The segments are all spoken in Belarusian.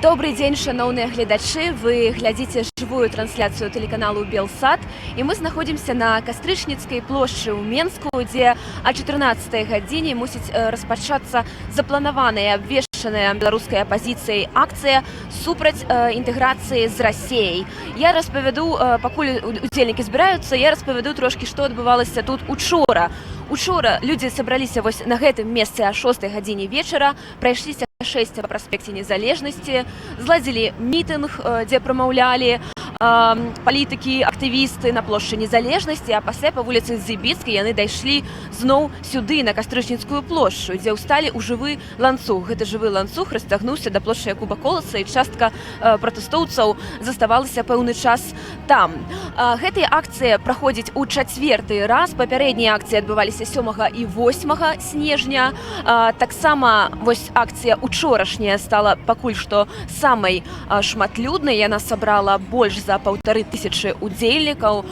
Добрый дзень, шаноўныя гледачы! Вы глядзіце жывую трансляцыю тэлеканалу «Белсат», і мы знаходзімся на Кастрычніцкай плошчы ў Менску, дзе а 14 гадзіне мусіць распачацца запланаваная, абвешчаная беларускай апазіцыяй акцыя супраць інтэграцыі з Расеяй. Я распавяду, пакуль удзельнікі збіраюцца, я распавяду трошкі, што адбывалася тут учора. Учора людзі сабраліся вось на гэтым месцы а 6 гадзіне вечара, прайшліся шэсце па праспекце Незалежнасці, зладзілі мітынг, дзе прамаўлялі палітыкі, актывісты на плошчы Незалежнасці, а пасля па вуліцы Зыбіцкай яны дайшлі зноў сюды, на Кастрычніцкую плошчу, дзе ўсталі ў жывы ланцуг. Гэты жывы ланцуг расцягнуўся да плошчы Якуба Коласа, і частка пратэстоўцаў заставалася пэўны час там. Гэтая акцыя праходзіць у чацверты раз. Папярэднія акцыі адбываліся 7 і 8 снежня. Таксама вось акцыя учорашняя стала пакуль што самай шматлюднай. Яна сабрала больш за 1500 удзельнікаў.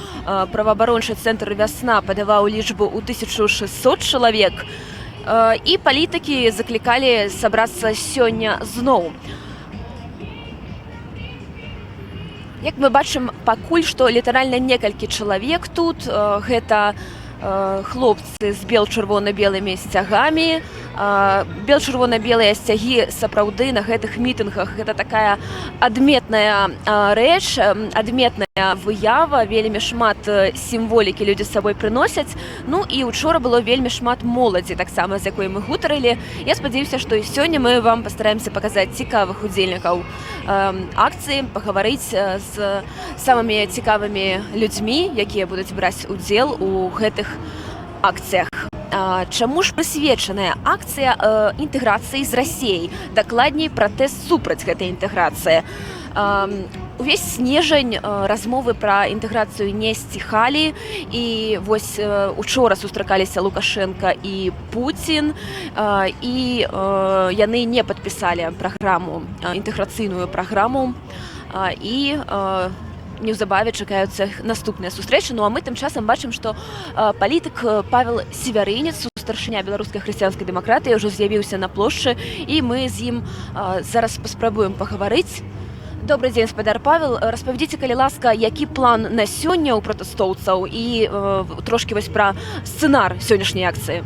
Праваабарончы цэнтр «Вясна» падаваў лічбу ў 1600 чалавек. І палітыкі заклікалі сабрацца сёння зноў. Як мы бачым, пакуль што літаральна некалькі чалавек тут. Гэта хлопцы з бел-чырвона-белымі сцягамі. Бел-чырвона-белыя сцягі сапраўды на гэтых мітынгах — гэта такая адметная рэч, адметная выява. Вельмі шмат сімволікі людзі з сабой прыносяць. Ну і учора было вельмі шмат моладзі таксама, з якой мы гутарылі. Я спадзяюся, што і сёння мы вам пастараемся паказаць цікавых удзельнікаў акцыі, пагаварыць з самымі цікавымі людзьмі, якія будуць браць удзел у гэтых акцыях. Чаму ж прысвечаная акцыя інтэграцыі з Расеяй? Дакладней, пратэст супраць гэтай інтэграцыі. Увесь снежань размовы пра інтэграцыю не сціхалі, і вось учора сустракаліся Лукашэнка і Пуцін, і яны не падпісалі праграму, інтэграцыйную праграму, і неўзабаве чакаюцца наступныя сустрэчы. Ну а мы тым часам бачым, што палітык Павел Севярынец, старшыня Беларускай хрысціянскай дэмакратыі, ўжо з'явіўся на плошчы, і мы з ім зараз паспрабуем пагаварыць. Добрый дзень, спадар Павел! Распавядзіце, калі ласка, які план на сёння ў пратэстоўцаў і трошкі вось пра сцэнар сённяшняй акцыі.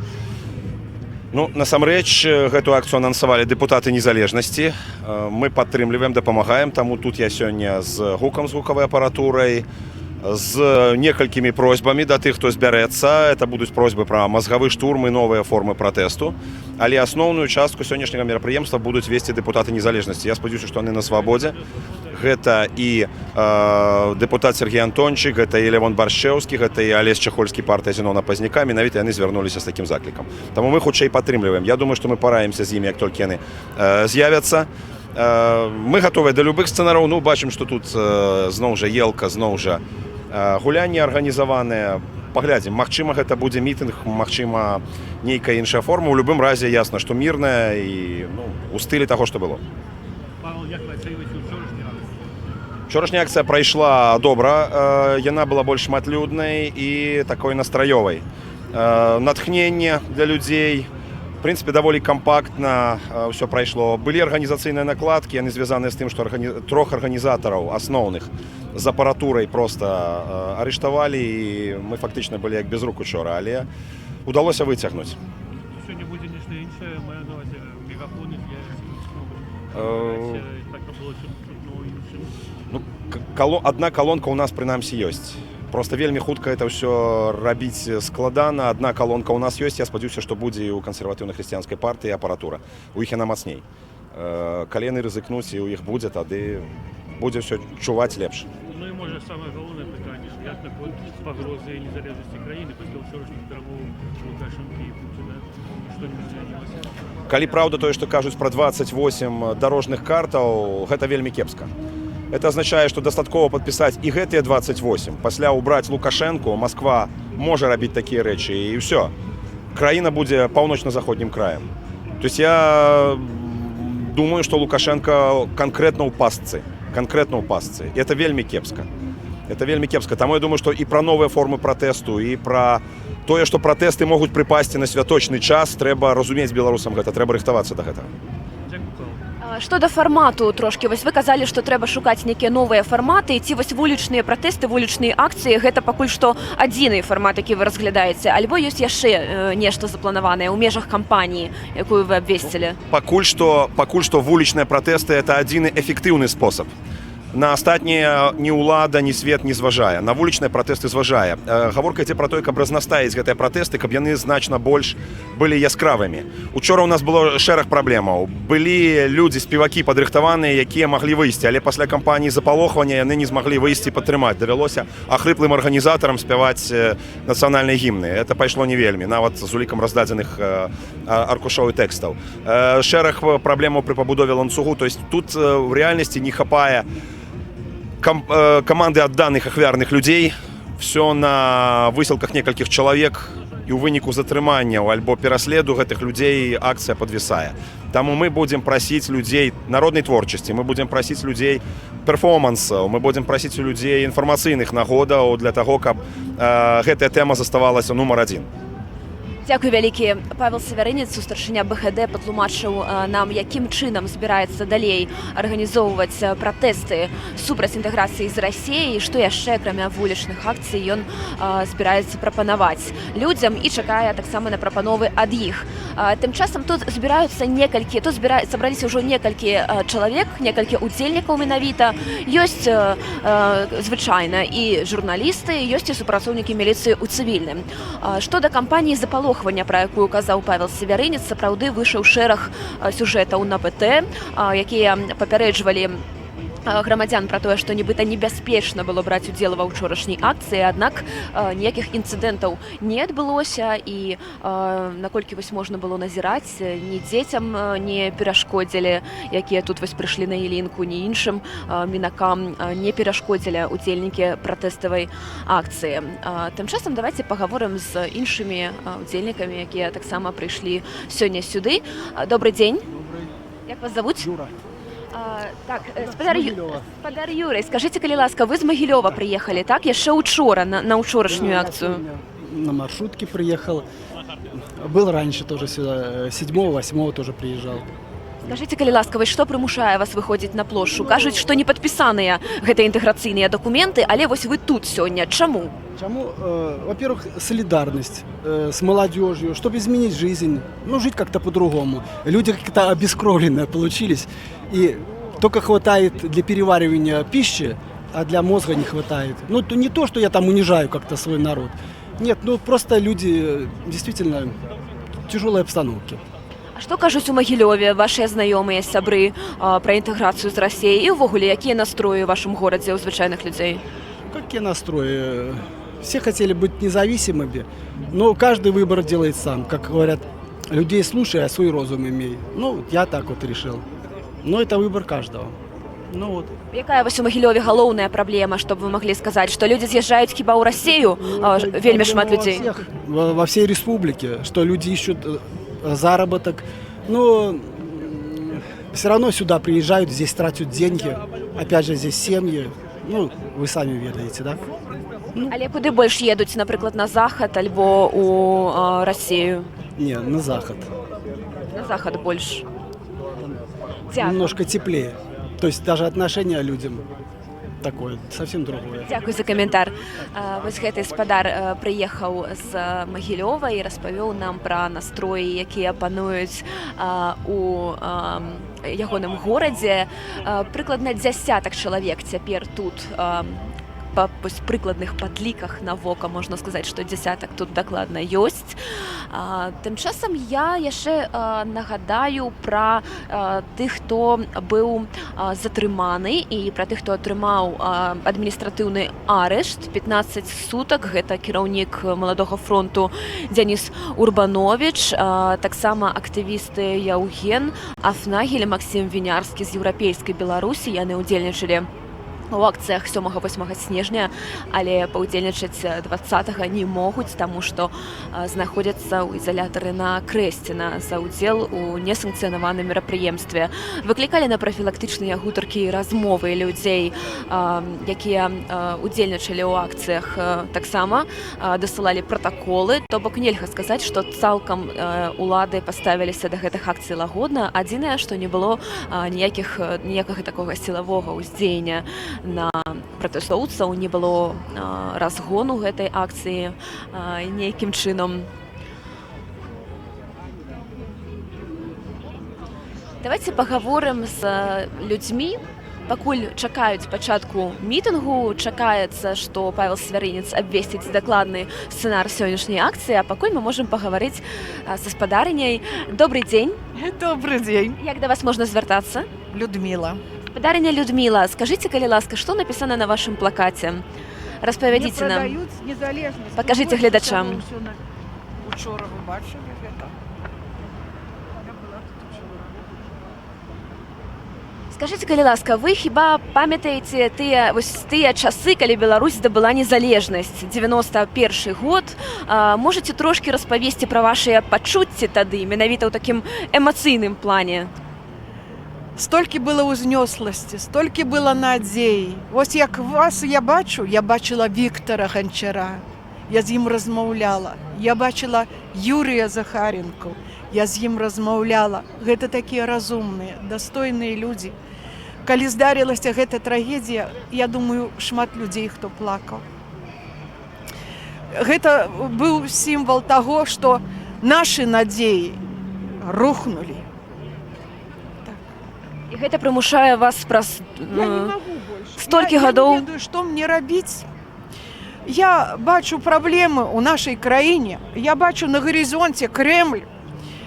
Ну, насамрэч, гэту акцыю анансавалі дэпутаты «Незалежнасці». Мы падтрымліваем, дапамагаем, таму тут я сёння з гукам, з гукавай апаратурай, з некалькімі просьбамі да тых, хто збярэцца. Это будуць просьбы пра мазгавы штурм і новыя формы пратэсту. Але асноўную частку сённяшняга мерапрыемства будуць весці дэпутаты «Незалежнасці». Я спадзяюся, што яны на свабодзе. Гэта і дэпутат Сяргей Антончык, гэта і Лявон Баршчэўскі, гэта і Алесь Чахольскі, партыя Зянона Пазняка. Менавіта яны звярнуліся з такім заклікам. Таму мы хутчэй падтрымліваем. Я думаю, што мы параімся з імі, як толькі яны з'явяцца. Мы гатовыя да любых сцэнароў. Ну, бачым, што тут зноў жа елка, зноў жа гулянні арганізаваныя. Паглядзім, магчыма, гэта будзе мітынг, магчыма, нейкая іншая форма. У любым разе ясна, што мірная і, ну, у стылі таго, што было. Павел, як вы ацэньваеце ўчорашнюю акцыю? Учорашняя акцыя прайшла добра, яна была больш шматлюднай і такой настраёвай. Натхненне для людзей, в прынцыпе, даволі кампактна ўсё прайшло. Былі арганізацыйныя накладкі, яны звязаныя з тым, што трох арганізатараў асноўных з апаратурай проста арыштавалі, і мы фактычна былі як без рук учора, але удалося выцягнуць. Сёння будзе нешта іншае, маю на ўвазе, мегафоны з'явяцца? Так было чутно іншым. Ну, одна колонка у нас прынамсі ёсць. Просто вельмі хутка это ўсё рабіць складана. Одна колонка у нас ёсць, я спадзяюся, што будзе і ў кансерватыўна-хрысціянскай партыі апаратура. У іх яна мацней. Калі яны рызыкнуць і ў іх будзе, тады будзе ўсё чуваць лепш. Ну і, можа, самае галоўнае пытанне, як наконт пагрозы незалежнасці краіны пасля ўчорашніх перамоў Лукашэнкі і Пуціна? Што-небудзь змянілася? Калі праўда тое, што кажуць пра 28 дарожных картаў, гэта вельмі кепска. Это азначае, што дастаткова падпісаць і гэтыя 28, пасля ўбраць Лукашэнку, Масква можа рабіць такія рэчы, і ўсё. Краіна будзе паўночна-заходнім краем. То есть я думаю, што Лукашэнка канкрэтна ў пастцы, канкрэтна ў пастцы. І это вельмі кепска. Это вельмі кепска. Таму я думаю, што і пра новыя формы пратэсту, і пра тое, што пратэсты могуць прыпасці на святочны час, трэба разумець беларусам гэта, трэба рыхтавацца да гэтага. Дзякуй, Павел. Што да фармату трошкі, вось вы казалі, што трэба шукаць нейкія новыя фарматы, ці вось вулічныя пратэсты, вулічныя акцыі — гэта пакуль што адзіны фармат, які вы разглядаеце, альбо ёсць яшчэ нешта запланаванае ў межах кампаніі, якую вы абвесцілі? Пакуль што вулічныя пратэсты — это адзіны эфектыўны спосаб. На астатнія ні ўлада, ні свет не зважае, на вулічныя пратэсты зважае. Гаворка ідзе пра тое, каб разнастаіць гэтыя пратэсты, каб яны значна больш былі яскравымі. Учора у нас было шэраг праблемаў. Былі людзі, спевакі падрыхтаваныя, якія маглі выйсці, але пасля кампаніі запалохвання яны не змаглі выйсці падтрымаць. Давялося ахрыплым арганізатарам спяваць нацыянальныя гімны. Это пайшло не вельмі, нават з улікам раздадзеных аркушоў і тэкстаў. Шэраг праблемаў пры пабудове ланцугу. То есть тут в рэальнасці не хапае каманды адданых, ахвярных людзей. Все на высілках некалькіх чалавек, і ў выніку затрыманняў альбо пераследу гэтых людзей акцыя падвісае. Таму мы будзем прасіць людзей народнай творчасці, мы будзем прасіць людзей перформансаў, мы будзем прасіць у людзей інфармацыйных нагодаў для таго, каб гэтая тэма заставалася нумар адзін. Дзякуй вялікі. Павел Севярынец, сустаршыня БХД, патлумачыў нам, якім чынам збіраецца далей арганізоўваць пратэсты супраць інтэграцыі з Расіяй, што яшчэ, акрамя вулічных акцый, ён збіраецца прапанаваць людзям, і чакае таксама на прапановы ад іх. Тым часам тут збіраюцца некалькі, тут сабраліся ўжо некалькі чалавек, некалькі удзельнікаў менавіта. Ёсць, звычайна, і журналісты, ёсць і супрацоўнікі міліцыі ў цывільным. Што да кампаніі запалохвання, пра якую казаў Павел Севярынец, сапраўды выйшаў шэраг сюжэтаў на БТ, якія папярэджвалі грамадзян пра тое, што нібыта небяспечна было браць удзел ва ўчорашняй акцыі, аднак ніякіх інцыдэнтаў не адбылося і, наколькі вось можна было назіраць, ні дзецям не перашкодзілі, якія тут вось прыйшлі на ялінку, ні іншым мінакам не перашкодзілі удзельнікі пратэставай акцыі. Тым часам давайте пагаворым з іншымі удзельнікамі, якія таксама прыйшлі сёння сюды. Добрый дзень. Як вас завуць? Юра. Так, спадар, Магілёва. Спадар Юрый, скажыце, калі ласка, вы з Магілёва прыехалі, так? Яшчэ учора на ўчорашнюю Да, я акцыю. сегодня на маршрутке приехал. Был раньше тоже сюда, 7, 8 тоже приезжал. Скажыце, калі ласка, вось што прымушае вас выходзіць на плошчу? Кажуць, што не падпісаныя гэтыя інтэграцыйныя дакументы, але вось вы тут сёння. Чаму? Чаму? Во-первых, солидарность с молодежью, чтобы изменить жизнь, ну, жить как-то по-другому. Люди как-то обескровленные получились, и только хватает для переваривания пищи, а для мозга не хватает. Ну, то не то, что я там унижаю как-то свой народ. Нет, ну, просто люди действительно в тяжелой обстановке. А што кажуць у Магілёве вашыя знаёмыя, сябры пра інтэграцыю з Расіяй і ўвогуле, якія настроі ў вашым горадзе ў звычайных людзей? Какие настрои? Все хотели быть независимыми, но каждый выбор делает сам. Как говорят, людей слушай, а свой розум имей. Ну, я так вот решил. Но это выбор каждого. Ну вот. Якая вось у Магілёве галоўная праблема, чтоб вы маглі сказаць, што людзі з'язджаюць хіба ў Расею, вельмі шмат Проблема во людзей? всех, во всей республике, что люди ищут заработок. Но все равно сюда приезжают, здесь тратят деньги. Опять же, здесь семьи. Ну, вы сами ведаете, да? Але куды больш едуць, напрыклад, на захад альбо у Расею? Не, на захад. На захад больш. Дзякую. Немножко теплее. То есть даже отношение людям такое, совсем другое. Дзякуй за каментар. Вось гэты спадар прыехаў з Магілёва і распавёў нам пра настроі, якія пануюць у ягоным горадзе. Прыкладна дзясятак чалавек цяпер тут, па вось прыкладных падліках на вока можна сказаць, што дзясятак тут дакладна ёсць. Тым часам я яшчэ нагадаю пра тых, хто быў затрыманы, і пра тых, хто атрымаў адміністратыўны арышт 15 сутак. Гэта кіраўнік Маладога фронту Дзяніс Урбанович, таксама актывісты Яўген Афнагель, Максім Вінярскі з Еўрапейскай Беларусі. Яны ўдзельнічалі У акцыях 7-8 снежня, але паўдзельнічаць 20 не могуць, таму што знаходзяцца ў ізалятары на Акрэсціна за ўдзел у несанкцыянаваным мерапрыемстве. Выклікалі на прафілактычныя гутаркі і размовы людзей, якія удзельнічалі ў акцыях, таксама дасылалі пратаколы. То бок нельга сказаць, што цалкам улады паставіліся да гэтых акцый лагодна. Адзінае, што не было ніякага такога сілавога ўздзеяння на пратэстоўцаў, не было разгону гэтай акцыі нейкім чынам. Давайте пагаворым з людзьмі, пакуль чакаюць пачатку мітынгу. Чакаецца, што Павел Севярынец абвесціць дакладны сцэнар сённяшняй акцыі, а пакуль мы можам пагаварыць са спадарыняй. Добрый дзень. Добрый день. Як да вас можна звяртацца? Людмила. Спадарыня Людмила, скажыце, калі ласка, што напісана на вашым плакаце? Распавядзіце Не нам. прадаюць незалежнасць. Пакажыце Больш гледачам. усяго ўсё. Учора вы бачылі гэта? Я была тут учора. Скажыце, калі ласка, вы хіба памятаеце тыя вось тыя часы, калі Беларусь здабыла незалежнасць, 91 год? Можаце трошкі распавесці пра вашыя пачуцці тады, менавіта ў такім эмацыйным плане? Столькі было ўзнёсласці, столькі было надзеі. Вось як вас я бачу, я бачыла Віктора Ганчара. Я з ім размаўляла. Я бачыла Юрыя Захаренку. Я з ім размаўляла. Гэта такія разумныя, дастойныя людзі. Калі здарылася гэта трагедія, я думаю, шмат людзей, хто плакаў. Гэта быў сімвал таго, што нашы надзеі рухнулі. І гэта прымушае вас праз Я не магу больш. столькі Я гадоў. не ведаю, што мне рабіць. Я бачу праблемы ў нашай краіне. Я бачу на гарызонце Крэмль,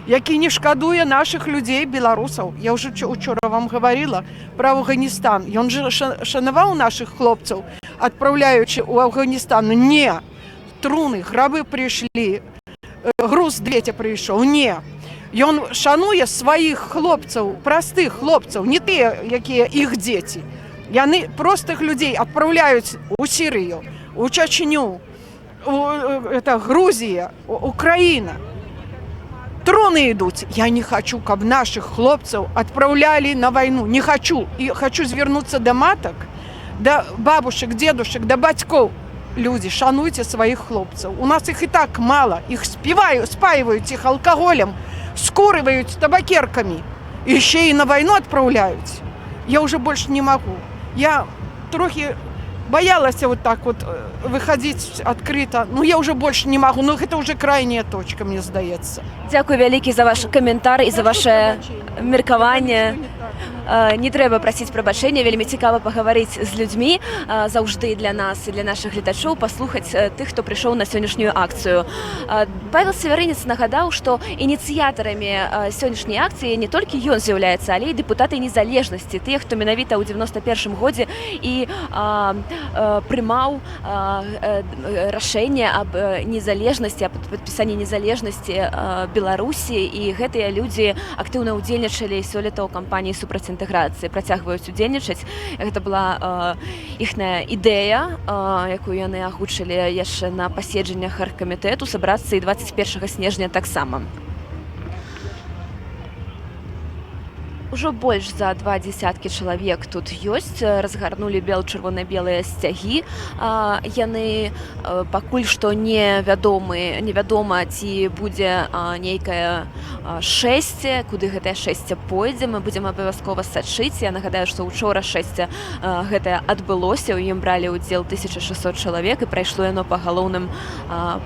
які не шкадуе нашых людзей, беларусаў. Я ўжо учора вам гаварыла пра Афганістан. Ён жа шанаваў нашых хлопцаў, адпраўляючы ў Афганістан. Не. Труны, грабы прыйшлі, груз 200 прыйшоў. Не. Ён шануе сваіх хлопцаў, простых хлопцаў, не тыя, якія іх дзеці. Яны простых людзей адпраўляюць у Сірыю, у Чачню, это Грузія, Украіна. Труны ідуць. Я не хочу, каб нашых хлопцаў адпраўлялі на вайну. Не хочу. І хочу звярнуцца да матак, да бабушек, дедушек, да бацькоў. Людзі, шануйце сваіх хлопцаў. У нас іх і так мала. Іх співаю, спаиваюць іх алкаголем, скурываюць табакеркамі. І яшчэ і на вайну адпраўляюць. Я уже больш не магу. Я трохі баялася вот так вот выходить открыто. Ну, я уже больше не могу. Ну, это уже крайняя точка, мне здаецца. Дзякуй вялікі за ваш каментар і за ваше меркаванне. Не трэба прасіць прабачэння, вельмі цікава пагаварыць з людзьмі, заўжды для нас і для нашых гледачоў паслухаць тых, хто прыйшоў на сённяшнюю акцыю. Павел Севярынец нагадаў, што ініцыятарамі сённяшняй акцыі не толькі ён з'яўляецца, але і дэпутаты незалежнасці, тыя, хто менавіта ў 91 годзе і прымаў рашэнне аб незалежнасці, аб падпісанні незалежнасці Беларусі, і гэтыя людзі актыўна ўдзельнічалі сёлета ў кампаніі супраць інтэграцыі, працягваюць удзельнічаць. Гэта была іхная ідэя, якую яны агучылі яшчэ на паседжаннях аргкамітэту, сабрацца і 21 снежня таксама. Ужо больш за два дзесяткі чалавек тут ёсць, разгарнулі бел-чырвона-белыя сцягі. Яны пакуль што невядомы, невядома, ці будзе нейкае шэсце, куды гэтае шэсце пойдзе, мы будзем абавязкова сачыць. Я нагадаю, што учора шэсце гэтае адбылося, у ім бралі ўдзел 1600 чалавек, і прайшло яно па галоўным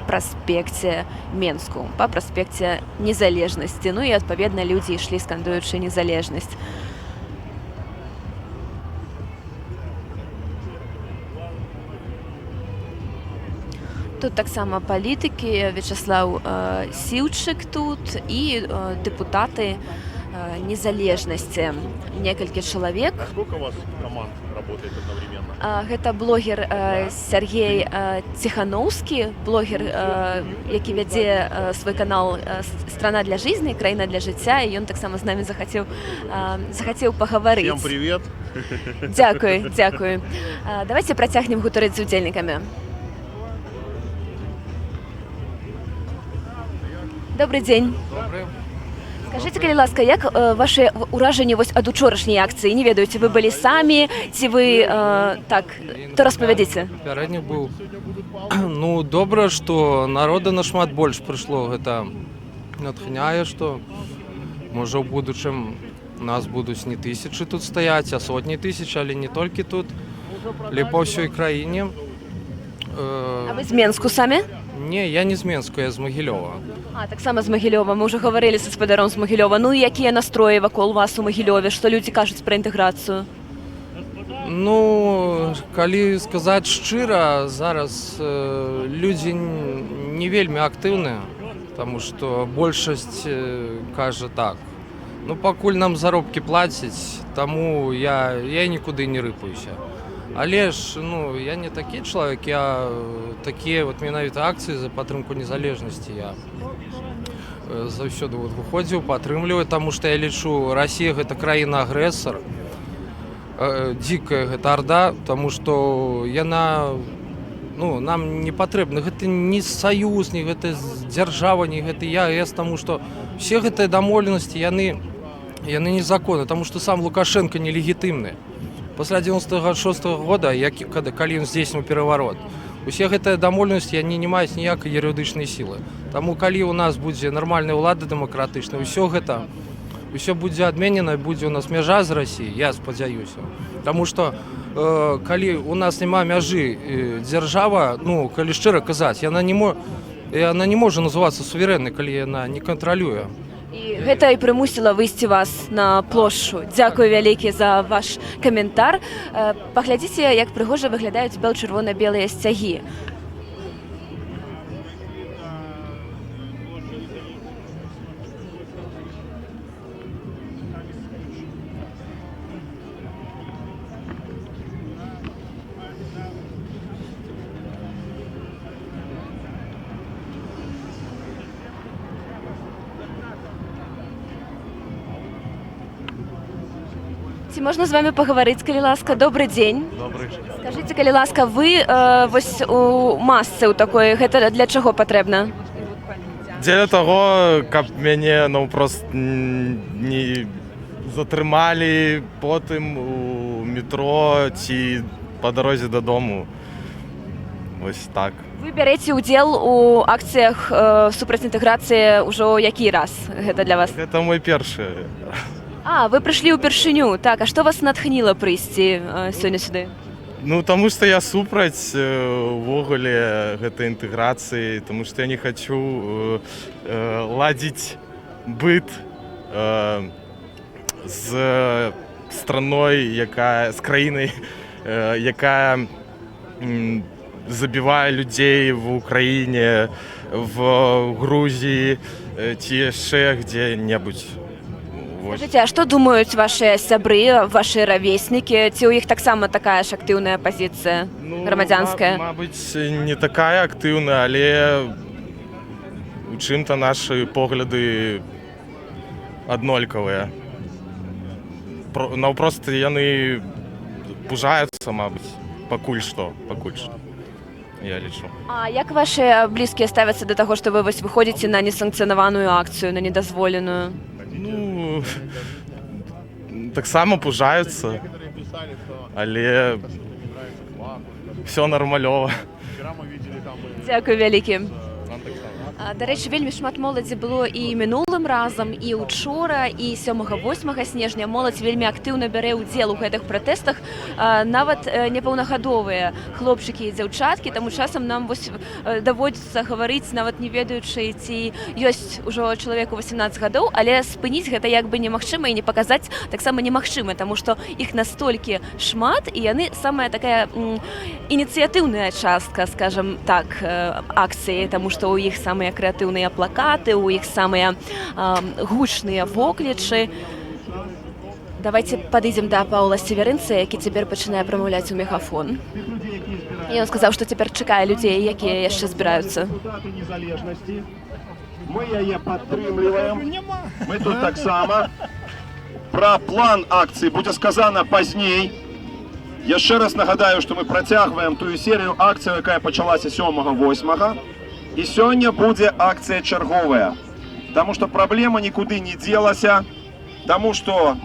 праспекце Менску, па праспекце Незалежнасці. Ну і адпаведна людзі ішлі, скандуючы незалежнасць. Тут таксама палітыкі, Вячаслаў Сіўчык тут і дэпутаты Незалежнасці. Некалькі чалавек. А сколько у вас команд работает одновременно? Гэта блогер Сяргей Ціханоўскі, блогер, які вядзе свой канал «Страна для жизни», «Краіна для жыцця», і ён таксама з намі захацеў пагаварыць. Всем привет. Дзякуй, дзякуй. Давайте працягнем гутарыць з удзельнікамі. Добры дзень. Добры. Скажыце, калі ласка, як вашы ўражанні вось ад учорашняй акцыі? Не ведаю, ці вы былі самі, ці вы так, то распавядзіце. Папярэдні быў. Ну, добра, што народа нашмат больш прыйшло, гэта натхняе, што можа, ў будучым нас будуць не тысячы тут стаяць, а сотні тысяч, але не толькі тут, але па ўсёй краіне. А вы з Менску самі? Не, я не з Менску, я з Магілёва. А, таксама з Магілёва. Мы ўжо гаварылі са спадаром з Магілёва. Ну і якія настроі вакол вас у Магілёве? Што людзі кажуць пра інтэграцыю? Ну, калі сказаць шчыра, зараз людзі не вельмі актыўныя, таму што большасць кажа так: «Ну, пакуль нам заробкі плацяць, таму я нікуды не рыпаюся». Але ж, ну, я не такі чалавек, я такія вот менавіта акцыі за падтрымку незалежнасці я заўсёды вот выходзіў, падтрымліваю, таму што я лічу, Расія — гэта краіна-агрэсар, дзікая гэта арда, таму што яна, ну, нам не патрэбна гэта ні саюз, ні гэта дзяржава, ні гэта ЕАЭС, таму што все гэтыя дамоўленасці, яны незаконны, таму што сам Лукашэнка нелегітымны пасля 96 -го года, як калі ён здзейсніў пераварот. Усе гэтыя дамоўленасці, яны не маюць ніякай юрыдычнай сілы. Таму, калі у нас будзе нармальная ўлада дэмакратычная, ўсё гэта, ўсё будзе адменена, будзе у нас мяжа з Расіяй, я спадзяюся. Таму што калі у нас няма мяжы, дзяржава, ну, калі шчыра казаць, яна не можа называцца суверэннай, калі яна не кантралюе. І гэта і прымусіла выйсці вас на плошчу. Дзякуй вялікі за ваш каментар. Паглядзіце, як прыгожа выглядаюць бел-чырвона-белыя сцягі. Ці можна з вами пагаварыць, калі ласка? Добры дзень. Добры. Скажыце, калі ласка, вы вось у масцы ў такой, гэта для чаго патрэбна? Дзеля таго, каб мяне наўпрост не затрымалі потым у метро ці па дарозе дадому. Вось так. Вы бярэце ўдзел у акцыях супраць інтэграцыі ўжо які раз гэта для вас? Гэта мой першы. А, вы прыйшлі ўпершыню. Так, а што вас натхніла прыйсці сёння сюды? Ну, таму што я супраць увогуле гэтай інтэграцыі, таму што я не хачу ладзіць быт з страной, якая з краінай, якая забівае людзей в Украіне, в Грузіі ці яшчэ дзе-небудзь. Вось. Скажыце, а што думаюць вашыя сябры, вашы равеснікі? Ці ў іх таксама такая ж актыўная пазіцыя Ну, грамадзянская? Мабыць, не такая актыўная, але у чым-то нашы погляды аднолькавыя. Наўпрост яны пужаюцца, мабыць, пакуль што. Я лічу. А як вашы блізкія ставяцца да таго, што вы вось выходзіце на несанкцыянаваную акцыю, на недазволеную? Ну, таксама пужаюцца, але все нармалёва. Дзякуй вялікі. Дарэчы, вельмі шмат моладзі было і мінулым разам, і учора, і 7-8 снежня. Моладзь вельмі актыўна бярэ ўдзел у гэтых пратэстах, нават непаўнагадовыя хлопчыкі і дзяўчаткі, таму часам нам вось даводзіцца гаварыць, нават не ведаючы, ці ёсць ужо чалавеку 18 гадоў, але спыніць гэта як бы немагчыма і не паказаць таксама немагчыма, таму што іх настолькі шмат, і яны самая такая ініцыятыўная частка, скажем так, акцыі, таму што ў іх самыя крэатыўныя плакаты, у іх самыя гучныя воклічы. Давайте падыдзем да Паўла Севярынца, які цяпер пачынае прамаўляць у мегафон. І ён сказаў, што цяпер чакае людзей, якія яшчэ збіраюцца. Дэпутаты Незалежнасці. Мы яе падтрымліваем. Мы тут таксама. Пра план акцыі будзе сказана пазней. Яшчэ раз нагадаю, што мы працягваем тую серыю акцый, якая пачалася 7-8. І сёння будзе акцыя чарговая. Таму што праблема нікуды не дзелася, таму што,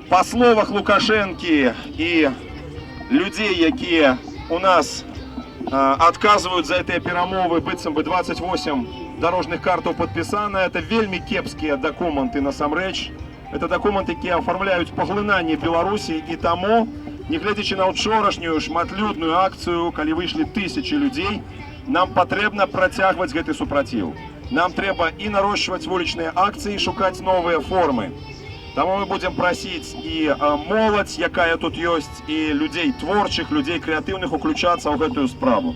па словах Лукашэнкі і людзей, якія у нас адказваюць за гэтыя перамовы, быццам бы 28 дарожных картаў падпісана. Это вельмі кепскія дакументы насамрэч. Это дакументы, якія афармляюць паглынанне Беларусі, і таму, нягледзячы на ўчорашнюю шматлюдную акцыю, калі выйшлі тысячи людзей, нам патрэбна працягваць гэты супраціў. Нам трэба і нарошчваць вулічныя акцыі, шукаць новыя формы. Таму мы будзем прасіць і моладзь, якая тут ёсць, і людзей творчых, людзей крэатыўных уключацца ў гэтую справу.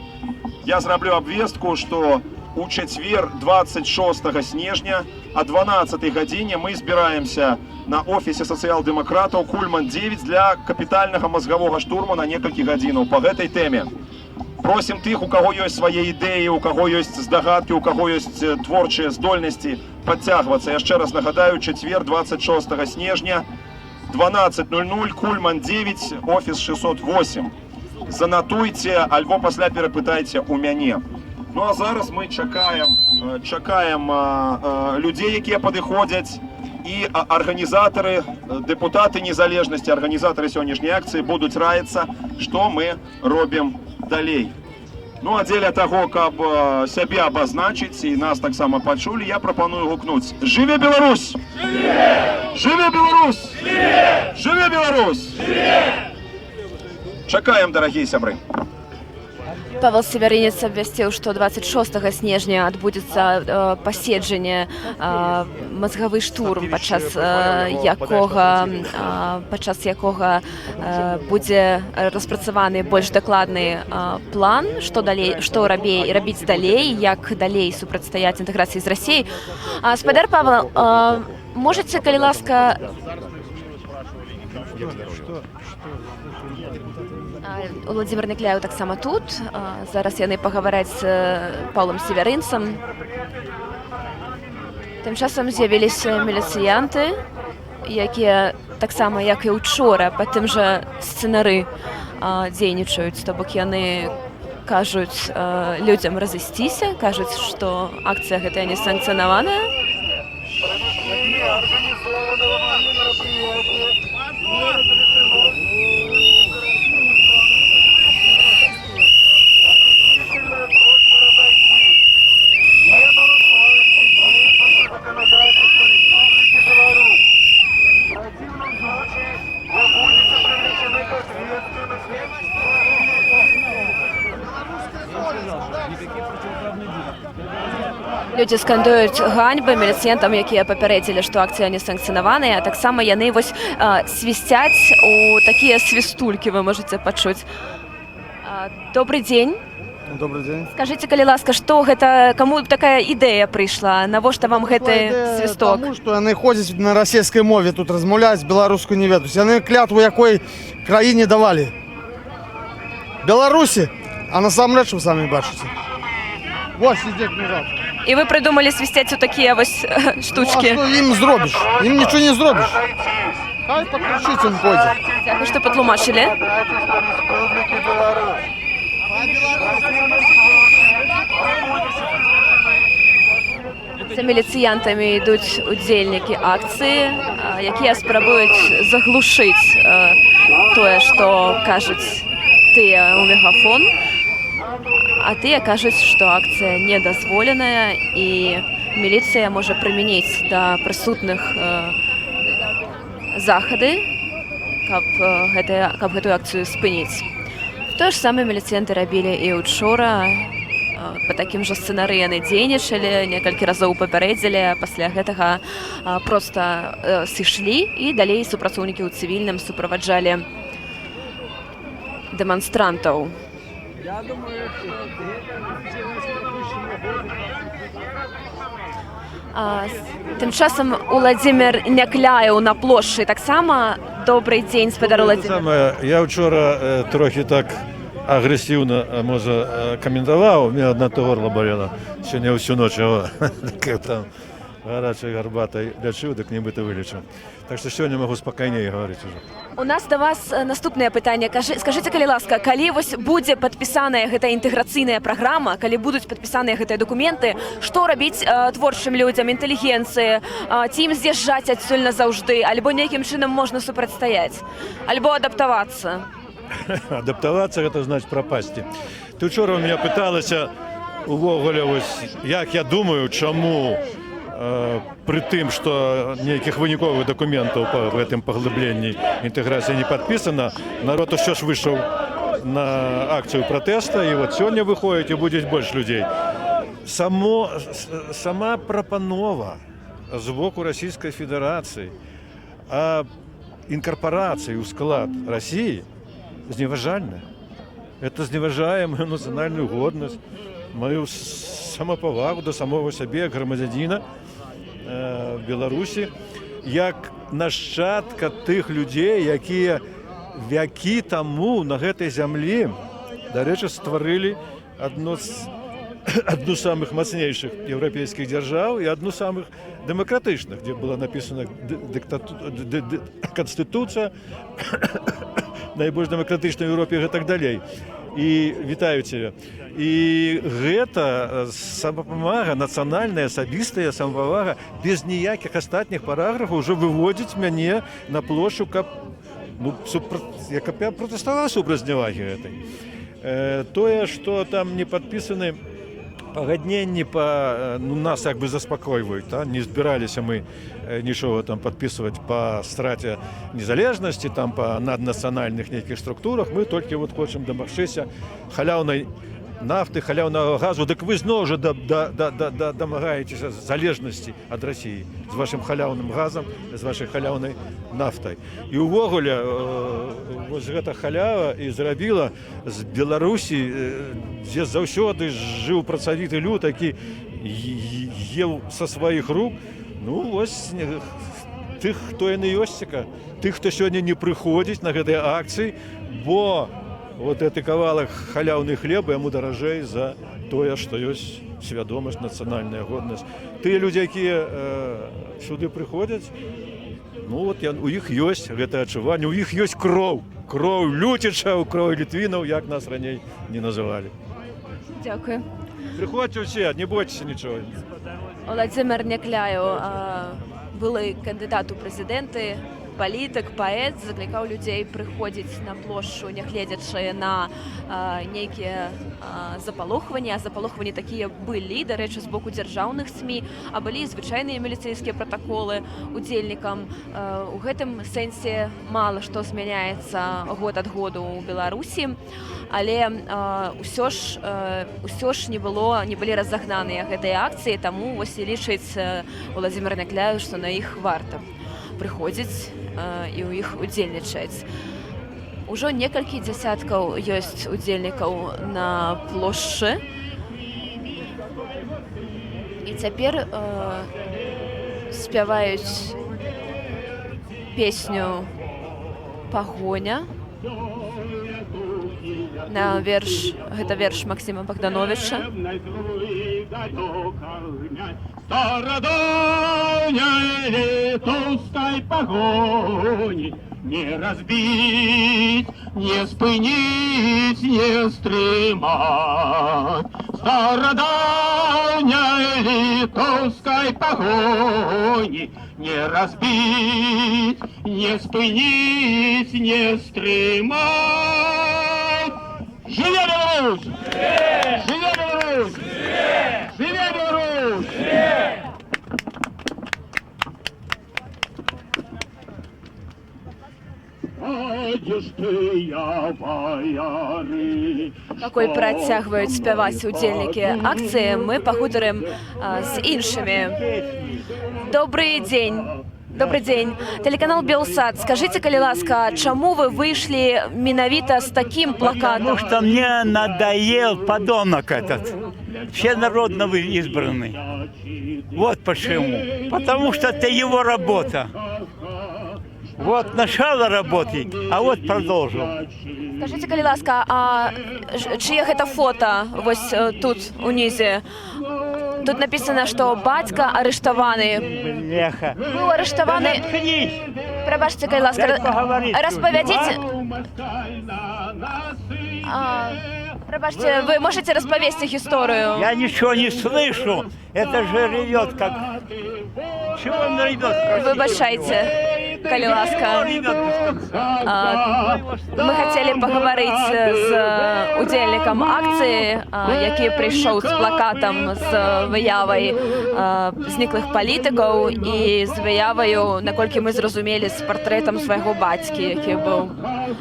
Я зраблю абвестку, што у чацвер, 26 снежня, а 12 гадзіне мы збіраемся на офісе сацыял-дэмакратаў, Кульман 9, для капітальнага мазгавога штурму на некалькі гадзінаў па гэтай тэме. Просім тых, у каго ёсць свае ідэі, у каго ёсць здагадкі, у каго ёсць творчыя здольнасці, падцягвацца. Яшчэ раз нагадаю: чацвер, 26 снежня, 12:00, Кульман 9, офіс 608. Занатуйце альбо пасля перапытайце у мяне. Ну а зараз мы чакаем людзей, якія падыходзяць, і арганізатары, дэпутаты Незалежнасці, арганізатары сённяшняй акцыі будуць раіцца, што мы робім далей. Ну а дзеля таго, каб сябе абазначыць і нас таксама пачулі, я прапаную гукнуць: «Жыве Беларусь! Жыве Беларусь! Жыве Беларусь!» Чакаем, дарагія сябры. Павел Севярынец абвясціў, што 26 снежня адбудзецца паседжанне, мазгавы штурм, падчас якога будзе распрацаваны больш дакладны план, што далей, што рабіць далей, як далей супрацьстаяць інтэграцыі з Расіяй. Спадар Павел, можаце, калі ласка. Уладзімір Някляеў таксама тут. Зараз яны пагавараць з Паўлам Севярынцам. Тым часам з'явіліся міліцыянты, якія таксама, як і ўчора, па тым жа сцэнары дзейнічаюць, то бок яны кажуць людзям разысціся, кажуць, што акцыя гэтая не санкцыянаваная. Законодательства Республики Беларусь. В противном случае вы будете привлечены к ответственности. Людзі скандуюць ганьбы міліцыянтам, якія папярэдзілі, што акцыя не санкцыянаваная, а таксама яны вось свісцяць у такія свістулькі, вы можаце пачуць. Добры дзень. Добрый день. Скажыце, калі ласка, што гэта, каму такая ідэя прыйшла? Навошта вам гэты свісток? Таму што яны ходзяць на расійскай мове тут размаўляюць, беларускую не ведаюць. Яны клятву якой краіне давалі? Беларусі. А насамрэч вы самі бачыце. Вось ідзе кніжак. І вы прыдумалі свісцяць у такія вось штучкі. Ну, а што ім зробіш? Ім нічого не зробіш. Хай пакрычыць, ён пойдзе. Дзякуй, што патлумачылі. Законодательства Республики Беларусь. В противном случае вы будете привлечены За міліцыянтамі ідуць удзельнікі акцыі, якія спрабуюць заглушыць тое, што кажуць тыя ў мегафон. А тыя кажуць, што акцыя не дазволеная і міліцыя можа прымяніць да прысутных захады, каб гэтую акцыю спыніць. Тое ж самае міліцыянты рабілі і ўчора, па такім жа сцэнары яны дзейнічалі, некалькі разоў папярэдзілі, а пасля гэтага проста сышлі, і далей супрацоўнікі ў цывільным суправаджалі дэманстрантаў. Я думаю, что. Тым часам Уладзімир Някляеў на плошчы таксама. Добрый дзень, спадар Уладзімир. Самае, я учора трохі так агрэсіўна, можа, каментаваў, у мяне адно горло балела. Сёння ўсю ноч яго так, там гарачай гарбатай лячыў, дык нібыта вылечыў. Так што сёння магу спакайней гаварыць ужо. У нас да вас наступнае пытанне. Скажыце, калі ласка, калі вось будзе падпісаная гэта інтэграцыйная праграма, калі будуць падпісаныя гэтыя дакументы, што рабіць творчым людзям, інтэлігенцыі, ці ім з'язджаць адсюль назаўжды, альбо нейкім чынам можна супрацьстаяць, альбо адаптавацца? Адаптавацца — гэта значыць прапасці. Ты учора у меня пыталася увогуле вось, як я думаю, чаму пры тым, што нейкіх выніковых дакументаў па гэтым паглыбленні інтэграцыі не падпісана, народ усё ж выйшаў на акцыю пратэста, і вот сёння выходзіць і будзе больш людзей. Сама прапанова з боку Расійскай Федэрацыі аб інкарпорацыі ў склад Расіі зневажальная. Это зневажае мою нацыянальную годнасць, мою самапавагу да самого сябе як грамадзяніна Беларусі, як нашчадка тых людзей, якія вякі таму на гэтай зямлі, дарэчы, стварылі адну з самых мацнейшых еўрапейскіх дзяржаў і адну з самых дэмакратычных, дзе была напісана канстытуцыя найбольш дэмакратычнай Еўропе і так далей. І вітаю цябе. І гэта самапавага, нацыянальная, асабістая самапавага без ніякіх астатніх параграфаў ўжо выводзіць мяне на плошчу, каб, ну, каб я пратэставаў супраць зневагі гэтай. Тое, што там не падпісаны пагадненні ну, нас як бы заспакойваюць, та? Не збіраліся мы нічога там падпісваць па страце незалежнасці, там па наднацыянальных нейкіх структурах, мы толькі вот хочам дамагчыся халяўнай нафты, халяўнага газу. Дык вы зноў жа дамагаецеся залежнасці ад Расіі з вашым халяўным газам, з вашай халяўнай нафтай. І ўвогуле вось гэта халява і зрабіла з Беларусі, дзе заўсёды жыў працавіты люд, які еў са сваіх рук, ну вось тых, хто яны ёсціка, тых, хто сёння не прыходзіць на гэтыя акцыі, бо вот гэты кавалак халяўны хлеба яму даражэй за тое, што ёсць свядомасць, нацыянальная годнасць. Тыя людзі, якія сюды прыходзяць, ну вот у іх ёсць гэта адчуванне, у іх ёсць кроў, кроў люцічаў, кроў літвінаў, як нас раней не называлі. Дзякую. Прыходзьце ўсе, не бойцеся нічога. Уладзімір Някляеў, былы кандыдат у прэзідэнты, палітык, паэт, заклікаў людзей прыходзіць на плошчу, нягледзячы на нейкія запалохванні, а запалохванні такія былі, дарэчы, з боку дзяржаўных СМІ, а былі і звычайныя міліцэйскія пратаколы удзельнікам. У гэтым сэнсе мала што змяняецца год ад году ў Беларусі, але ўсё ж не былі разагнаныя гэтыя акцыі, таму вось і лічыць Уладзімір Някляеў, што на іх варта прыходзіць і ў іх удзельнічаць. Ужо некалькі дзясяткаў ёсць удзельнікаў на плошчы. І цяпер спяваюць песню «Пагоня» на верш, гэта верш Максіма Багдановіча. Стародавней литовской погони не разбить, не спынить, не стрымать. Стародавней литовской погони не разбить, не спынить, не стрымать. Жыве Беларусь! Жыве Беларусь! Жыве Беларусь! А дзе ж тыя баяры? Пакуль працягваюць спяваць удзельнікі акцыі, мы пагутарым з іншымі. Добры дзень. Добры дзень. Тэлеканал Белсат. Скажыце, калі ласка, чаму вы выйшлі менавіта з такім плакатам? Потому что мне надоел подонок этот, всенародно избранный. Вот почему. Потому что это его работа. Вот начало работы, а вот продолжил. Скажыце, калі ласка, а чые гэта фота вось тут унізе? Тут напісана, што бацька арыштаваны. Бляха. Быў арыштаваны. Да заткнись! Прабачце, калі ласка, Дай пагаварыць распавядзіце. Прабачце, вы можаце распавесці гісторыю? Я ничего не слышу. Это же ревет как. Чего он ревет? Выбачайце, калі ласка. Мы хацелі пагаварыць з удзельнікам акцыі, які прыйшоў з плакатам з выявай зніклых палітыкаў і з выяваю, наколькі мы зразумелі, з партрэтам свайго бацькі, які быў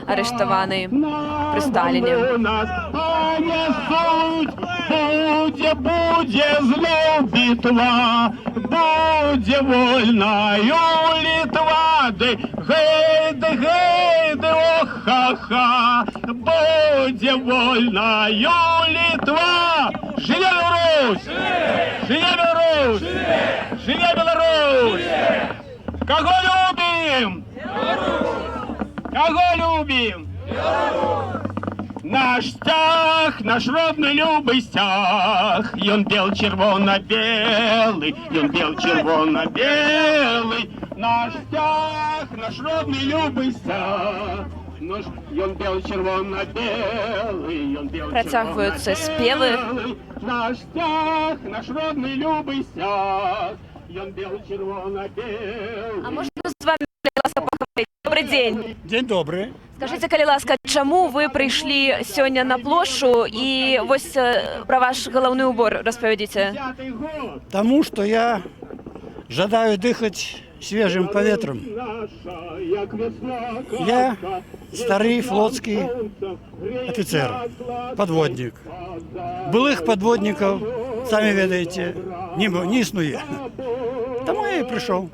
арыштаваны пры Сталіне. Будзе, будзе зноў бітва, будзе вольнаю Літва, ды гей, ды гей, ды ох-ха-ха, будзе вольнаю Літва. Жыве Беларусь! Жыве Беларусь! Жыве Беларусь! Каго любім? Каго любім? Наш сцяг, наш родны любы сцяг, ён бел чырвона-белы, ён бел чырвона-белы. Наш сцяг, наш родны любы сцяг, наш, ён бел чырвона-белы, ён бел Працягваюцца спевы. Наш сцяг, наш родны любы сцяг, ён бел чырвона-белы. А можна з вамі, калі ласка, пагаварыць? Добры дзень. Дзень добры. Скажыце, калі ласка, чаму вы прыйшлі сёння на плошчу і вось пра ваш галаўны убор распавядзіце? Таму што я жадаю дыхаць свежым паветрам. Я стары флоцкі афіцэр, падводнік. Былых падводнікаў, самі ведаеце, не існуе. Таму я і прыйшоў.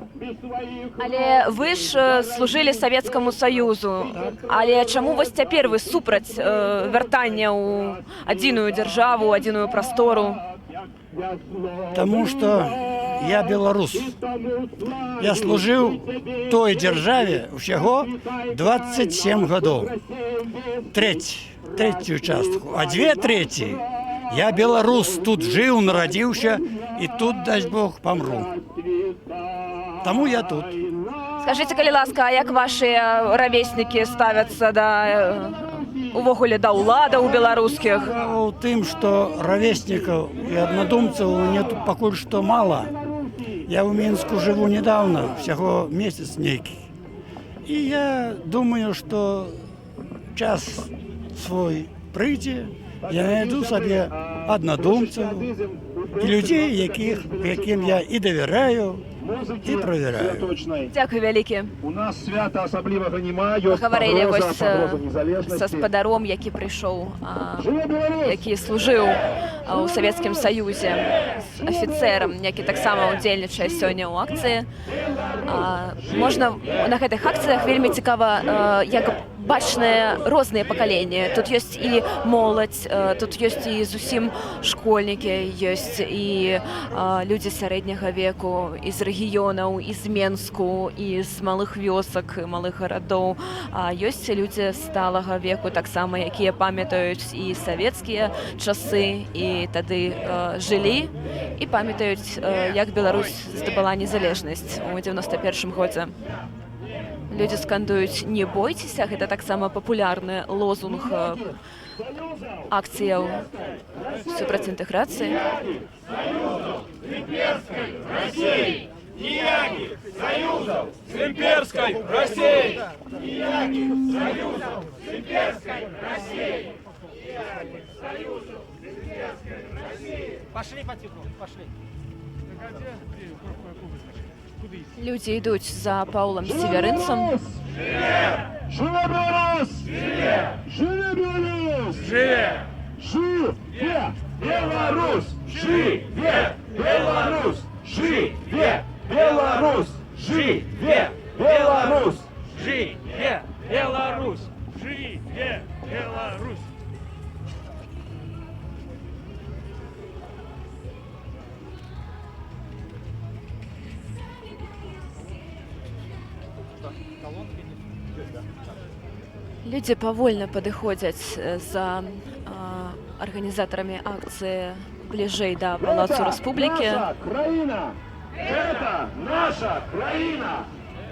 Але вы ж служылі Савецкаму Саюзу. Але чаму вось цяпер вы супраць вяртання ў адзіную дзяржаву, адзіную прастору? Таму што я беларус. Я служыў той дзяржаве ўсяго 27 гадоў. Трэцюю частку. А дзве трэці я беларус, тут жыў, нарадзіўся і тут, дасць Бог, памру. Таму я тут. Скажыце, калі ласка, а як вашы равеснікі ставяцца да увогуле да ўладаў беларускіх? Справа ў тым, што равеснікаў і аднадумцаў у мяне тут пакуль што мала. Я ў Мінску жыву нядаўна, усяго месяц нейкі. І я думаю, што час свой прыйдзе, я найду сабе аднадумцаў і людзей, якім я і давяраю, і правяраю. Дзякуй вялікі. У нас свята асаблівага няма, ёсць Пагаварылі пагроза, вось пагроза са незалежнасці. спадаром, які прыйшоў, які служыў ў Савецкім Саюзе, з афіцэрам, які таксама ўдзельнічае сёння ў акцыі. Можна на гэтых акцыях вельмі цікава, як бачныя розныя пакаленні. Тут ёсць і моладзь, тут ёсць і зусім школьнікі, ёсць і людзі сярэдняга веку, і з рэгіёнаў, і з Менску, і з малых вёсак, і малых гарадоў. А ёсць людзі сталага веку таксама, якія памятаюць і савецкія часы, і тады жылі, і памятаюць, як Беларусь здабыла незалежнасць у 91 годзе. Людзі скандуюць «Не бойцеся», гэта таксама папулярны лозунг акцыяў супраць інтэграцыі. Ніякіх саюзаў з імперскай Расіяй! Ніякіх саюзаў з імперскай Расіяй! Ніякіх саюзаў з імперскай Расіяй! Пошли потихоньку, пошли. Людзі ідуць за Паўлам Севярынцам. Жыве Беларусь! Жыве Беларусь! Жыве! Жыве Беларусь! Жыве Беларусь! Жыве Беларусь! Жыве Беларусь! Жыве Беларусь! Людзі павольна падыходзяць за арганізатарамі акцыі бліжэй да Палацу Рэспублікі. Наша краіна! Гэта наша краіна!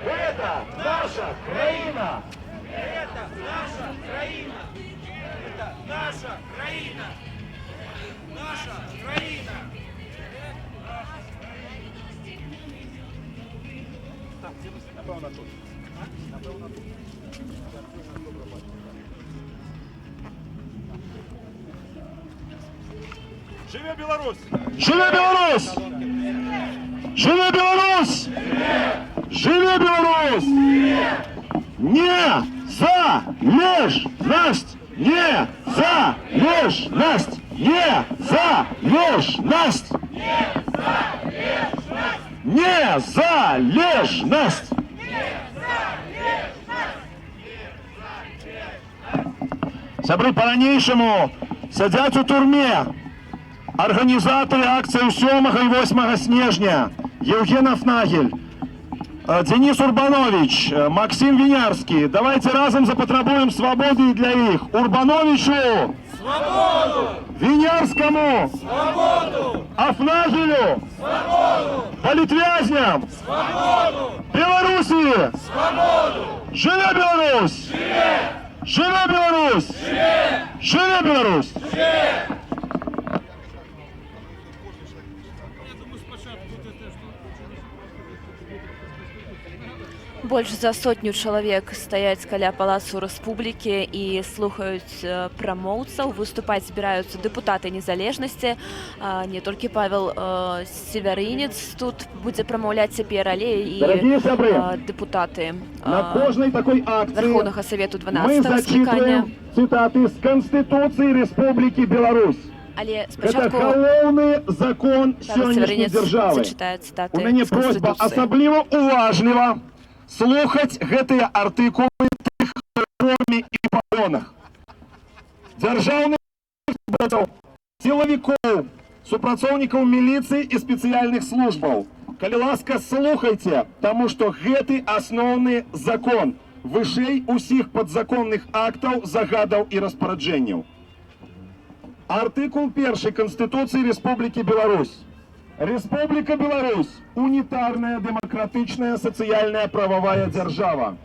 Гэта наша краіна! Гэта наша краіна! Гэта наша краіна! Наша краіна! Напэўна, тут. Напэўна, тут. Добра бачу. Жыве Беларусь! Жыве Беларусь! Жыве Беларусь! Жыве Беларусь! Не за лежнасць! Не за лежнасць! Не за лежнасць! Не за лежнасць! Сябры, па-ранейшаму сядзяць у турме арганізатары акцыі 7 і 8 снежня Яўген Афнагель, Дзяніс Урбановіч, Максім Вінярскі. Давайце разам запатрабуем свабоды для іх. Урбановічу! Свабоду! Вінярскаму! Свабоду! Афнагелю! Свабоду! Палітвязням! Свабоду! Беларусі! Свабоду! Жыве Беларусь! Жыве Беларусь! Жыве Беларусь! Жыве! Больш за сотню чалавек стаяць каля Палацу Рэспублікі і слухаюць прамоўцаў. Выступаць збіраюцца дэпутаты «Незалежнасці». Не толькі Павел Севярынец тут будзе прамаўляць цяпер, але і Дарагія сябры, дэпутаты на кожнай такой акцыі Вярхоўнага Савету мы 12 склікання. зачытваем цытаты з Канстытуцыі Рэспублікі Беларусь. Але Гэта спачатку галоўны закон Павел сённяшняй Севярынец дзяржавы. зачытае цытаты У мяне з просьба Канстытуцыі. асабліва уважліва слухаць гэтыя артыкулы тых, хто ў форме і пагонах. Дзяржаўных службоўцаў, сілавікоў, супрацоўнікаў міліцыі і спецыяльных службаў. Калі ласка, слухайце, таму што гэты асноўны закон вышэй усіх падзаконных актаў, загадаў і распараджэнняў. Артыкул 1 Канстытуцыі Рэспублікі Беларусь. Рэспубліка Беларусь – унітарная, дэмакратычная, сацыяльная, прававая дзяржава.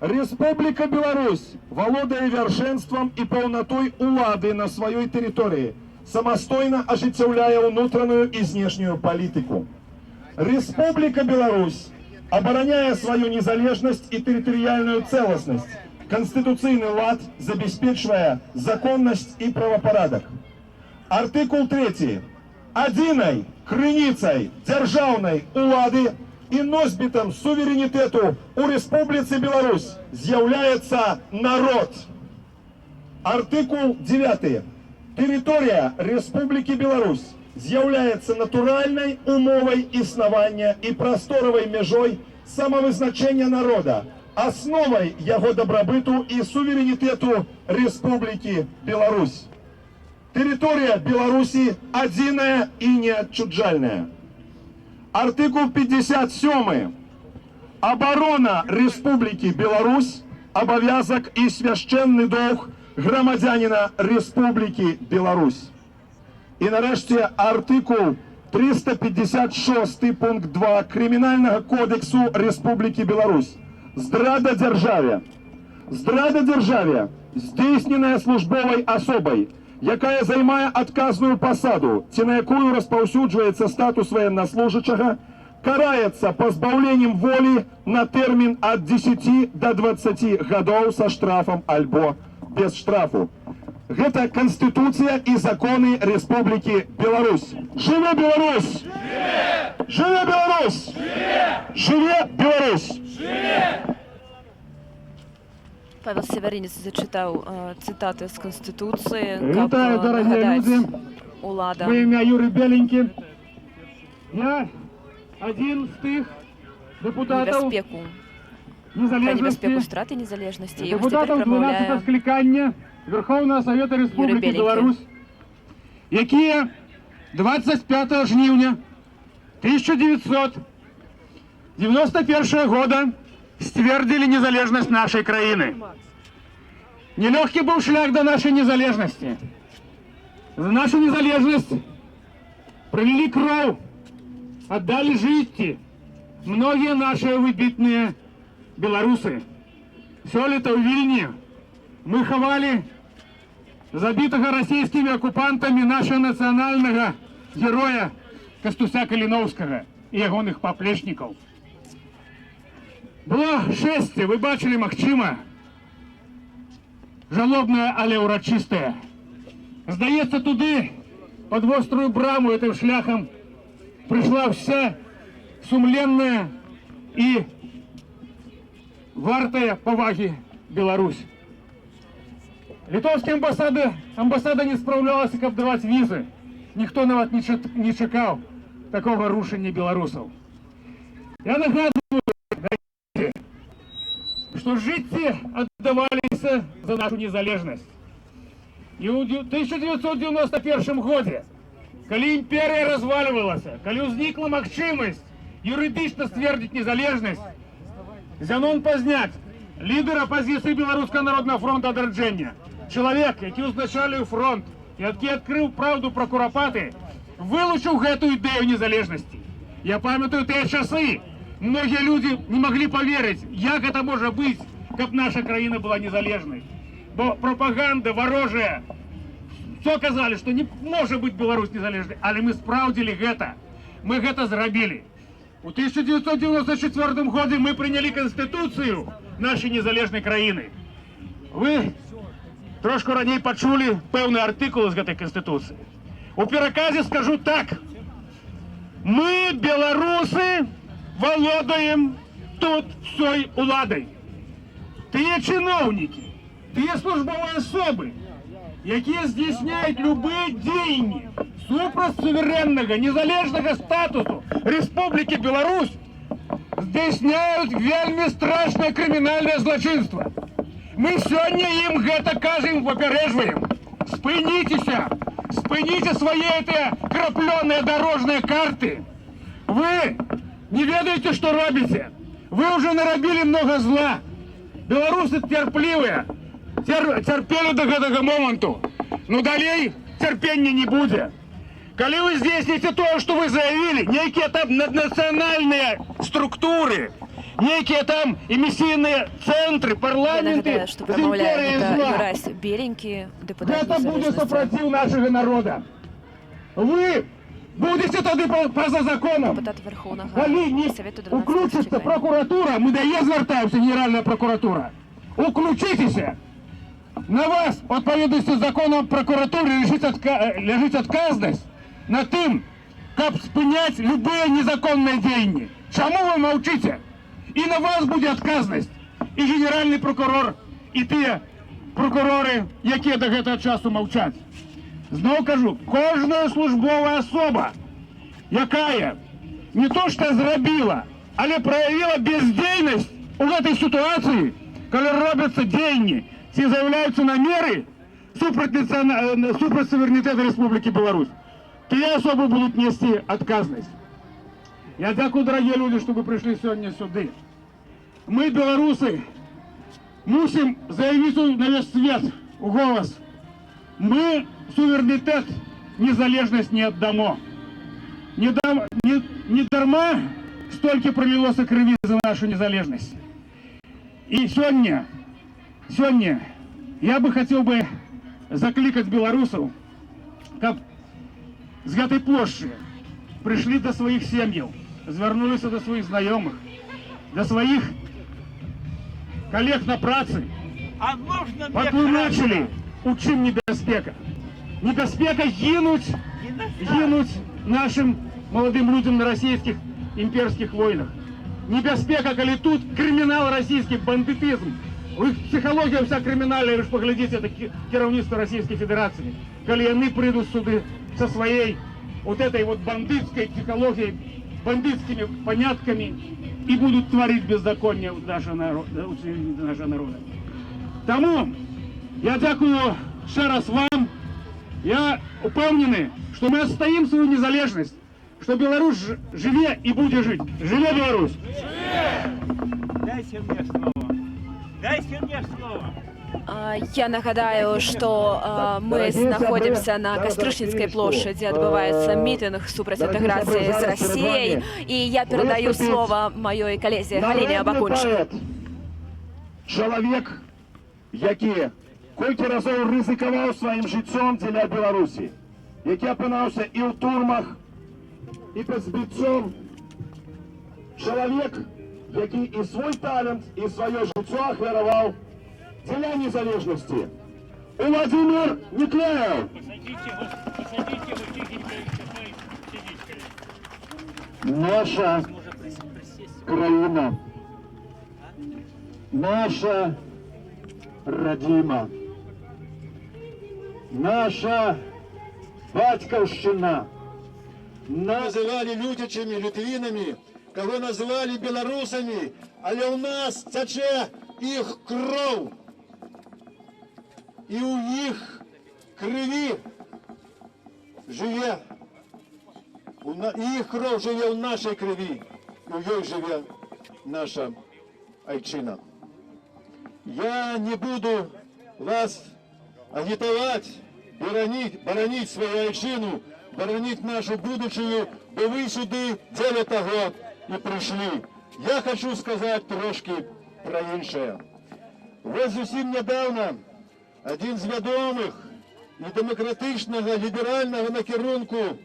Рэспубліка Беларусь валодае вяршэнствам і паўнатой улады на сваёй тэрыторыі, самастойна ажыццяўляе ўнутраную і знешнюю палітыку. Рэспубліка Беларусь абараняе сваю незалежнасць і тэрытарыяльную цэласнасць, канстытуцыйны лад, забяспечвае законнасць і правапарадак. Артыкул 3. Адзінай крыніцай дзяржаўнай улады і носьбітам суверэнітэту ў Рэспубліцы Беларусь з'яўляецца народ. Артыкул 9. Тэрыторыя Рэспублікі Беларусь з'яўляецца натуральнай умовай існавання і прасторавай мяжой самавызначэння народа, асновай яго дабрабыту і суверэнітэту Рэспублікі Беларусь. Тэрыторыя Беларусі адзіная і неадчуджальная. Артыкул 57. Абарона Рэспублікі Беларусь – абавязак і свяшчэнны доўг грамадзяніна Рэспублікі Беларусь. І нарэшце артыкул 356 пункт 2 Крымінальнага кодэксу Рэспублікі Беларусь. Здрада дзяржаве. Здрада дзяржаве, здзейсненая службовай асобай, якая займае адказную пасаду ці на якую распаўсюджваецца статус ваеннаслужачага, караецца пазбаўленнем волі на тэрмін ад 10 до 20 гадоў са штрафам альбо без штрафу. Гэта Канстытуцыя і законы Рэспублікі Беларусь. Жыве Беларусь! Жыве Беларусь! Жыве Беларусь! Павел Севярынец зачытаў цытаты з Канстытуцыі, каб Вітаю, дарагія нагадаць людзі. уладам. Маё імя Юрый Беленькі. Я адзін з тых дэпутатаў, небяспеку. Пра незалежнасці, небяспеку страты незалежнасці. І вось цяпер дэпутатаў 12 прамаўляе склікання Вярхоўнага Савета Юрый Рэспублікі Беленькі. Беларусь, якія 25 жніўня 1991 года сцвердзілі незалежнасць нашай краіны. Нелёгкі быў шлях да нашай незалежнасці. За нашу незалежнасць пралілі кроў, аддалі жыцці многія нашыя выбітныя беларусы. Сёлета ў Вільні мы хавалі забітага расійскімі акупантамі нашага нацыянальнага героя Кастуся Каліноўскага і ягоных паплечнікаў. Было шэсце, вы бачылі, магчыма, жалобнае, але ўрачыстае. Здаецца, туды, пад Вострую браму, гэтым шляхам прыйшла вся сумленная і вартая павагі Беларусь. Літоўскія амбасада не спраўлялася, каб даваць візы. Ніхто нават не чакаў такога рушання беларусаў. Я нагадваю, што жыцці аддаваліся за нашу незалежнасць. І ў 1991 годзе, калі імперыя развальвалася, калі ўзнікла магчымасць юрыдычна сцвердзіць незалежнасць, Зянон Пазняк, лідар апазіцыі Беларускага народнага фронта «Адраджэнне», чалавек, які ўзначаліў фронт і які адкрыў праўду пра Курапаты, вылучыў гэтую ідэю незалежнасці. Я памятаю тыя часы. Многія людзі не маглі паверыць, як гэта можа быць, каб наша краіна была незалежнай. Бо прапаганда варожая все казалі, што не можа быць Беларусь незалежнай, але мы спраўдзілі гэта. Мы гэта зрабілі. У 1994 годзе мы прынялі канстытуцыю нашай незалежнай краіны. Вы трошку раней пачулі пэўны артыкул з гэтай канстытуцыі. У пераказе скажу так: мы, беларусы, валодаем тут всей уладай. Тыя чыноўнікі, тыя службовыя асобы, якія здзяйсняюць любыя дзеянні супраць суверэннага незалежнага статусу Рэспублікі Беларусь, здзяйсняюць вельмі страшнае крымінальнае злачынства. Мы сёння ім гэта кажам, папярэджваем. Спыніцеся! Спыніце свае гэтыя краплёныя дарожныя карты. Вы не ведаеце, што робіце. Вы ўжо нарабілі многа зла. Беларусы цярплівыя, цярпелі до гэтага моманту. Ну, далей цярпення не будзе. Калі вы здзейсніце тое, што вы заявілі, нейкія там наднацыянальныя структуры, нейкія там эмісійныя цэнтры, Я парламенты нагадаю, што з прамаўляе імперыяй гэта зла. Юрась Беленькі, дэпутат Гэта будзе «Незалежнасці». супраціў нашага народа. Вы будете тады па-за законам. Дэпутат Вярхоўнага Калі не Савету 12 уключыцца склікання. пракуратура, мы да яе звяртаемся, Генеральная пракуратура. Уключыцеся! На вас, у адпаведнасці з законам пракуратуры, ляжыць адказнасць на тым, каб спыняць любыя незаконныя дзеянні. Чаму вы маўчыце? І на вас будзе адказнасць. І генеральны пракурор, і тыя пракуроры, якія да гэтага часу маўчаць. Зноў кажу, кожная службовая асоба, якая не то што зрабіла, але праявіла бездзейнасць у гэтай сітуацыі, калі робяцца дзеянні ці заяўляюцца намеры супраць суверэнітэту Рэспублікі Беларусь, тыя асобы будуць несці адказнасць. Я дзякую, дарагія людзі, што вы прыйшлі сёння сюды. Мы, беларусы, мусім заявіць на весь свет у голас: мы суверэнітэт, незалежнасць не аддамо. Не дарма столькі пралілося крыві за нашу незалежнасць. І сёння я бы хацеў бы заклікаць беларусаў, каб з гэтай плошчы прыйшлі да сваіх сем'яў, звярнуліся да сваіх знаёмых, да сваіх калег на працы, А можно мне патлумачылі, у чым небяспека. Небяспека гінуць нашым маладым людзям на расійскіх імперскіх войнах. Небяспека, калі тут крымінал расійскі, бандытызм. У іх псіхалогія вся крымінальная, вы ж паглядзіце, это кіраўніцтва Расійскай Федэрацыі. Калі яны прыйдуць сюды со своей вот этой вот бандитской психологией, бандитскими понятками. І будуць тварыць беззаконне ў нашага народа, нашага народа. Таму я дзякую яшчэ раз вам. Я ўпэўнены, што мы адстаім сваю незалежнасць, што Беларусь жыве і будзе жыць. Жыве Беларусь! Дайте мне слово. Дайте мне слово. Я нагадаю, што мы знаходзімся на Кастрычніцкай плошчы, дзе адбываецца мітынг супраць інтэграцыі з Расіяй. І я перадаю слова маёй калезе Галіне Абакунчык. Чалавек, які колькі разоў рызыкаваў сваім жыццём дзеля Беларусі, які апынаўся і ў турмах, і пад збіццём. Чалавек, які і свой талент, і сваё жыццё ахвяраваў дзеля незалежнасці. Уладзімір Някляеў! Посадите его тихенько, и сидит, Наша краіна, наша радзіма, наша бацькаўшчына. Называлі люцічамі, літвінамі, каго называлі беларусамі, але ў нас цячэ іх кроў. І ў іх крыві жыве, іх кроў жыве ў нашай крыві, і ў ёй жыве наша айчына. Я не буду вас агітаваць, бараніць сваю айчыну, бараніць нашу будучыню, бо вы сюды дзеля таго і прыйшлі. Я хачу сказаць трошкі пра іншае. Вось зусім нядаўна адзін з вядомых і дэмакратычнага ліберальнага накірунку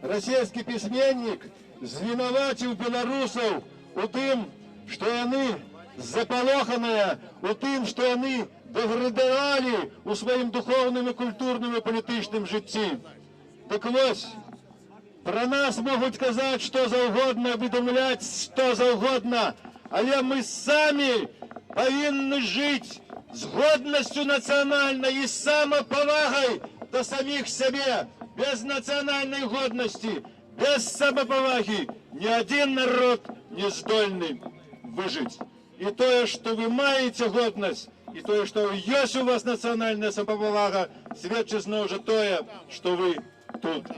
расійскі пісьменнік звінаваціў беларусаў у тым, што яны запалоханыя, у тым, што яны дэградавалі ў сваім духоўным і культурным і палітычным жыцці. Так вось, пра нас могуць казаць што заўгодна, выдумляць што заўгодна, але мы самі павінны жыць з годнасцю нацыянальнай і самапавагай да саміх сябе. Без нацыянальнай годнасці, без самапавагі ні адзін народ не здольны выжыць. І тое, што вы маеце годнасць, і тое, што ёсць у вас нацыянальная самапавага, сведчыць зноў жа тое, што вы тут.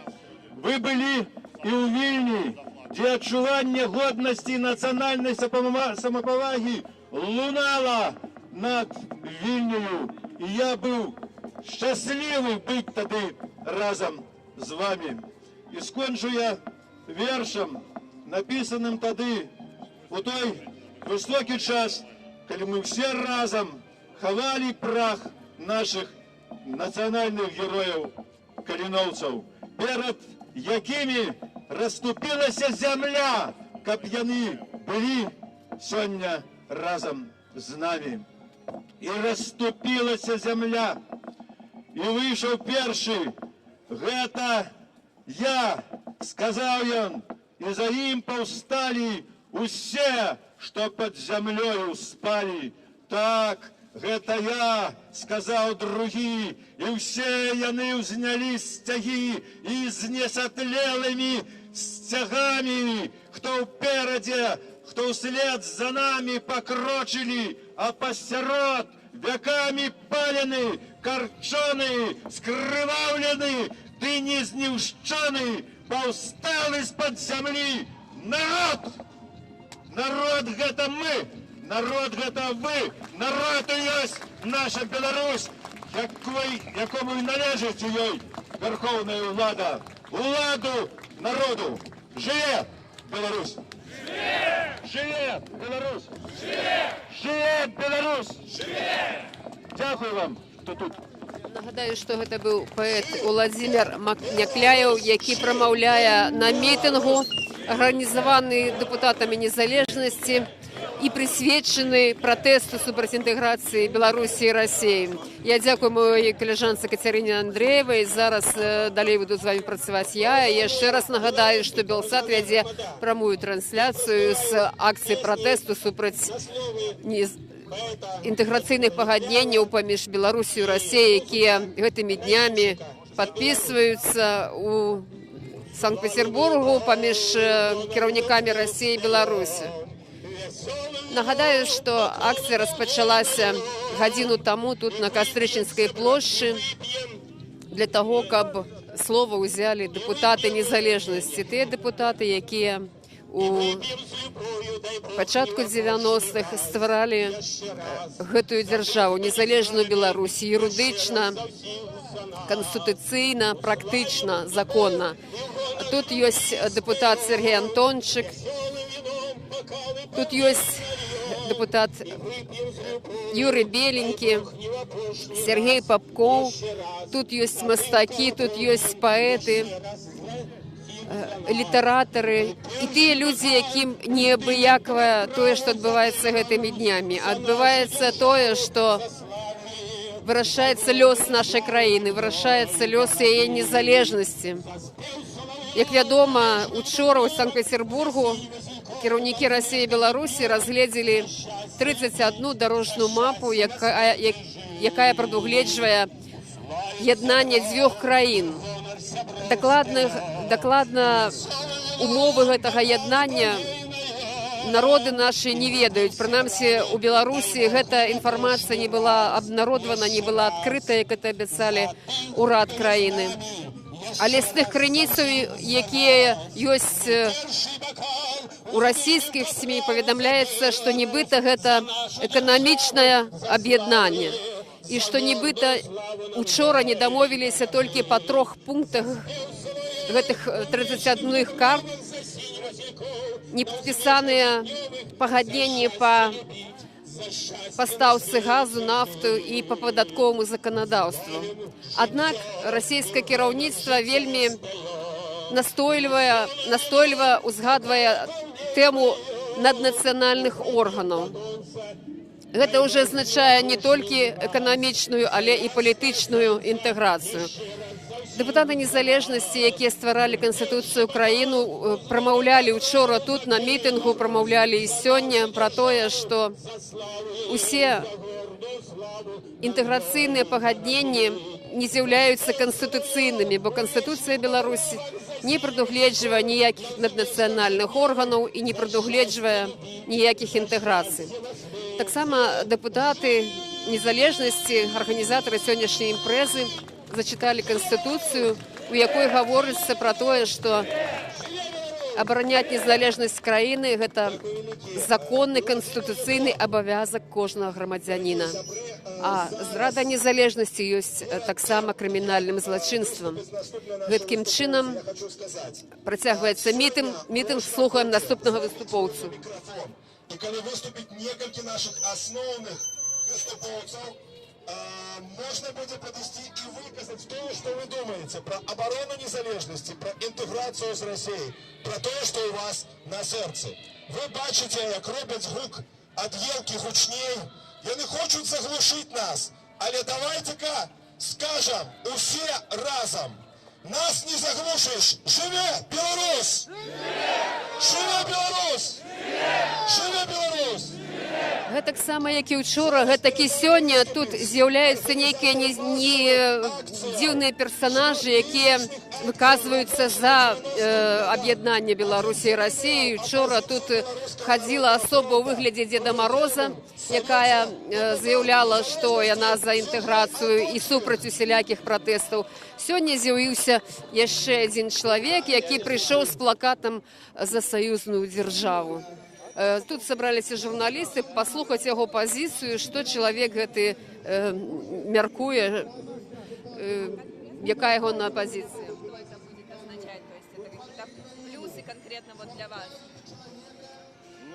Вы былі і ў Вільні, дзе адчуванне годнасці і нацыянальнай самапавагі лунала над Вільняю. І я быў шчаслівы быць тады разам з вамі. І скончу я вершам, напісаным тады, у той высокі час, калі мы ўсе разам хавалі прах нашых нацыянальных герояў каліноўцаў, перад якімі расступілася зямля, каб яны былі сёння разам з намі. І расступілася зямля, і выйшаў першы. «Гэта я», сказаў ён, і за ім паўсталі усе, што пад зямлёю спалі. «Так, гэта я», сказаў другі, і ўсе яны ўзнялі сцягі і з несатлелымі сцягамі, хто ўперадзе, хто ўслед за намі пакрочылі, а пасярод вякамі палены, карчоны, скрываўлены, ды не знішчоны, паўсталы з-пад зямлі народ! Народ — гэта мы, народ — гэта вы, народ і ёсць наша Беларусь, якому і належыць у ёй вярхоўная ўлада. Уладу народу! Жыве Беларусь! Жыве Беларусь! Жыве Беларусь! Дзякую вам, хто тут. Нагадаю, што гэта быў паэт Уладзімір Някляеў, які прамаўляе на мітынгу, арганізаваны дэпутатамі «Незалежнасці» і прысвечаны пратэсту супраць інтэграцыі Беларусі і Расіі. Я дзякую маёй каляжанцы Кацярыне Андрэевай. Зараз далей буду з вами працаваць я. І яшчэ раз нагадаю, што Белсат вядзе прамую трансляцыю з акцыі пратэсту супраць інтэграцыйных пагадненняў паміж Беларусію і Расіяй, якія гэтымі днямі падпісваюцца у Санкт-Петербургу паміж кіраўнікамі Расіі і Беларусі. Нагадаю, што акцыя распачалася гадзіну таму тут, на Кастрычніцкай плошчы, для таго, каб слова ўзялі дэпутаты «Незалежнасці», тыя дэпутаты, якія у пачатку 90-х стваралі гэтую дзяржаву, незалежную Беларусь, юрыдычна, канстытуцыйна, практычна, законна. Тут ёсць дэпутат Сяргей Антончык, тут ёсць дэпутат Юрый Беленькі, Сяргей Папкоў, тут ёсць мастакі, тут ёсць паэты, літаратары і тыя людзі, якім неабыякава тое, што адбываецца гэтымі днямі. Адбываецца тое, што вырашаецца лёс нашай краіны, вырашаецца лёс яе незалежнасці. Як вядома, учора ў Санкт-Пецярбургу кіраўнікі Расіі і Беларусі разгледзелі 31 дарожную мапу, якая прадугледжвае яднанне дзвюх краін. Дакладна умовы гэтага яднання народы нашы не ведаюць. Прынамсі, у Беларусі гэта інфармацыя не была абнародавана, не была адкрыта, як это абяцалі ўрад краіны. Але з тых крыніцаў, якія ёсць у расійскіх СМІ, паведамляецца, што нібыта гэта эканамічнае аб'яднанне і што нібыта учора не дамовіліся толькі па трох пунктах гэтых 31 карт, не падпісаныя пагадненні па пастаўцы газу, нафту і па падатковаму заканадаўству. Аднак расійскае кіраўніцтва вельмі настойліва узгадвае тэму наднацыянальных органаў. Гэта ўжо азначае не толькі эканамічную, але і палітычную інтэграцыю. Дэпутаты «Незалежнасці», якія стваралі канстытуцыю краіну, прамаўлялі учора тут на мітынгу, прамаўлялі і сёння пра тое, што усе інтэграцыйныя пагадненні не з'яўляюцца канстытуцыйнымі, бо Канстытуцыя Беларусі не прадугледжвае ніякіх наднацыянальных органаў і не прадугледжвае ніякіх інтэграцый. Таксама дэпутаты «Незалежнасці», арганізатары сённяшняй імпрэзы, зачыталі канстытуцыю, у якой гаворыцца пра тое, што абараняць незалежнасць краіны — гэта законны канстытуцыйны абавязак кожнага грамадзяніна. А зрада незалежнасці ёсць таксама крымінальным злачынствам. Гэткім чынам працягваецца мітынг, мітынг, слухаем наступнага выступоўцу. І калі выступіць некалькі нашых асноўных выступоўцаў, можна будзе падысці і выказаць тое, што вы думаеце пра абарону незалежнасці, пра інтэграцыю з Расіяй, пра тое, што ў вас на сэрцы. Вы бачыце, як робяць гук ад елкі гучней. Яны хочуць заглушыць нас, але давайте-ка скажам усе разам: Нас не заглушыш! Жыве Беларусь! Жыве Беларусь! Жыве Беларусь! Гэтаксама, як і учора, гэтак і сёння тут з'яўляюцца нейкія не дзіўныя персанажы, якія выказваюцца за аб'яднанне Беларусі і Расіі. Учора тут хадзіла асоба ў выглядзе Дзеда Мароза, якая заяўляла, што яна за інтэграцыю і супраць усялякіх пратэстаў. Сёння з'явіўся яшчэ адзін чалавек, які прыйшоў з плакатам за саюзную дзяржаву. Тут сабраліся журналісты паслухаць яго пазіцыю, што чалавек гэты мяркуе, якая ягоная пазіцыя. Что это будет означать? То есть это какие-то плюсы конкретно вот для вас?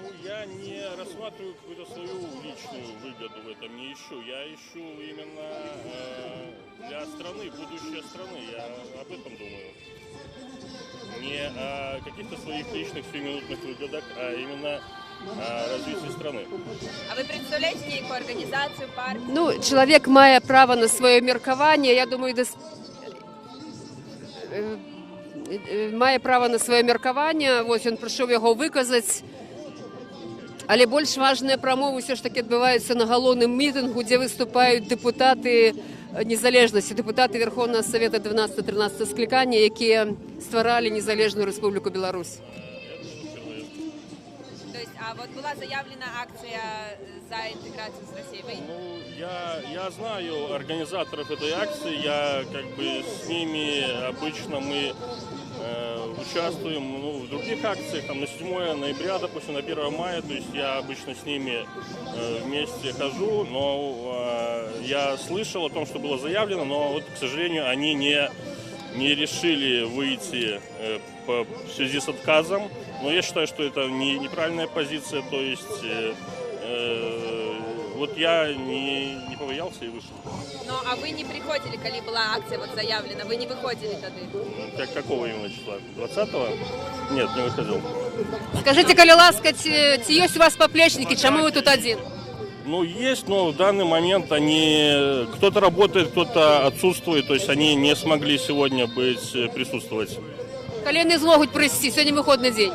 Ну, я не рассматриваю какую-то свою личную выгоду в этом, не ищу. Я ищу именно для страны, будущее страны. Я об этом думаю. Не о каких-то своих личных сиюминутных выгодах, а именно о развитии страны. А вы представляете некую организацию, партию? Ну, чалавек мае права на сваё меркаванне. Я думаю, мае права на сваё меркаванне. Вось ён прыйшоў яго выказаць. Але больш важныя прамовы ўсё ж такі адбываюцца на галоўным мітынгу, дзе выступаюць дэпутаты «Незалежнасці», дэпутаты Верховнага Совета 12-13 склікання, якія стваралі незалежную Рэспубліку Беларусь. То есть, а А вот была заявлена акция за интеграцию с Россией. Вы Ну, я знаю организаторов этой акции, я как бы с ними обычно мы участвуем, ну, в других акциях, там на 7 ноября, допустим, на 1 мая, то есть я обычно с ними вместе хожу, но я слышал о том, что было заявлено, но вот, к сожалению, они не решили выйти в связи с отказом. Но я считаю, что это не, неправильная позиция, то есть вот я не побоялся и вышел. Ну, а вы не прыходзілі, калі была акция вот заявлена, вы не выходзілі тады? Какого именно числа? 20-го? Нет, не выходил. Скажыце, калі ласка, ці ёсць у вас паплечнікі, чаму вы тут адзін? Ну, есть, но в данный момент они... Кто-то работает, кто-то отсутствует, то есть они не смогли сегодня присутствовать. Калі яны змогуць прыйсці, сёння выходны дзень.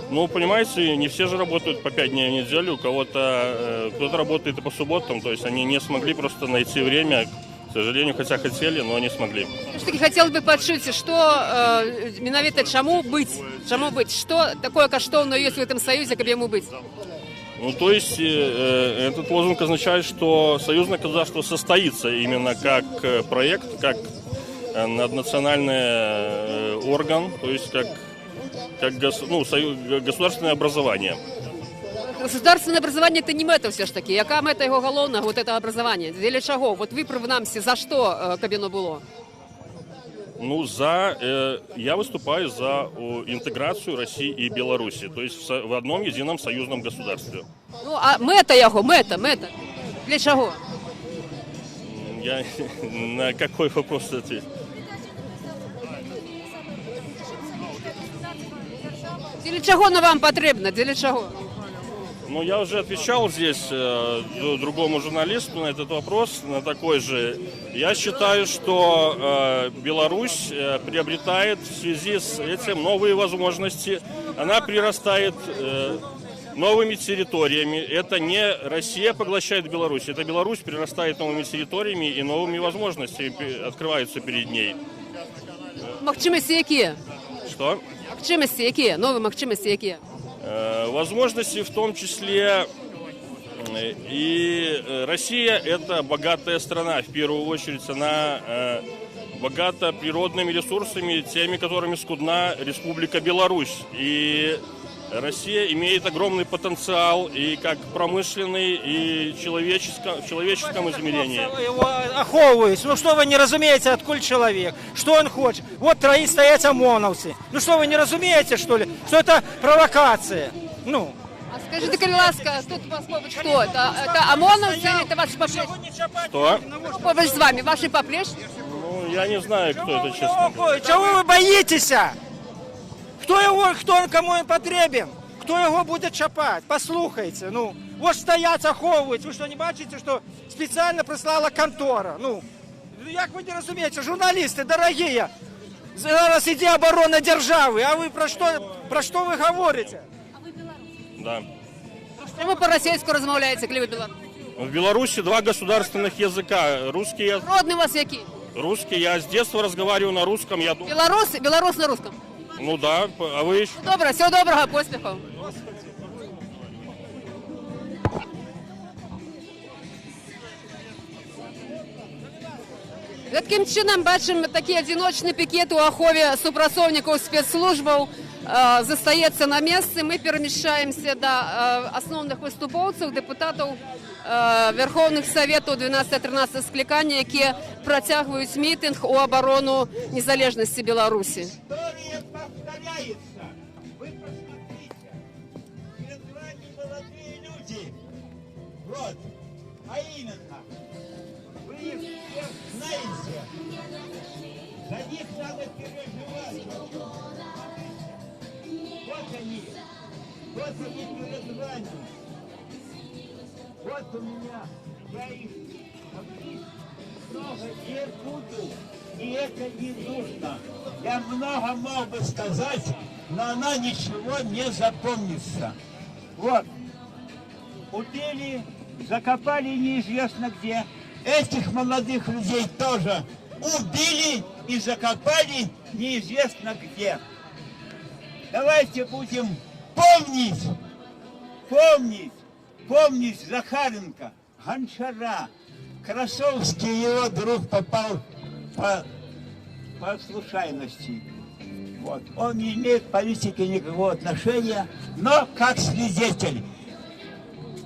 Ну, понимаете, не все же работают по 5 дней в неделю, у кого-то, кто-то работает и по субботам, то есть они не смогли просто найти время, к сожалению, хотя хотели, но не смогли. Усё ж такі хацела бы пачуць, што менавіта чаму быць, што такое каштоўнае ёсць у гэтым саюзе, каб яму быць? Ну, то есть этот лозунг означает, что союзное государство состоится именно как проект, как наднациональный орган, то есть как ну, государственное образование. Государственное образование — это не мэта ўсё ж такі. Якая мэта яго галоўнага, вот это образование? Дзеля чаго? Вот вы прынамсі за што, каб яно было? Ну, я выступаю за интеграцию России и Беларуси, то есть в одном едином союзном государстве. Ну, а мэта яго, мэта. Для чаго? Я на какой вопрос ответить? Дзеля чаго яно вам патрэбна? Дзеля чаго? Ну, я уже отвечал здесь другому журналисту на этот вопрос, на такой же. Я считаю, что Беларусь приобретает в связи с этим новые возможности. Она прирастает новыми территориями. Это не Россия поглощает Беларусь, это Беларусь прирастает новыми территориями, и новыми возможностями открываются перед ней. Магчымасці якія? Что? Магчымасці якія? Новыя магчымасці якія? Возможности в том числе и Россия — это богатая страна. В первую очередь она богата природными ресурсами, теми, которыми скудна Республика Беларусь. И Россия имеет огромный потенциал и как промышленный, и в человеческом измерении. Его ахоўваюць. Ну што, вы не разумееце, адкуль чалавек, што ён хоча? Вот траіх стаяць ОМОНовцы. Ну что, вы не разумееце, что ли, что это провокация? Ну, А скажыце, калі ласка, тут у вас побач хто? Это ОМОНовцы или это ваши паплечнікі? Что? Побач з вамі, вашы паплечнікі? Ну, я не знаю, кто это, честно говоря. Ой, чаго вы баіцеся? Хто яго, хто ён, каму ён патрэбен? Хто яго будзе чапаць? Паслухайце, ну, вот стаяць, ахоўваюць. Вы што, не бачыце, што спецыяльна прыслала кантора? Ну, як вы не разумееце, журналісты, дарагія, зараз ідзе абарона дзяржавы, а вы пра што вы гаворыце? Да. Чаму па-расейску размаўляеце, калі вы беларус? В Беларуси два государственных языка. Русский я... Родны у вас які? Русский. Я с детства разговариваю на русском. Я... Беларус, беларус на русском. Ну да, а вы еще? Добра, усяго добрага, поспехаў. Такім чынам, бачым, такі адзіночны пікет у ахове супрацоўнікаў спецслужбаў застаецца на месцы. Мы перамяшчаемся да асноўных выступоўцаў, дэпутатаў Вярхоўных Саветаў 12-13 склікання, якія працягваюць мітынг у абарону незалежнасці Беларусі. История повторяется. Вы посмотрите. Перед вами молодые люди. Вот. А именно, вы их всех знаете. За них надо переживать. Вот они. Вот они перед вами. Вот у меня. Я их много не буду. И это не нужно. Я много мог бы сказать, но она ничего не запомнится. Вот. Убили, закопали неизвестно где. Этих молодых людей тоже убили и закопали неизвестно где. Давайте будем помнить Помнить, помнить Захаренко, Гончара, Красовский, его друг, попал по случайности. Вот. Он не имеет к политике никакого отношения, но как свидетель.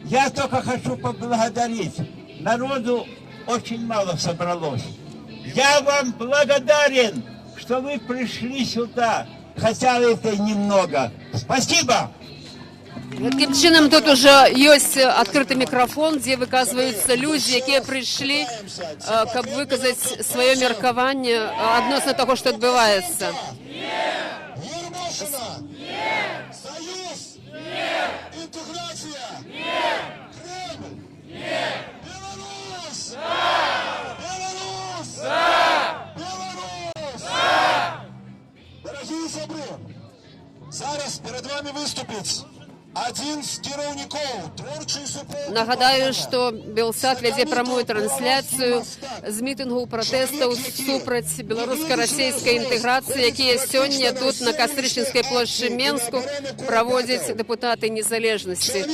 Я только хочу поблагодарить. Народу очень мало собралось. Я вам благодарен, что вы пришли сюда, хотя это и немного. Спасибо! Такім чынам, тут ужо ёсць адкрыты мікрафон, дзе выказваюцца людзі, якія прыйшлі, каб выказаць сваё меркаванне адносна таго, што адбываецца. Ермошина! Нет! Союз! Нет! Интеграция! Нет! Кремль! Нет! Беларусь! Да! Беларусь! Да! Беларусь! Да! Дарагія сябры, зараз перад вамі выступіць адзін з кіраўнікоў творчай суполкі. Нагадаю, што Белсат вядзе прамую трансляцыю з мітынгу пратэстаў супраць беларуска-расійскай інтэграцыі, якія сёння тут, на Кастрычніцкай плошчы Менску, праводзяць дэпутаты Незалежнасці.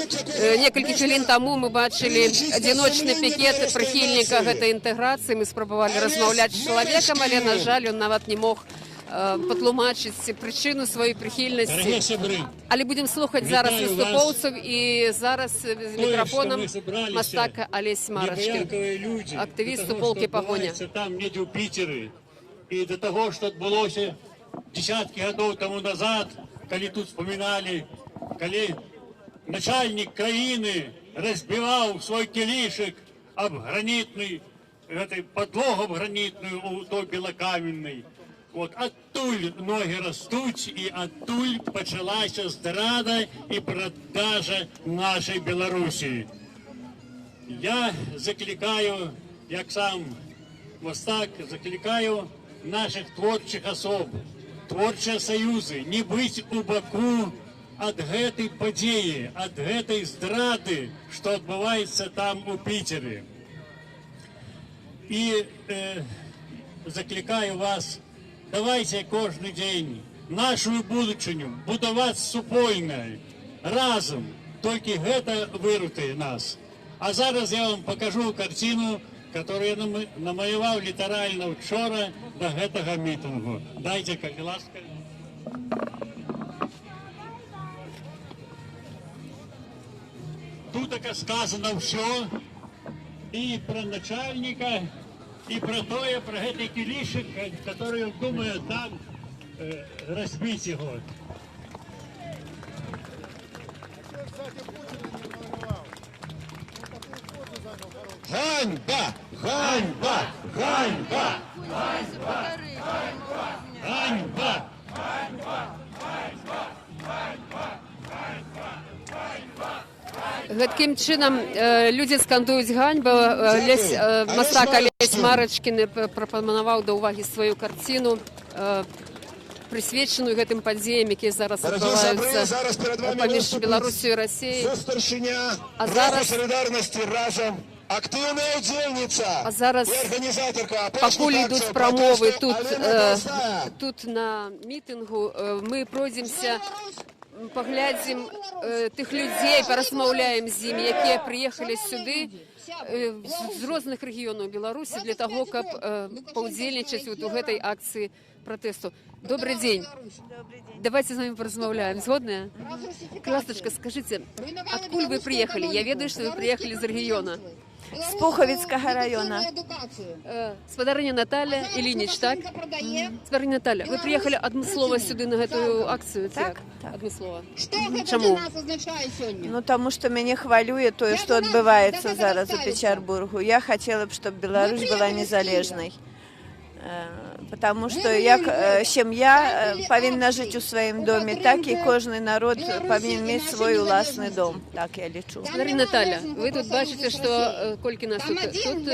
Некалькі хвілін таму мы бачылі адзіночны пікет прыхільніка гэтай інтэграцыі. Мы спрабавалі размаўляць з чалавекам, але, на жаль, ён нават не мог патлумачыць прычыну сваёй прыхільнасці. Дарагія сябры, Але будзем слухаць зараз вітаю вас. выступоўцаў, і зараз з Тое, мікрафонам што мы сабраліся, мастак Алесь Марачкін, неабыякавыя людзі, актывіст да таго, суполкі што «Пагоня». адбываецца там недзе ў Піцеры, і да таго, што адбылося десяткі гадоў таму назад, калі тут вспоминали, калі начальнік краіны разбіваў свой кілішак аб гранітны, гэтай падлогу аб гранітную у той белакаменнай. Вот адтуль ногі растуць, і адтуль пачалася здрада і продажа нашай Беларусі. Я заклікаю, як сам мастак, заклікаю нашых творчых асоб, творчыя саюзы не быць у баку ад гэтай падзеі, ад гэтай здрады, што адбываецца там, у Піцеры. І заклікаю вас, давайте кожны дзень нашу будучыню будаваць супольна, разам. Толькі гэта выратуе нас. А зараз я вам пакажу карціну, которую я намаляваў літаральна учора да гэтага мітынгу. Дайце, калі ласка. Тут така сказано ўсё і пра начальніка, і пра тое, пра гэты кілішак, который ён думае там разбіць яго. Ганьба! Ганьба! Ганьба! Ганьба! Гэткім чынам людзі скандуюць «ганьба». Мастак Алесь Марачкін прапанаваў да ўвагі сваю карціну, прысвечаную гэтым падзеям, якія зараз Дарагія сябры, адбываюцца зараз перад вамі паміж выступіць Беларусю і Расіяй. сустаршыня А зараз салідарнасці «Разам», актыўная удзельніца А зараз, і арганізатарка апошніх пакуль ідуць акцый прамовы пратэсту тут, Алена Толстая. тут на мітынгу, мы пройдземся, паглядзім тых людзей, паразмаўляем з імі, якія прыехалі сюды з розных рэгіёнаў Беларусі для таго, каб паўдзельнічаць вот у гэтай акцыі пратэсту. Добрый дзень. Давайте з вами паразмаўляем. Згодныя? Ластачка, скажыце, адкуль вы прыехалі? Я ведаю, што вы прыехалі з рэгіёна. З Пухавіцкага раёна. Спадарыня Наталля Ілініч, так? Спадарыня Наталля, вы прыехалі адмыслова сюды на гэтую акцыю? Так, так. Адмыслова. Чаму? Ну, таму што мяне хвалюе тое, што адбываецца зараз у Пецярбургу. Я хацела б, чтобы Беларусь была незалежнай. Потому что як сям'я павінна жыць у сваім доме, так і кожны народ павінен мець свой уласны дом. Так я лічу. Спадарыня Наталля, вы тут бачыце, што колькі нас тут? Тут,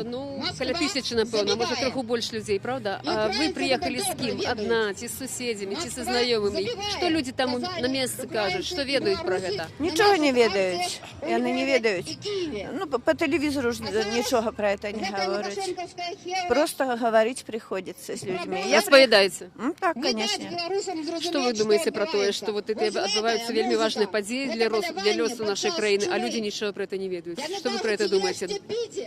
ну, каля тысячы, напэўна, можа, троху больш людзей, правда? А вы прыехалі з кім? Адна, ці з суседзямі, ці са знаёмымі? Што людзі там на месцы кажуць? Што ведаюць пра гэта? Нічога не ведаюць. Яны не ведаюць. Ну, па тэлевізору ж нічога пра это не гавораць. Просто гаварыць прыходзіцца. гаварыцца з людзьмі. Я Распавядаеце? Так, конечно. Што вы думаеце пра тое, што вот это адбываюцца вельмі важныя падзеі для лёсу нашай краіны, а людзі нічога пра это не ведаюць? Што вы пра это думаеце?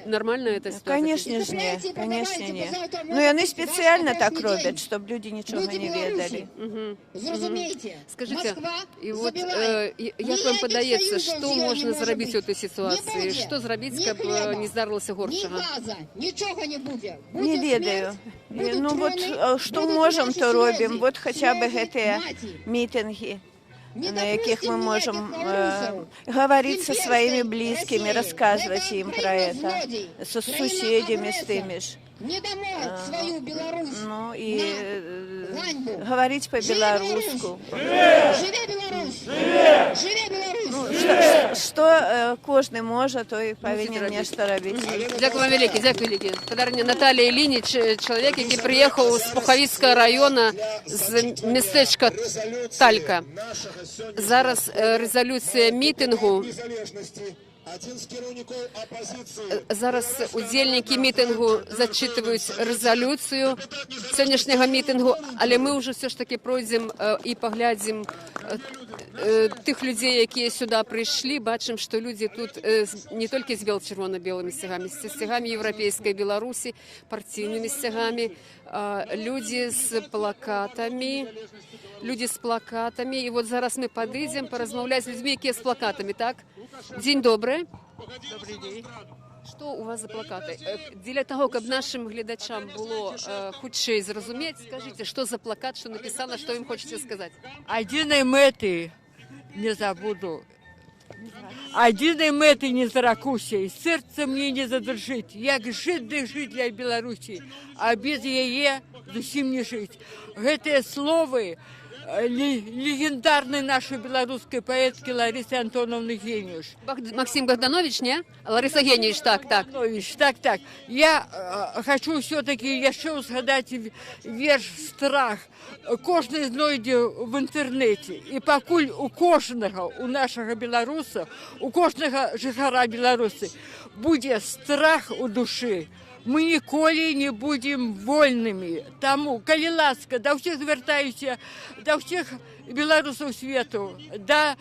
Нармальна эта ситуация? Конечно ж не, конечно не. Ну, яны спецыяльна так робяць, чтоб люди нічога не ведалі. Зразумейце. Скажыце, і вот як вам падаецца, што можна зрабіць у этой сітуацыі? Што зрабіць, каб не здарылася горшага? Нічога не будзе. Не ведаю. Ну вот, што можам, то робім. Вот хаця бы гэтыя мітынгі, на якіх мы можам гаварыць са сваімі блізкімі, расказваць ім пра это, са суседзямі з тымі ж. Не дамо сваю Беларусь. Ну і гаварыць па-беларуску. Жыве Беларусь! Жыве Беларусь! Ну, што кожны можа, той павінен нешта рабіць. Дзякуй вам вялікі, дзякуй вялікі. Спадарыня Наталля Ілініч, чалавек, які прыехаў з Пухавіцкага раёна, з мястэчка Талька. Зараз рэзалюцыя мітынгу. Зараз удзельнікі мітынгу зачытваюць рэзалюцыю сённяшняга мітынгу, але мы ўжо ўсё ж такі пройдзем і паглядзім тых людзей, якія сюда прыйшлі. Бачым, што людзі тут не толькі з бел-чырвона-белымі сцягамі, з сцягамі Еўрапейскай Беларусі, партыйнымі сцягамі, людзі з плакатамі, людзі з плакатамі. І вот зараз мы падыдзем паразмаўляць з людзьмі, якія з плакатамі, так? Дзень добры. Добрый день. Што у вас за плакаты? Дзеля таго, каб нашым гледачам было хутчэй зразумець, скажыце, што за плакат, што напісана, што ім хочаце сказаць? Адзінай мэты не забуду. Адзінай мэты не заракуся, і сэрца мне не задржыць. Як жыць ды жыць для Беларусі, а без яе зусім не жыць. Гэтыя словы легендарнай нашай беларускай паэткі Ларысы Антонаўны Геніюш. Максім Багдановіч, не? Ларыса Геніюш, так. Багдановіч, так. Я хочу все-таки яшчэ ўзгадаць верш «Страх». Кожны знойдзе в інтэрнэце. І пакуль у кожнага, у нашага беларуса, у кожнага жыхара Беларусі будзе страх у душы, мы ніколі не будзем вольнымі. Таму, калі ласка, да ўсіх звяртаюся, да ўсіх беларусаў свету, да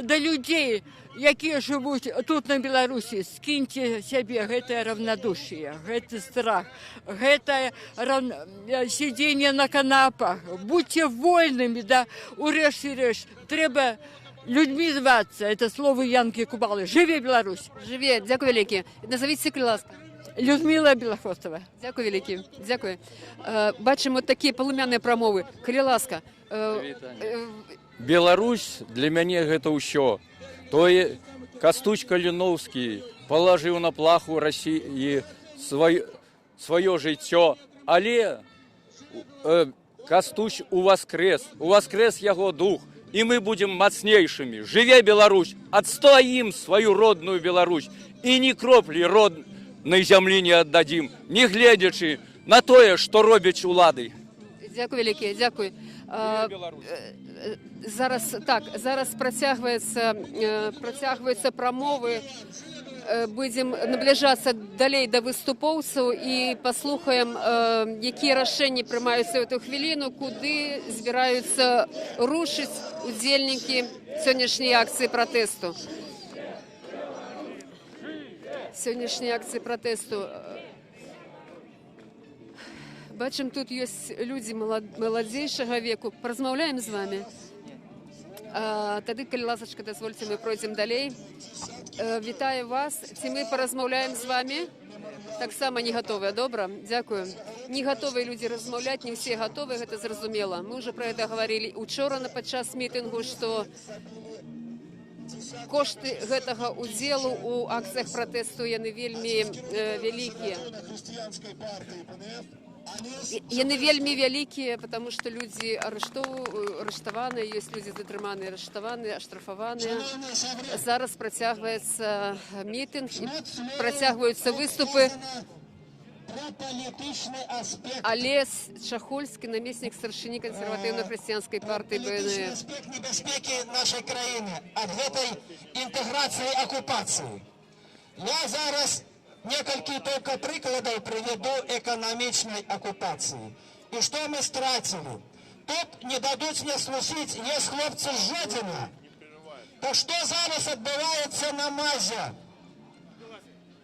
людзей, якія жывуць тут на Беларусі, скіньце сябе гэтае равнодушие, гэты страх, гэтае сидзенне на канапах. Будьте вольнымі, да, урэшце рэшт, трэба людзьмі звацца. Это словы Янкі Купалы. Жыве Беларусь! Жыве, дзякуй вялікі. Назавіце, калі ласка. Людмила Белахвостова. Дзякуй вялікі. Дзякуй. Бачым от такія палымяныя прамовы. Калі ласка. Беларусь для мяне гэта ўсё. Тое Кастусь Каліноўскі палажыў на плаху Расіі сваё жыццё, але Кастусь уваскрэс, уваскрэс яго дух, і мы будзем мацнейшымі. Жыве Беларусь, адстаім сваю родную Беларусь і ні кроплі роднай зямлі не аддадзім, не гледзячы на тое, што робяць улады. Дзякуй вялікі, дзякуй. Зараз так, зараз працягваюцца прамовы. Будзем набліжацца далей да выступоўцаў і паслухаем, якія рашэнні прымаюцца ў эту хвіліну, куды збіраюцца рушыць удзельнікі сённяшняй акцыі пратэсту. Сённяшняй акцыі пратэсту. Бачым, тут ёсць людзі маладзейшага веку. Паразмаўляем з вамі? Тады, калі ласачка, дазвольце, мы пройдзем далей. Вітаю вас. Ці мы паразмаўляем з вамі? Таксама не гатовыя, добра? Дзякую. Не гатовыя людзі размаўляць, не ўсе гатовыя, гэта зразумела. Мы ўжо пра гэта гаварылі учора падчас мітынгу, што кошты гэтага удзелу ў акцыях пратэсту яны вельмі вялікія. Яны вельмі вялікія, потому что людзі арыштаваныя, ёсць людзі затрыманыя, арыштаваныя, аштрафаваныя. Зараз працягваецца мітынг і працягваюцца выступы. Алесь Чахольскі, намеснік старшыні кансерватыўна-хрысціянскай партыі БНФ. Аспект небяспекі нашай краіны ад гэтай інтэграцыі акупацыі. Я зараз Некалькі толькі прыкладаў прывяду эканамічнай акупацыі. І што мы страцілі? Тут не дадуць мне схлусіць, есть хлопцы з Жодзіна. То што зараз адбываецца на МАЗе?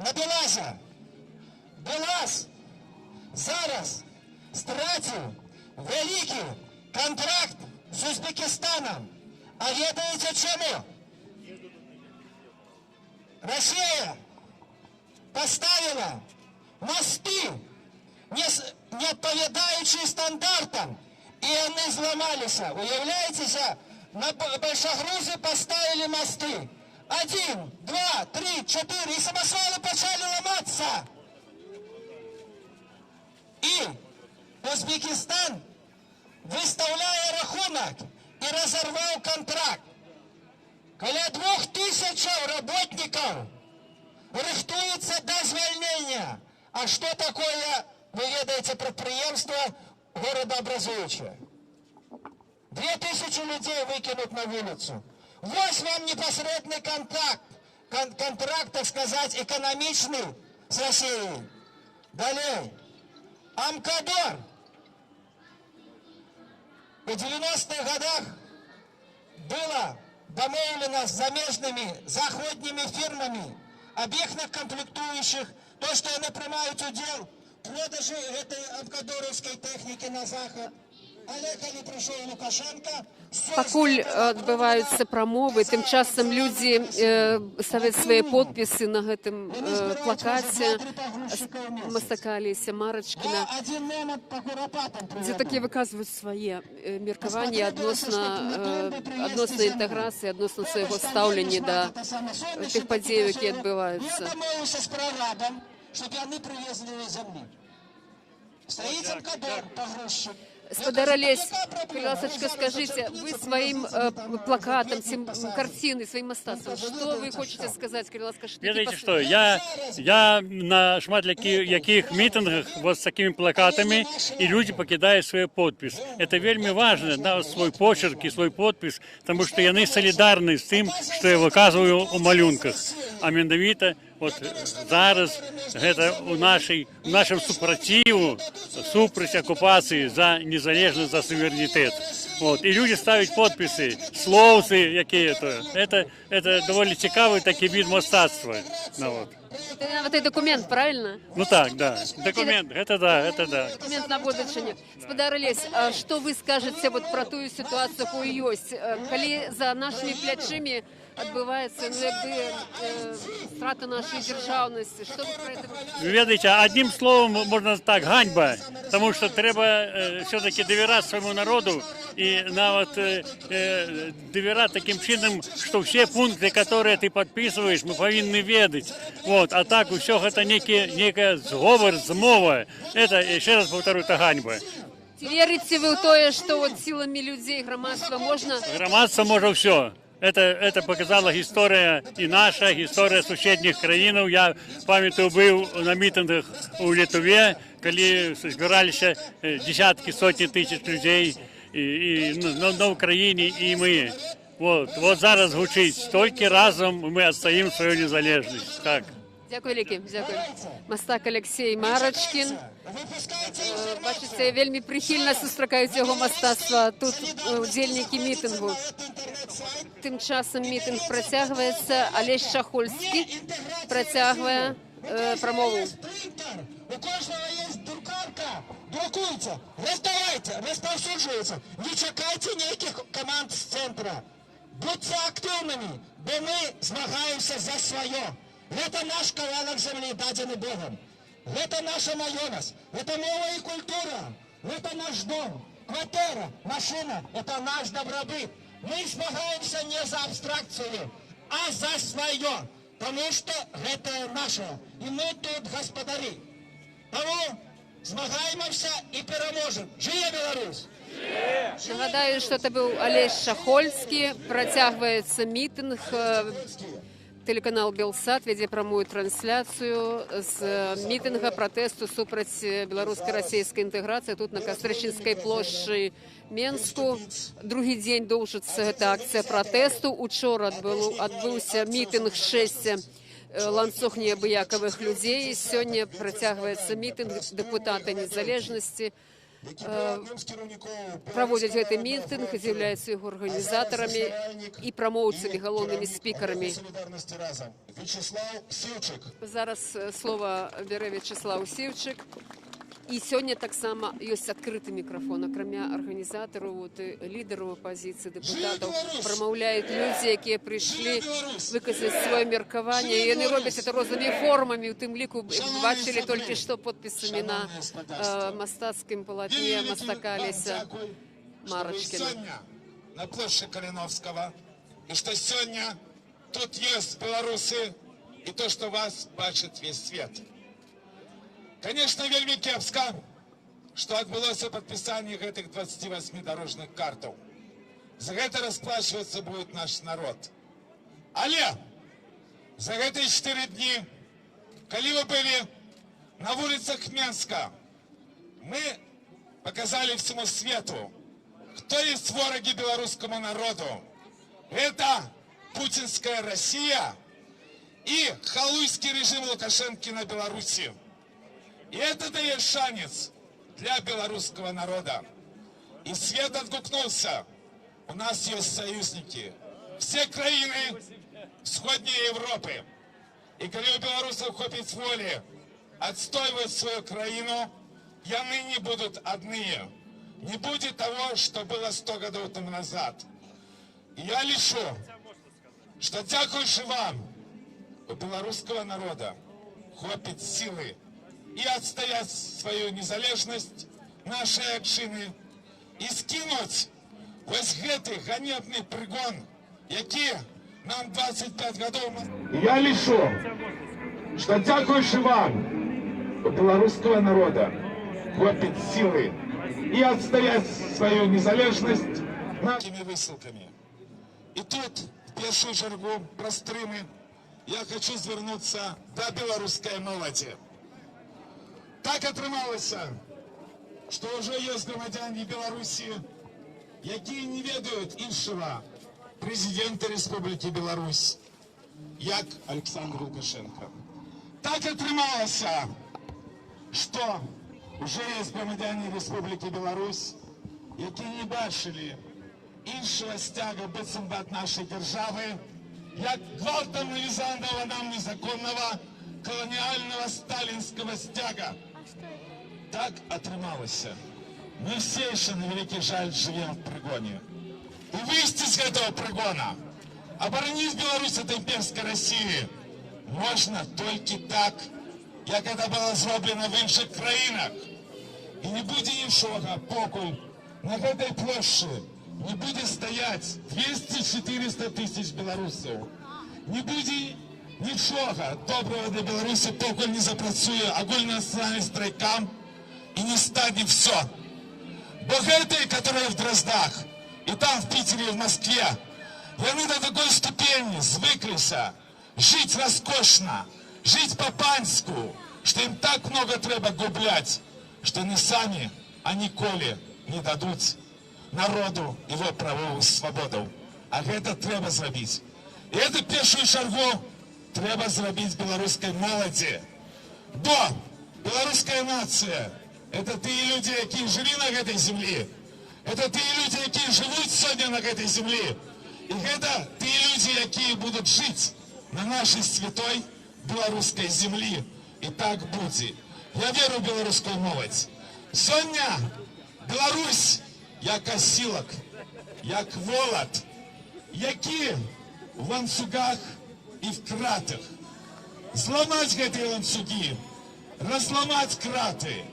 На Белазе? Белаз зараз страціў вялікі кантракт з Узбекістанам. А ведаеце чаму? Расія паставіла масты, не адпавядаючыя стандартам, і яны зламаліся. Уяўляеце, на большегрузы паставілі масты. Один, два, три, четыре, и самосвалы пачалі ламацца. І Узбекістан выстаўляе рахунак і разарваў кантракт. Каля 2000 работнікаў рыхтуецца да звальнення. А што такое, вы ведаеце, прадпрыемства горадаобразующее? 2000 людзей выкінуць на вуліцу. Вось вам непасрэдны кантакт, кантракт, так сказать, эканамічны з Расіяй. Далей. Амкадор. У 90-х годах было дамоўлена з замежнымі заходнімі фірмамі аб іхных комплектующих, то, што яны прымаюць удзел у продажы гэтай амкадораўскай тэхнікі на захад. Але калі прыйшоў Лукашэнка, Пакуль адбываюцца прамовы, тым часам людзі ставяць свае подпісы на гэтым плакаце мастака Алеся Марачкіна, один момант па Курапатам дзе такія выказваюць свае меркаванні адносна інтэграцыі, адносна свайго стаўлення да тых падзеяў, якія адбываюцца. Я дамовіўся з прарабам, чтоб яны прывезлі зямлі. Стаіць Амкадор, пагрузчык. Спадар Алесь, калі ласачка, скажыце, вы сваім плакатам, цім карціны, сваім мастацтвам, што вы хочаце сказаць, калі ласка, што Ведаеце што, я на шмат якіх мітынгах вот з такімі плакатамі, і людзі пакідаюць свой подпіс. Это вельмі важна, нават свой почерк і свой подпіс, таму што яны салідарны з тым, што я выказваю ў малюнках. А менавіта вот зараз гэта у нашым супраціву супраць акупацыі, за незалежнасць, за суверэнітэт. Вот. І людзі ставяць подпісы, слоўцы якія то. Это даволі цікавы такі від мастацтва. Ну, вот. Это нават і дакумент, правильно? Ну так, да. Дакумент, гэта да, это да. Дакумент на будучыню. Спадар Алесь, а што вы скажаце вот пра тую сітуацыю, якую ёсць, калі за нашымі плячымі адбываецца, ну, як бы, страта нашай дзяржаўнасці? Што вы пра гэта? Вы ведаеце, одним словом можна так: ганьба, потому что трэба все-таки давяраць свайму народу і нават давяраць таким чынам, что все пункты, которые ты подписываешь, мы павінны ведаць. Вот, а так усё гэта некая зговар, змова. Это, еще раз повторю, это ганьба. Ці верыце вы ў тое, што вот сіламі людзей, грамадства можна Грамадства можа ўсё. Это показала гісторыя і наша, гісторыя суседніх краінаў. Я памятаю, быў на мітынгах у Літве, калі збіраліся десяткі, сотні тысяч людзей і на Украіне, і мы. Вот зараз гучыць: толькі разам мы адстаім сваю незалежнасць. Так. Дзякуй вялікі, дзякуй. Мастак Аляксей Марачкін. Бачыце, вельмі прыхільна сустракаюць яго мастацтва тут удзельнікі мітынгу. Тым часам мітынг працягваецца. Алесь Чахольскі працягвае прамову. У кожнага есть друкарка. Друкуйце, раздавайце, распаўсюджвайце. Не чакайце нейкіх каманд з цэнтра. Будьце актыўнымі, бо мы змагаемся за сваё. Гэта наш кавалак зямлі, дадзены Богам. Гэта наша маёмасць, гэта мова і культура, гэта наш дом, кватэра, машына, это наш дабрабыт. Мы змагаемся не за абстракцыю, а за сваё, таму што гэта наша, і мы тут гаспадары. Таму змагаемся і пераможам. Жыве Беларусь! Нагадаю, што это быў Алесь Чахольскі. Працягваецца мітынг. Тэлеканал Белсат вядзе прамую трансляцыю з мітынга пратэсту супраць беларуска-расійскай інтэграцыі тут, на Кастрычніцкай плошчы Менску. Другі дзень доўжыцца гэта акцыя пратэсту. Учора адбыўся мітынг шэсця Ланцуг неабыякавых людзей. Сёння працягваецца мітынг. Дэпутаты «Незалежнасці» праводзяць гэты мітынг, з'яўляюцца яго арганізатарамі і прамоўцамі, галоўнымі спікарамі. Салідарнасці «Разам» Вячаслаў Сіўчык. Зараз слова бярэ Вячаслаў Сіўчык. І сёння таксама ёсць адкрыты мікрафон. Акрамя арганізатараў, вот, і лідараў апазіцыі, дэпутатаў, прамаўляюць людзі, якія прыйшлі выказаць сваё меркаванне. І яны робяць это рознымі формамі, у тым ліку бачылі толькі што подпісамі на мастацкім палатне мастака Алеся Марачкіна. Сёння на плошчы Каліноўскага, і што сёння тут ёсць беларусы, і то, што вас бачыць увесь свет. Конечно, вельмі кепска, што адбылося падпісанне гэтых 28 дарожных картаў. За гэта расплачвацца будет наш народ. Але за гэтыя 4 дні, калі вы былі на вуліцах Менска, мы показали всему свету, кто есть вораги белорусскому народу. Это путинская Россия и халуйский режим Лукашенко на Беларуси. И это дает шанец для белорусского народа. И свет отгукнулся. У нас есть союзники. Все краіны Усходняй Европы. И калі у беларусаў хопіць волі отстаивать свою краіну, яны не будут одни. Не будет того, что было 100 годов тому назад. И я лічу, что, дзякуючы вам, у белорусского народа хопіць силы и отстоять свою незалежнасць нашей айчыны, и скинуть вось гэты ганебны прыгон, які нам 25 гадоў. Я лічу, что, дзякуючы вам, у белорусского народа хопіць силы и отстоять свою незалежнасць нашими высылками. И тут, в першую чаргу, праз стрымы, я хочу звярнуцца да беларускай моладзі. Так атрымалася, што ўжо ёсць грамадзяне Беларусі, якія не ведаюць іншага прэзідэнта Рэспублікі Беларусь, як Аляксандр Лукашэнка. Так атрымалася, што ўжо ёсць грамадзяне Рэспублікі Беларусь, якія не бачылі іншага сцяга быццам бы ад нашай дзяржавы, як гвалтам навязанного нам незаконного колониального сталинского стяга. Так атрымалася. Мы все еще, на вялікі жаль, живем в прыгоне. И выйти с этого прыгона, оборонить Беларусь от имперской России можно только так, як это было зроблена в іншых краінах. І не будзе нічога, покуль на гэтай плошчы не будзе стаяць 200-400 тысяч беларусаў. Не будзе нічога добрага для Беларусі, покуль не запрацуе агульнанацыянальны страйкам і не стане все. Бо гэтыя, которые в Дроздах, и там в Питере, и в Москве, яны до такой ступені звыкліся жить роскошно, жить по-панську, что им так много трэба гублять, что они сами, а ніколі не дадуць народу его правовую свабоду. А гэта трэба зрабіць. І это першую чаргу трэба зрабіць беларускай моладзі. Бо беларуская нацыя — это тыя людзі, якія жылі на гэтай землі. Это тыя людзі, якія жывуць сёння на гэтай землі. І гэта тыя людзі, якія будуць жыць на нашай святой беларускай землі. І так будзе. Я веру в беларускую моладзь. Сёння Беларусь як асілак, як волат, які в ланцугах і в кратах. Зламаць гэтыя ланцугі, разламаць краты.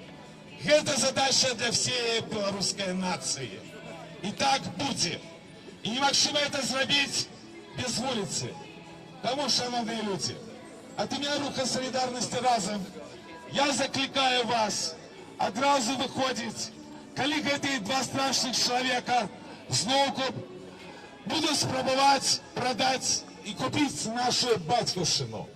Гэта задача для всей беларускай нацыі. І так будзе. І немагчыма это зрабіць без вуліцы. Таму, шановныя людзі, ад імя руха салідарнасці «Разам» я заклікаю вас адразу выходзіць, калі гэтыя два страшных чалавека зноўку будуць спрабаваць прадаць і купіць нашу бацькаўшчыну.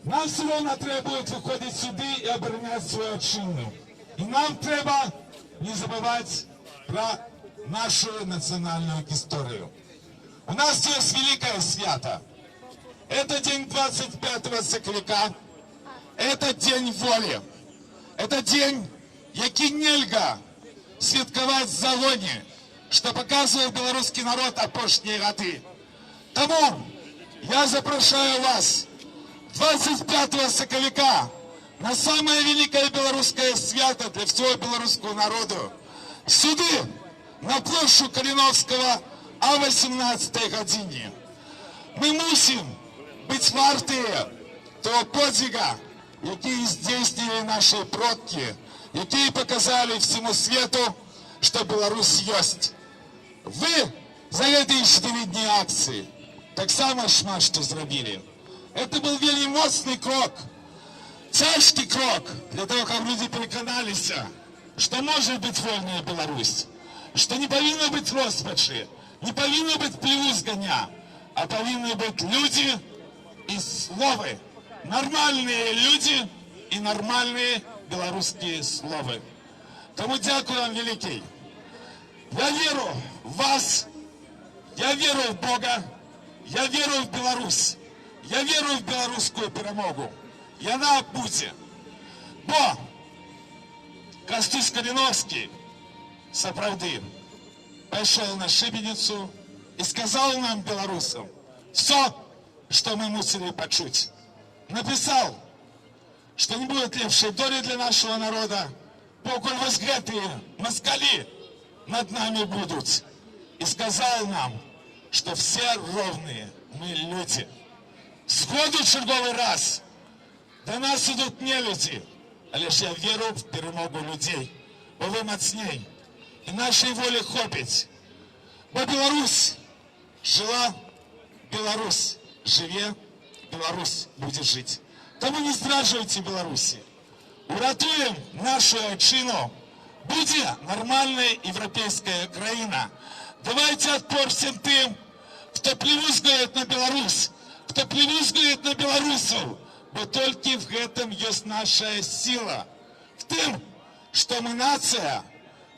Нам все роўна трэба будет выходзіць сюды і абараняць сваю айчыну. І нам трэба не забываць пра нашу нацыянальную гісторыю. У нас ёсць вялікае свята. Это день 25 сакавіка, это день волі. Это день, які нельга святкаваць в загоне, што паказвае беларускі народ апошнія гады. Таму я запрашаю вас 25 сакавіка на самае вялікае беларускае свята для всего беларускага народу. Сюды, на плошчу Каліновскага, а 18 гадзіне. Мы мусім быць вартыя того подзвіга, які здзейснілі нашы продкі, якія паказалі всему свету, што Беларусь ёсць. Вы за гэтыя 4 дні акцыі таксама шмат што зрабілі. Это был вельмі моцны крок, цяжкі крок для того, каб людзі пераканаліся, што можа быць вольная Беларусь, што не павінна быць роспачы, не павінна быць плюзгання, а павінны быць людзі і словы. Нармальныя людзі і нармальныя беларускія словы. Таму дзякую вам вялікі. Я веру в вас, я веру в Бога, я веру в Беларусь, я веру в беларускую перамогу. Яна будзе. Бо Кастусь Каліновскі сапраўды пайшоў на шыбеніцу і сказал нам, беларусам, все, что мы мусілі пачуць. Написал, что не будет лепшай долі для нашего народа, покуль вось гэтыя москалі над нами будут. И сказал нам, что все ровные мы люди. Сходу черговый раз до нас идут не люди, але ж я веру в перемогу людей, бо вы мацней, і нашай волі хопіць. Бо Беларусь жила, Беларусь жыве, Беларусь будзе жыць. Таму не здраджвайце Беларусі. Уратуем нашу айчыну. Будзе нармальная еўрапейская краіна. Давайте отпор всем тым, хто плюзгает на Беларусь, хто плюзгает на беларусаў, бо толькі в гэтым ёсць наша сила. В тым, што мы нацыя,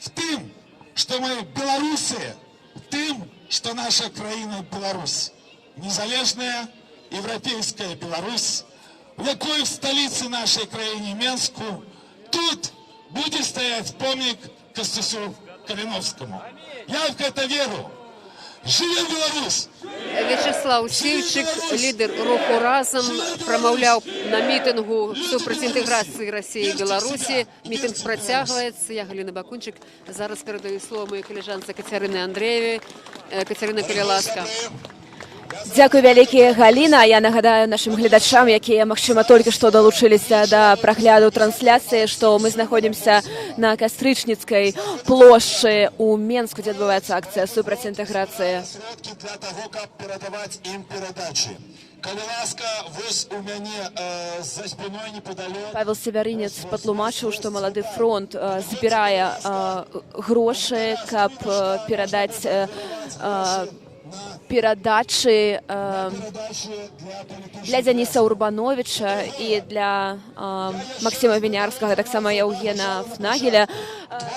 в тым, што мы беларусы, в тым, што наша краіна Беларусь. Незалежная еўрапейская Беларусь, у якой в сталіцы нашай краіне Менску тут будзе стаяць помнік Кастусю Каліновскаму. Я в гэта веру. Жыве Беларусь! Вячаслаў Сіўчык, лідар руху «Разам», прамаўляў на мітынгу супраць інтэграцыі Расіі і Беларусі. Мітынг працягваецца. Я, Галіна Бакунчык, зараз перадаю слова маёй каляжанцы Кацярыны Андрэевай. Кацярына, калі ласка. Дзякуй вялікі, Галіна. Я нагадаю нашым гледачам, якія, магчыма, толькі што далучыліся да прагляду трансляцыі, што мы знаходзімся на Кастрычніцкай плошчы ў Менску, дзе адбываецца акцыя супраць інтэграцыі. Для того, каб перадаваць ім перадачы. Калі ласка, вось у мяне за спиной неподалеку. Павел Севярынец патлумачыў, што Малады фронт збірае грошы, каб перадаць перадачы для Дзяніса Урбановича і для Максіма Вінярскага, таксама Яўгена Фнагеля.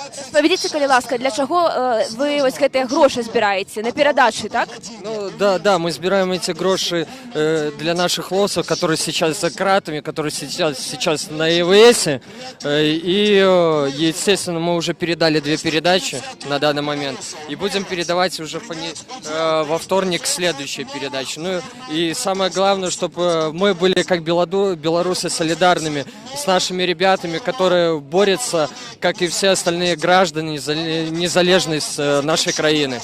Распавядзіце, калі ласка, для чаго вы вось гэтыя грошы збіраеце? На перадачы, так? Ну да, мы збіраем эти грошы для наших хлопцев, которые сейчас за кратами, которые сейчас на ИВС. И, естественно, мы уже передали две передачи на данный момент. И будем передавать уже во вторник следующие передачи. Ну и самое главное, чтобы мы были как белорусы солидарными с нашими ребятами, которые борются, как и все остальные граждане, за незалежнасць нашай краіны.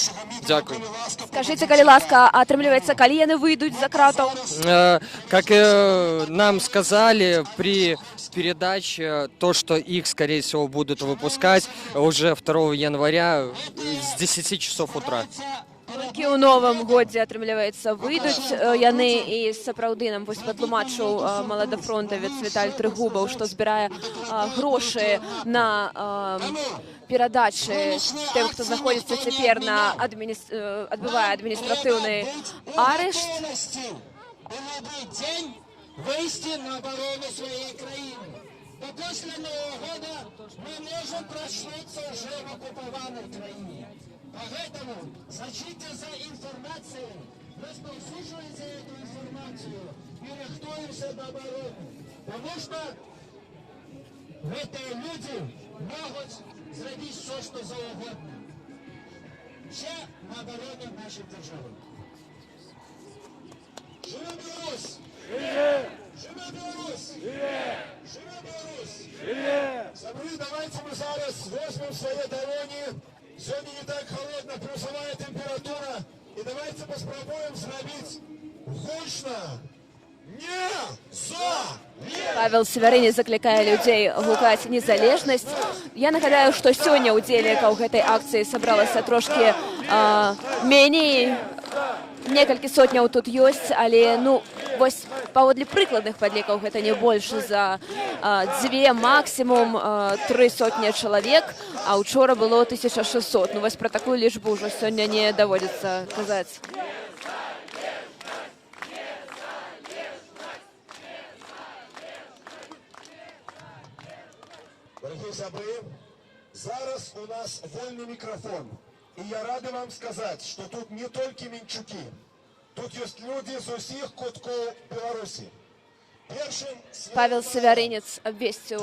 Дзякую. Скажыце, калі ласка, атрымліваецца, калі яны выйдуць за кратаў? Как нам сказали при передаче, то, что их, скорее всего, будут выпускать уже 2 января с 10 часов утра. Толькі ў новым годзе, атрымліваецца, выйдуць яны. І сапраўды нам вось патлумачыў маладафронтавец Віталь Трыгубаў, што збірае грошы на перадачы тым, хто знаходзіцца цяпер на адбывае адміністратыўны арышт. Любы дзень выйсці на абарону сваёй краіны. Бо пасля Новага года мы можам прачнуцца ўжо в акупаванай краіне. Поэтому сачыце за інфармацыяй. Распаўсюджвайце гэту інфармацыю і рыхтуемся да абароны. Таму што гэтыя людзі могуць зрабіць усё, што заўгодна. Усё на абарону нашай дзяржавы. Жыве Беларусь! Жыве! Жыве Беларусь! Жыве! Жыве Беларусь! Жыве! Сябры, давайце мы зараз возьмем свае далоні. Сёння не так холадна, плюсавая тэмпература. І давайце паспрабуем зрабіць гучна. Не за! Павел Севярынец заклікае людзей гукаць незалежнасць. Я нагадаю, што сёння удзельнікаў гэтай акцыі сабралася трошкі меней. Некалькі сотняў тут ёсць, але, ну, вось паводле прыкладных падлікаў гэта не больш за дзве, максімум тры сотні чалавек, а учора было 1600. Ну вось пра такую лічбу ўжо сёння не даводзіцца казаць. Дарагія сябры, зараз у нас вольны мікрафон. І я рады вам сказаць, што тут не толькі мінчукі. Тут ёсць людзі з усіх куткоў Беларусі. Першым Павел Севярынец абвесціў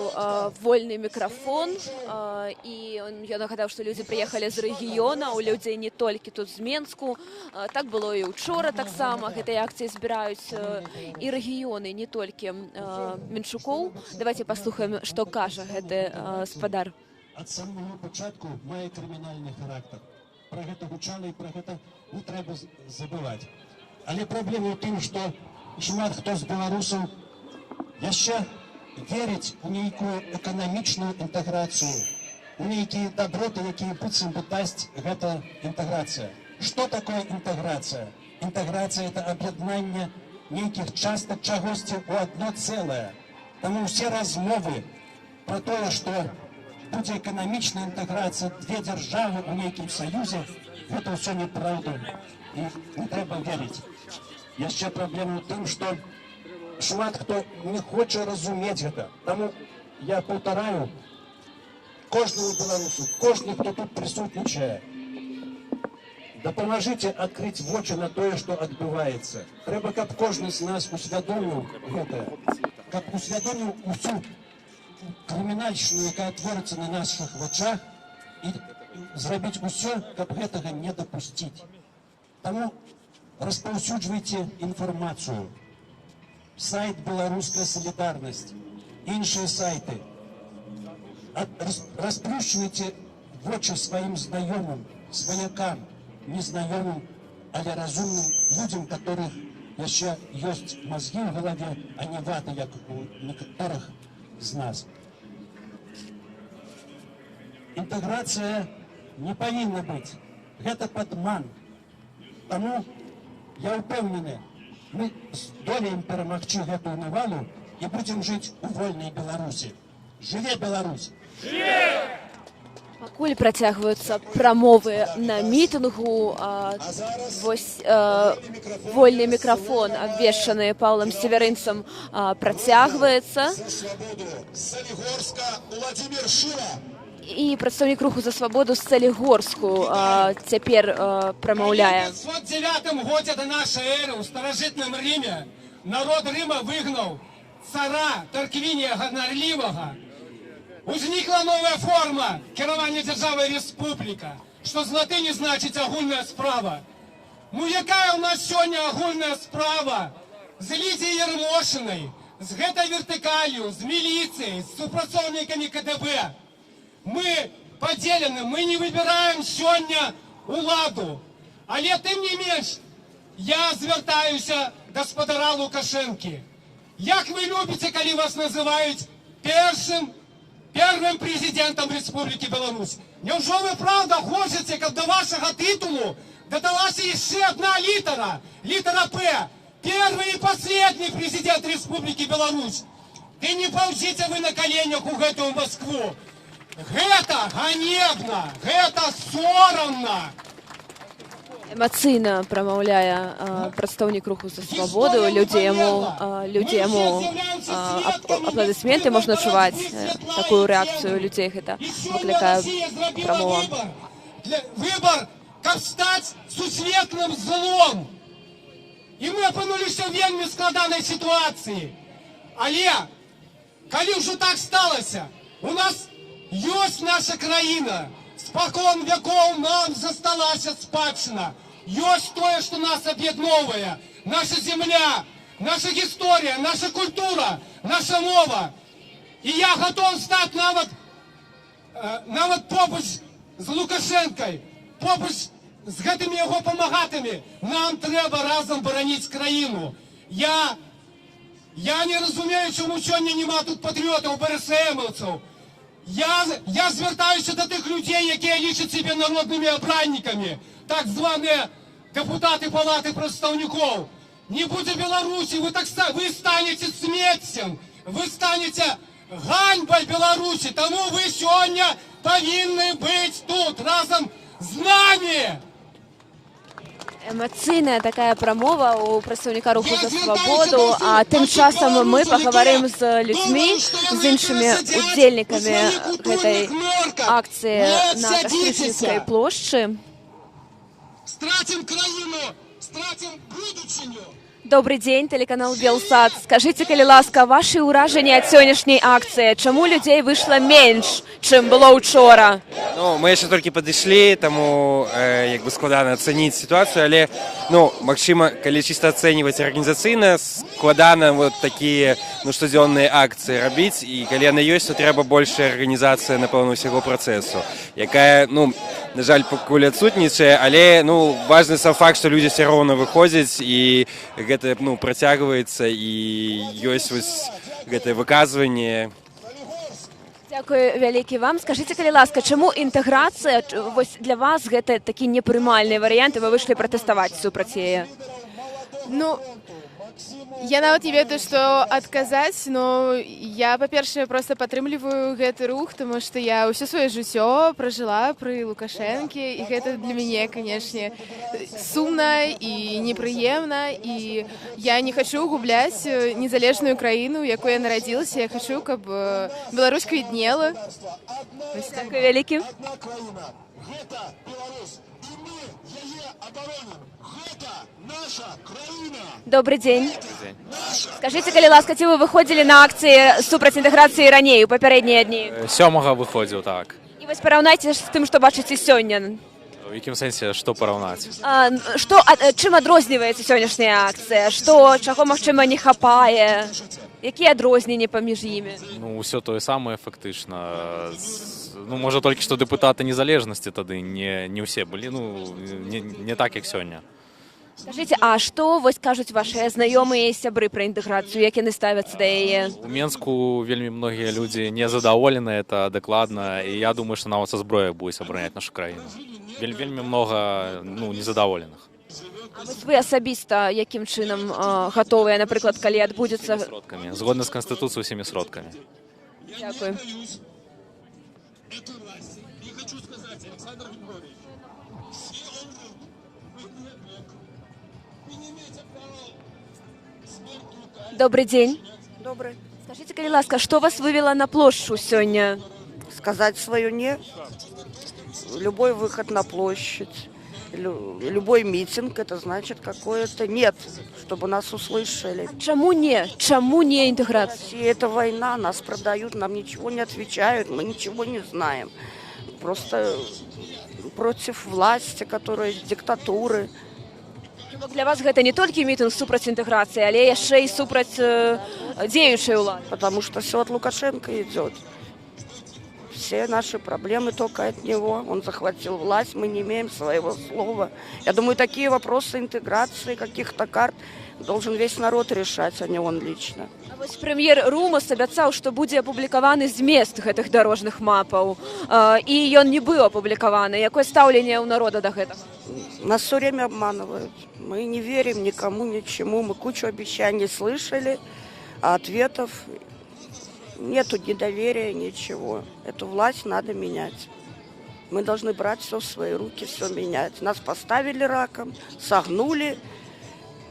вольны мікрафон, і ён нагадаў, што людзі прыехалі з рэгіёна, у людзей не толькі тут з Менску. Так было і учора таксама. Гэтай акцыі збіраюць і рэгіёны, не толькі мінчукоў. Давайце паслухаем, што кажа гэты спадар. Ад самага пачатку мае крымінальны характар. Пра гэта гучала, і пра гэта не трэба забываць. Але праблема ў тым, што шмат хто з беларусаў яшчэ верыць у нейкую эканамічную інтэграцыю, у нейкія даброты, якія быццам бы дасць гэта інтэграцыя. Што такое інтэграцыя? Інтэграцыя — это аб'яднанне нейкіх частак чагосьці ў адно цэлае. Таму ўсе размовы пра тое, што будзе эканамічная інтэграцыя, две дзяржавы ў нейкім саюзе, гэта ўсё неправда і не трэба верыць. Яшчэ праблема ў тым, што шмат хто не хоча разумець гэта. Таму я паўтараю кожнаму беларусу, кожны, хто тут прысутнічае, дапамажыце адкрыць вочы на тое, што адбываецца. Трэба, каб кожны з нас усвядоміў гэтае, каб усвядоміў усю крымінальшчыну, якая творыцца на нашых вачах, і зрабіць усё, каб гэтага не дапусціць. Таму распаўсюджвайце інфармацыю. Сайт «Беларуская салідарнасць», іншыя сайты. Расплюшчвайце вочы сваім знаёмым, сваякам, незнаёмым, але разумным людзям, которых яшчэ ёсць мазгі ў галаве, а не вата, як у некаторых з нас. Інтэграцыя не павінна быць. Гэта падман. Таму я ўпэўнены, мы здолеем перамагчы гэтую навалу і будзем жыць у вольнай Беларусі. Жыве Беларусь! Пакуль працягваюцца прамовы на мітынгу, вось вольны мікрафон, абвешчаны Паўлам Севярынцам, працягваецца. Салігорска Уладзімір Шыла. І прадстаўнік руху «За свабоду» з Салігорску цяпер прамаўляе. У 509 годзе да нашай эры ў старажытным Рыме народ Рыма выгнаў цара Тарквінія Ганарлівага. Узнікла новая форма кіравання дзяржавай — рэспубліка, што з латыні значыць агульная справа. Ну якая ў нас сёння агульная справа з Лідзіяй Ярмошынай, з гэтай вертыкаллю, з міліцыяй, з супрацоўнікамі КДБ? Мы падзелены, мы не выбіраем сёння уладу. Але тым не менш, я звяртаюся да спадара Лукашэнкі. Як вы любіце, калі вас называюць первым прэзідэнтам Рэспублікі Беларусь? Няўжо вы праўда хочаце, каб да вашага тытулу дадалася яшчэ одна літара, літара П, первый и последний президент Республики Беларусь? Ды не паўзіце вы на каленях у гэтую Москву. Гэта ганебна, гэта сорамна. Эмацыйна прамаўляе прадстаўнік руху «За свабоду». Людзі яму апладысменты можна чуваць, такую рэакцыю людзей гэта выклікае прамова. Выбар, каб стаць сусветным злом. І мы апынуліся ў вельмі складанай сітуацыі. Але калі ўжо так сталася, у нас ёсць наша краіна. Спакон вякоў нам засталася спадчына. Ёсць тое, што нас аб'ядноўвае. Наша зямля, наша гісторыя, наша культура, наша мова. І я гатоў стаць нават побач з Лукашэнкай, побач з гэтымі яго памагатамі. Нам трэба разам бараніць краіну. Я не разумею, чаму сёння няма тут патрыётаў, БРСМаўцаў. Я звяртаюся да тых людзей, якія лічаць сябе народнымі абраннікамі, так званыя дэпутаты Палаты прадстаўнікоў. Не будзе Беларусі, вы станеце смеццем, вы станеце ганьбай Беларусі, таму вы сёння павінны быць тут разам з намі. Эмацыйная такая прамова у прадстаўніка Руху за свабоду. А тым часам мы пагаварым з людзьмі, з іншымі удзельнікамі гэтай акцыі на Кастрычніцкай плошчы. Страцім краіну, страцім будучыню. Добры дзень, тэлеканал Белсат. Скажыце, калі ласка, вашы ўражанні ад сённяшняй акцыі? Чаму людзей выйшла менш, чым было учора? Ну, мы яшчэ толькі падышлі, таму як бы складана ацаніць сітуацыю, але, ну, магчыма, калі чыста ацэньваць арганізацыйна, складана вот такія, ну, штодзённыя акцыі рабіць, і калі яны ёсць, то трэба большая арганізацыя, напэўна, усяго працэсу, якая, ну, на жаль, пакуль адсутнічае, але, ну, важны сам факт, што людзі все роўна выходзяць, і гэта, ну, працягваецца, і ёсць вось гэтае выказванне. Дзякуй вялікі вам. Скажыце, калі ласка, чаму інтэграцыя вось для вас гэта такі непрымальны варыянт, і вы выйшлі пратэставаць супраць яе? Ну, я нават не ведаю, што адказаць, но я, па-першае, проста падтрымліваю гэты рух, таму што я ўсё сваё жыццё пражыла пры Лукашэнке, і гэта для мяне, канешне, сумна і непрыемна, і я не хачу губляць незалежную краіну, у якой я нарадзілася, я хачу, каб Беларусь квітнела. Вось так. Дзякуй вялікі. Адна краіна. Гэта Беларусь. І мы яе абаронім. Гэта наша краіна. Добры дзень. Скажыце, калі ласка, ці вы выходзілі на акцыі супраць інтэграцыі раней, у папярэднія дні? Сёмага выходзіў, так. І вось параўнайце з тым, што бачыце сёння. У якім сэнсе, што параўнаць? А чым адрозніваецца сённяшняя акцыя? Што, чаго, магчыма, не хапае? Якія адрозненні паміж імі? Ну, ўсё тое самае фактычна. Ну, можа, толькі што дэпутаты Незалежнасці тады не ўсе былі, ну, не так, як сёння. Скажыце, а што вось кажуць вашыя знаёмыя і сябры пра інтэграцыю, як яны ставяцца да яе? У Менску вельмі многія людзі незадаволены, это дакладна, і я думаю, што нават са зброяй будуць абараняць нашу краіну. Вельмі многа, ну, незадаволеных. А вось вы асабіста якім чынам гатовыя, напрыклад, калі адбудзецца? Сродкамі. Згодна з канстытуцыяй, усімі сродкамі. Дзякуй. Этой власти. И хочу сказать, Александр Григорьевич, все умрут. Вы не Бог. Вы не имеете права смертную казнь. Добры дзень. Добры. Скажыце, калі ласка, што вас вывела на плошчу сёння? Сказать свое «не». Любой выход на площадь, любой митинг, это значит какое-то «нет», чтобы нас услышали. Чаму не? Чаму не інтэграцыя? Россия – это война, нас продают, нам ничего не отвечают, мы ничего не знаем. Просто против власти, которая диктатуры. То бок для вас гэта не толькі мітынг супраць інтэграцыі, але яшчэ і супраць дзеючай улады. Потому что все от Лукашенко идет. Все наши проблемы только от него. Он захватил власть, мы не имеем своего слова. Я думаю, такие вопросы интеграции каких-то карт должен весь народ решать, а не он лично. А вось прэм'ер Румас абяцаў, што будзе апублікаваны змест гэтых дарожных мапаў. І ён не быў апублікаваны. Якое стаўленне ў народа да гэтага? Нас все время обманывают. Мы не верим никому, ничему. Мы кучу обещаний слышали, а ответов нету, недоверия, ничего. Эту власть надо менять. Мы должны брать все в свои руки, все менять. Нас поставили раком, согнули,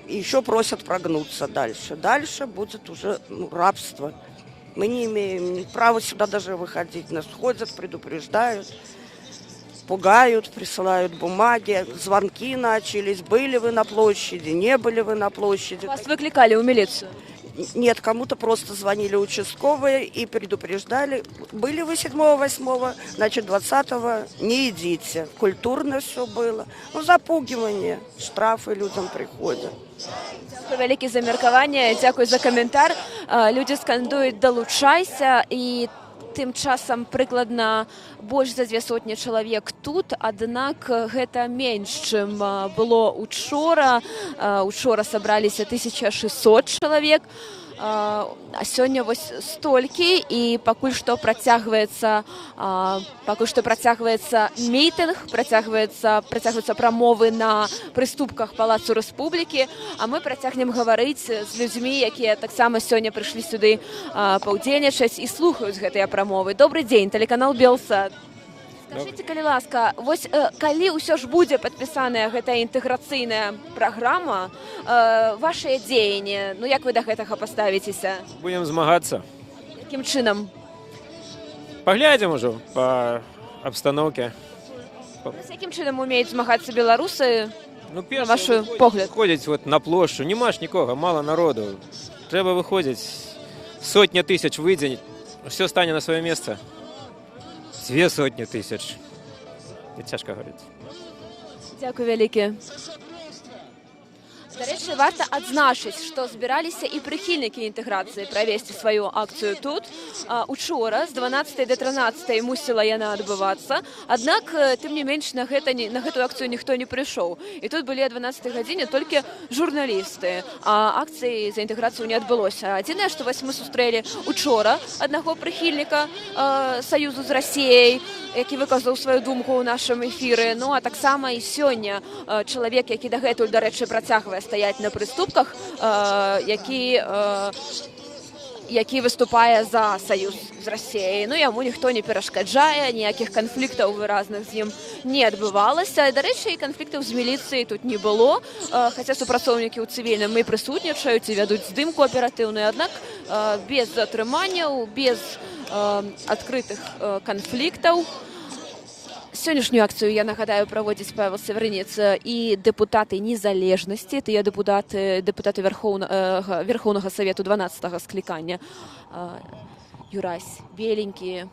и еще просят прогнуться дальше. Дальше будет уже, ну, рабство. Мы не имеем права сюда даже выходить. Нас ходят, предупреждают. Пугают, присылают бумаги, звонки начались. Были вы на площади, не были вы на площади. Вас выклікалі ў міліцыю? Нет, кому-то просто звонили участковые и предупреждали. Были вы 7-го, 8, значит, 20-го не идите. Культурно все было. Ну, запугивание, штрафы людям приходят. Дзякуй вялікі за меркаванне, дзякуй за каментар. Людзі скандуюць: «Далучайся», і тым часам прыкладна больш за 200 чалавек тут, аднак гэта менш, чым было учора. Учора сабраліся 1600 чалавек. А сёння вось столькі, і пакуль што працягваецца мітынг, працягваюцца прамовы на прыступках Палацу Рэспублікі, а мы працягнем гаварыць з людзьмі, якія таксама сёння прыйшлі сюды паўдзельнічаць і слухаюць гэтыя прамовы. Добры дзень, тэлеканал Белсат. Скажыце, калі ласка, вось калі ўсё ж будзе падпісаная гэтая інтэграцыйная праграма, вашыя дзеянні, ну, як вы да гэтага паставіцеся? Будем змагацца. Якім чынам? Паглядзім ужо по обстановке. Вось якім чынам умеюць змагацца беларусы, Ну, на ваш погляд? Ходзяць вот на плошчу, няма ж нікога, мала народу. Трэба выходзіць. Сотня тысяч выйдзе, все стане на сваё месца. 200 тысяч. Это цяжка гаварыць. Дзякуй вялікі. Дарэчы, варта адзначыць, што збіраліся і прыхільнікі інтэграцыі правесці сваю акцыю тут. Учора з 12 до 13 мусіла яна адбывацца. Аднак, тым не менш, на, гэта, не- на гэтую акцыю ніхто не прыйшоў. І тут былі а 12 гадзіне толькі журналісты. А акцыі за інтэграцыю не адбылося. Адзінае, што вось мы сустрэлі учора аднаго прыхільніка саюзу з Расіяй, які выказаў сваю думку ў нашым эфіры. Ну а таксама і сёння чалавек, які дагэтуль, дарэчы, працягвае стаяць на прыступках, які выступае за саюз з Расіяй. Ну, яму ніхто не перашкаджае, ніякіх канфліктаў выразных з ім не адбывалася. Дарэчы, і канфліктаў з міліцыяй тут не было, хаця супрацоўнікі ў цывільным і прысутнічаюць і вядуць здымку аператыўную, аднак без затрыманняў, без адкрытых канфліктаў. Сённяшнюю акцыю, я нагадаю, праводзіць Павел Севярынец і дэпутаты Незалежнасці, тыя дэпутаты Вярхоўнага Савету 12 склікання. Юрась Беленькі,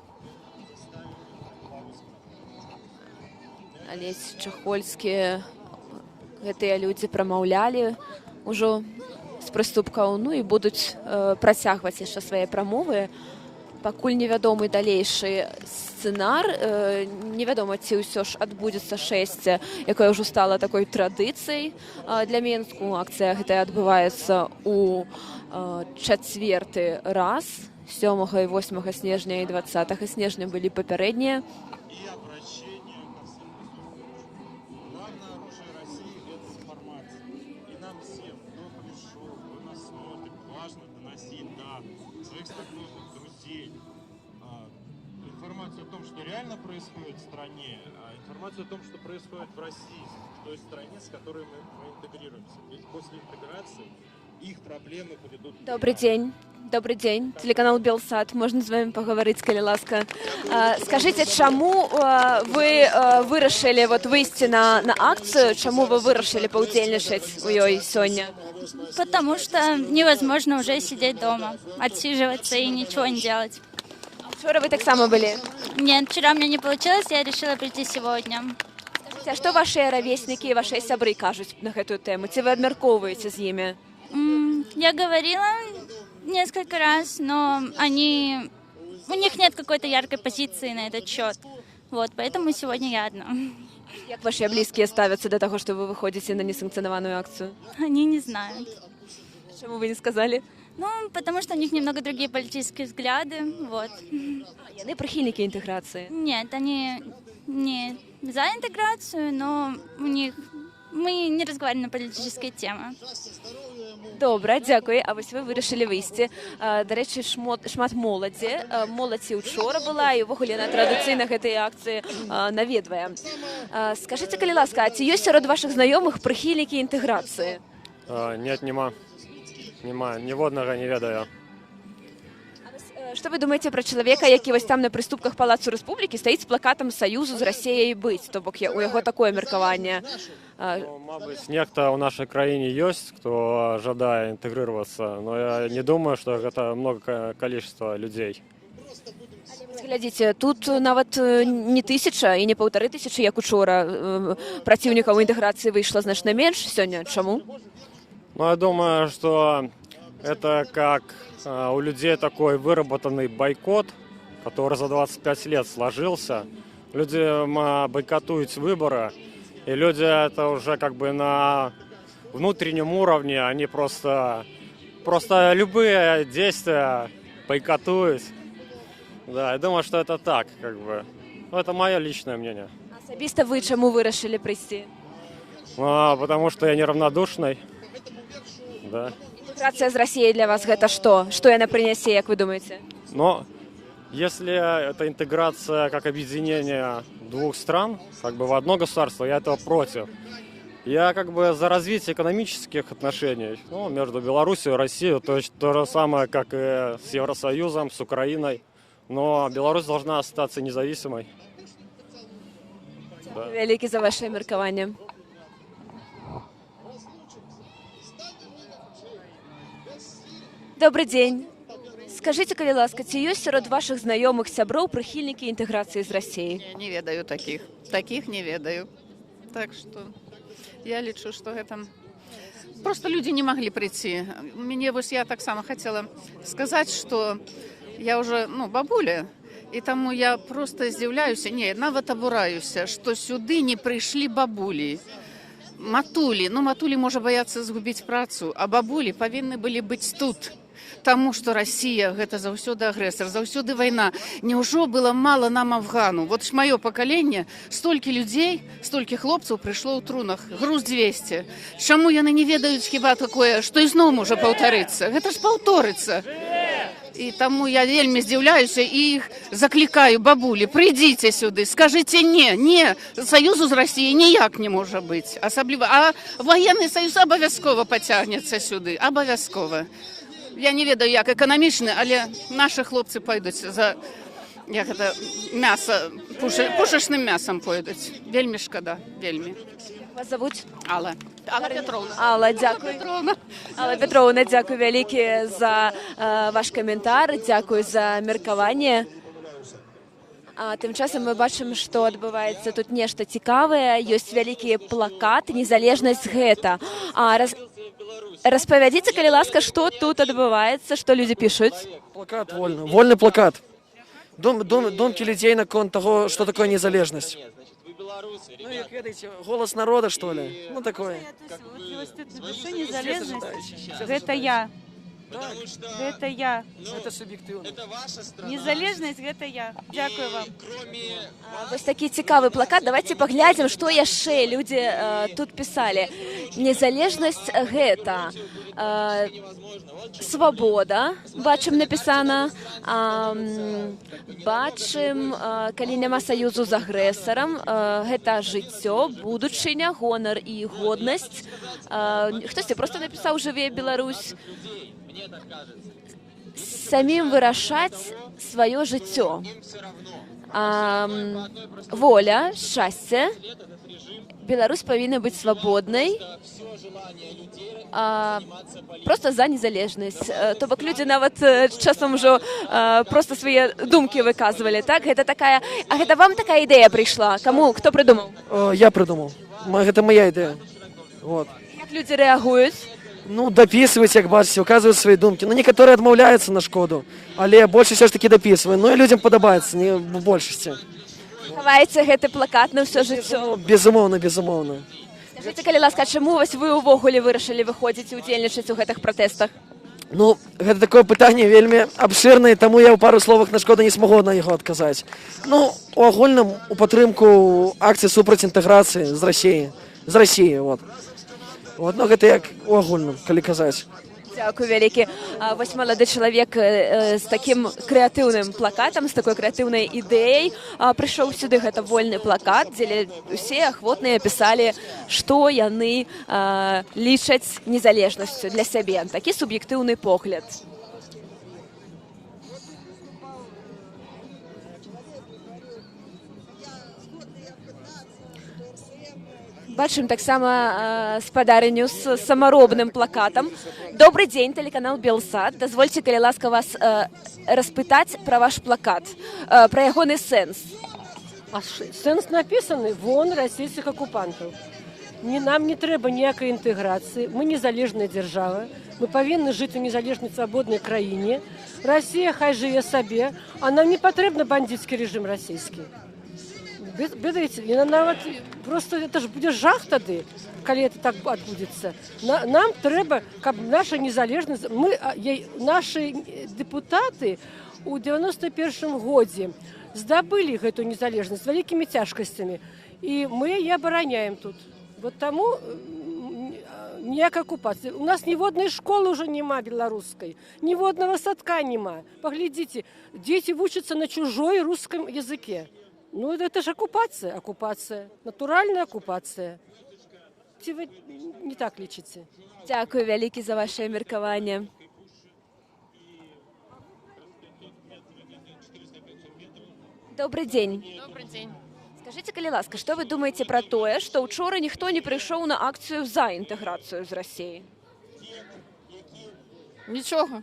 Алесь Чахольскі, гэтыя людзі прамаўлялі ўжо з прыступкаў, ну і будуць працягваць яшчэ свае прамовы. Пакуль невядомы далейшы сцэнар, невядома, ці ўсё ж адбудзецца шэсце, якое ўжо стала такой традыцыяй для Менску. Акцыя гэтая адбываецца у чацверты раз. 7 і 8 снежня і 20 снежня былі папярэднія. Главное оружие России – это информация. И нам всем, кто пришел, кто нас смотрит, важно доносить до своих знакомых, друзей информацию о том, что реально происходит в стране, а информацию о том, что происходит в России, в той стране, с которой мы интегрируемся. Ведь после интеграции их проблемы придут к Добры нам. Дзень. Добры дзень. Тэлеканал Белсат. Можна з вамі пагаварыць, калі ласка? Скажыце, чаму вы вырашылі вот выйсці на акцыю? Чаму вы вырашылі паўдзельнічаць у ёй сёння? Потому что невозможно уже сидеть дома, отсиживаться и ничего не делать. Учора вы таксама былі? Нет, вчера у меня не получилось, я решила прийти сегодня. Скажыце, а што вашыя равеснікі і вашыя сябры кажуць на гэтую тэму? Ці вы абмяркоўваеце з імі? Я говорила несколько раз, но у них нет какой-то яркой позиции на этот счет. Вот, поэтому сегодня я одна. Як вашыя блізкія ставяцца да таго, што вы выходзіце на несанкцыянаваную акцыю? Они не знают. Чаму вы не сказалі? Ну, потому что у них немного другие политические взгляды, вот. Яны прыхільнікі інтэграцыі? Нет, они не за интеграцию, но у них... Мы не разговариваем на политические темы. Добра, дзякуй. А вось вы вырашылі выйсці. Дарэчы, шмат моладзі. Моладзь і учора была, і ўвогуле яна традыцыйна гэтыя акцыі наведвае. Скажыце, калі ласка, а ці ёсць сярод вашых знаёмых прыхільнікі інтэграцыі? А, нет, нема. Нема. Ніводнага не ведаю. Што вы думаеце пра чалавека, які вось там на прыступках Палацу Рэспублікі стаіць з плакатам «Саюзу з Расеяй быць», то бок у яго такое меркаванне? Мабыць, нехта ў нашай краіне ёсць, хто жадае інтэгрироваться, но я не думаю, что гэта много количество людей. Глядзіце, тут нават не тысяча і не 1500, як учора, праціўнікаў інтэграцыі выйшла значна менш сёння. Чаму? Ну, я думаю, что это как у людей такой выработанный бойкот, который за 25 лет сложился. Люди бойкотуют выборы, и люди это уже как бы на внутреннем уровне, они просто любые действия бойкотуют. Да, я думаю, что это так, как бы. Ну, это мое личное мнение. Асабіста вы чаму вырашылі прыйсці? А, потому что я неравнодушный. Да. Інтэграцыя з Расіяй для вас гэта што? Што яна прынясе, як вы думаеце? Но если это интеграция как объединение двух стран, как бы в одно государство, я этого против. Я как бы за развитие экономических отношений, ну, между Беларусью и Россией, то есть то же самое, как и с Евросоюзом, с Украиной. Но Беларусь должна остаться независимой. Да. Вялікі за ваше меркаванне. Добры дзень. Скажыце, калі ласка, ці ёсць сярод вашых знаёмых, сяброў прыхільнікі інтэграцыі з Расіяй? Не, не ведаю таких. Таких не ведаю. Так что я лічу, что гэта просто люди не могли прийти. Мне вось я таксама хотела сказать, что я уже, ну, бабуля, і таму я просто здзіўляюся, не, нават абураюся, што сюды не прыйшлі бабулі. Матулі, ну, матулі можа баяцца згубіць працу, а бабулі павінны былі быць тут. Таму што Расія гэта заўсёды агрэсар, заўсёды вайна. Няўжо было мала нам Афгану? Вот ж маё пакаленне, столькі людзей, столькі хлопцаў прыйшло ў трунах, груз 200. Чаму яны не ведаюць хіба такое, што ізноў можа паўтарыцца? Гэта ж паўторыцца. І таму я вельмі здзіўляюся і іх заклікаю: бабулі, прыйдзіце сюды, скажыце не, не, саюзу з Расіяй ніяк не можа быць. Асабліва, а военный саюз абавязкова пацягнецца сюды, абавязкова. Я не ведаю, як эканамічны, але нашы хлопцы пойдуць за, як гэта, мяса, пушачным мясам пойдуць. Вельмі шкада, вельмі. Вас зовут? Алла. Алла Петровна. Алла, дзякуй. Алла Петровна, дзякуй вялікі за ваш каментар, дзякуй за меркаванне. А тым часам мы бачым, што адбываецца тут нешта цікавае, ёсць вялікі плакат «Незалежнасць гэта». А распавядзіце, калі ласка, што тут адбываецца, што людзі пішуць? Плакат вольны. Вольны плакат. Думкі людзей наконт таго, што такое незалежнасць. Ну, як ведаеце, голас народа, что ли? Ну, такое. Вот тут напишу: незалежнасць. Гэта я. Гэта я. Это суб'ектыўна. Незалежнасць — гэта я. Дзякую вам. Вось такі цікавы плакат. Давайте паглядзім, што яшчэ людзі тут пісалі. Незалежнасць гэта свабода, бачым, напісана. Бачым, калі няма саюзу з агрэсарам, гэта жыццё, будучыня, гонар і годнасць. Хтосьці проста напісаў: «Жыве Беларусь». Самім вырашаць сваё жыццё. Воля, шчасце. Беларусь павінна быць свабоднай. Просто за незалежнасць. То бок людзі нават часам ужо просто свае думкі выказвалі. Так, гэта такая, а гэта вам такая ідэя прыйшла? Каму, хто прыдумаў? Я придумал. Гэта моя ідэя. Вот. Як людзі рэагуюць? Ну, дапісваюць, як бачыце, указваюць свае думкі. Ну, некаторыя адмаўляюцца на шкоду, але больш усё ж такі дапісваюць. Ну, і людзям падабаецца, не в большасці. Хаваеце гэты плакат на ўсё жыццё? Безумоўна, безумоўна. Скажыце, калі ласка, чаму вось вы ўвогуле вырашылі выходзіць і ўдзельнічаць у гэтых пратэстах? Ну, гэта такое пытанне вельмі абшырнае, таму я ў пару словах на шкоду не смогу на яго адказаць. Ну, у агульным у падтрымку акцыі супраць інтэграцыі з Расіяй. З Расіяй, вот. Вот, ну, гэта як у агульным, калі казаць. Дзякуй вялікі. Вось малады чалавек з такім крэатыўным плакатам, з такой крэатыўнай ідэяй прыйшоў сюды. Гэта вольны плакат, дзе усе ахвотныя пісалі, што яны лічаць незалежнасцю для сябе. Такі суб'ектыўны погляд. Бачым таксама спадарыню з самаробным плакатам. Добры дзень, тэлеканал Белсат. Дазвольце, калі ласка, вас распытаць пра ваш плакат, пра ягоны сэнс. А сэнс напісаны: вон расійскіх акупантаў. Не, нам не трэба ніякай інтэграцыі, мы незалежная дзяржава, мы павінны жыць у незалежнай свабоднай краіне. Расія хай жыве сабе, а нам не патрэбна бандыцкі рэжым расійскі. Ведаеце, яна нават просто, это ж будзе жах тады, калі это так адбудзецца. Нам трэба, каб наша незалежнасць, мы, нашы дэпутаты у 91 годзе здабылі гэту незалежнасць з вялікімі цяжкасцямі. І мы яе абараняем тут. Вот таму ніякай акупацыі. У нас ніводнай школы ўжо няма беларускай, ніводнага садка няма. Паглядзіце, дзеці вучацца на чужой русском языке. Ну, это же оккупация, оккупация, натуральная оккупация. Ці вы не так лічыце? Дзякуй вялікі за ваше меркаванне. Добры дзень. Добрый день. Скажыце, калі ласка, што вы думаеце пра тое, што учора ніхто не прыйшоў на акцыю за інтэграцыю з Расіяй? Нічога.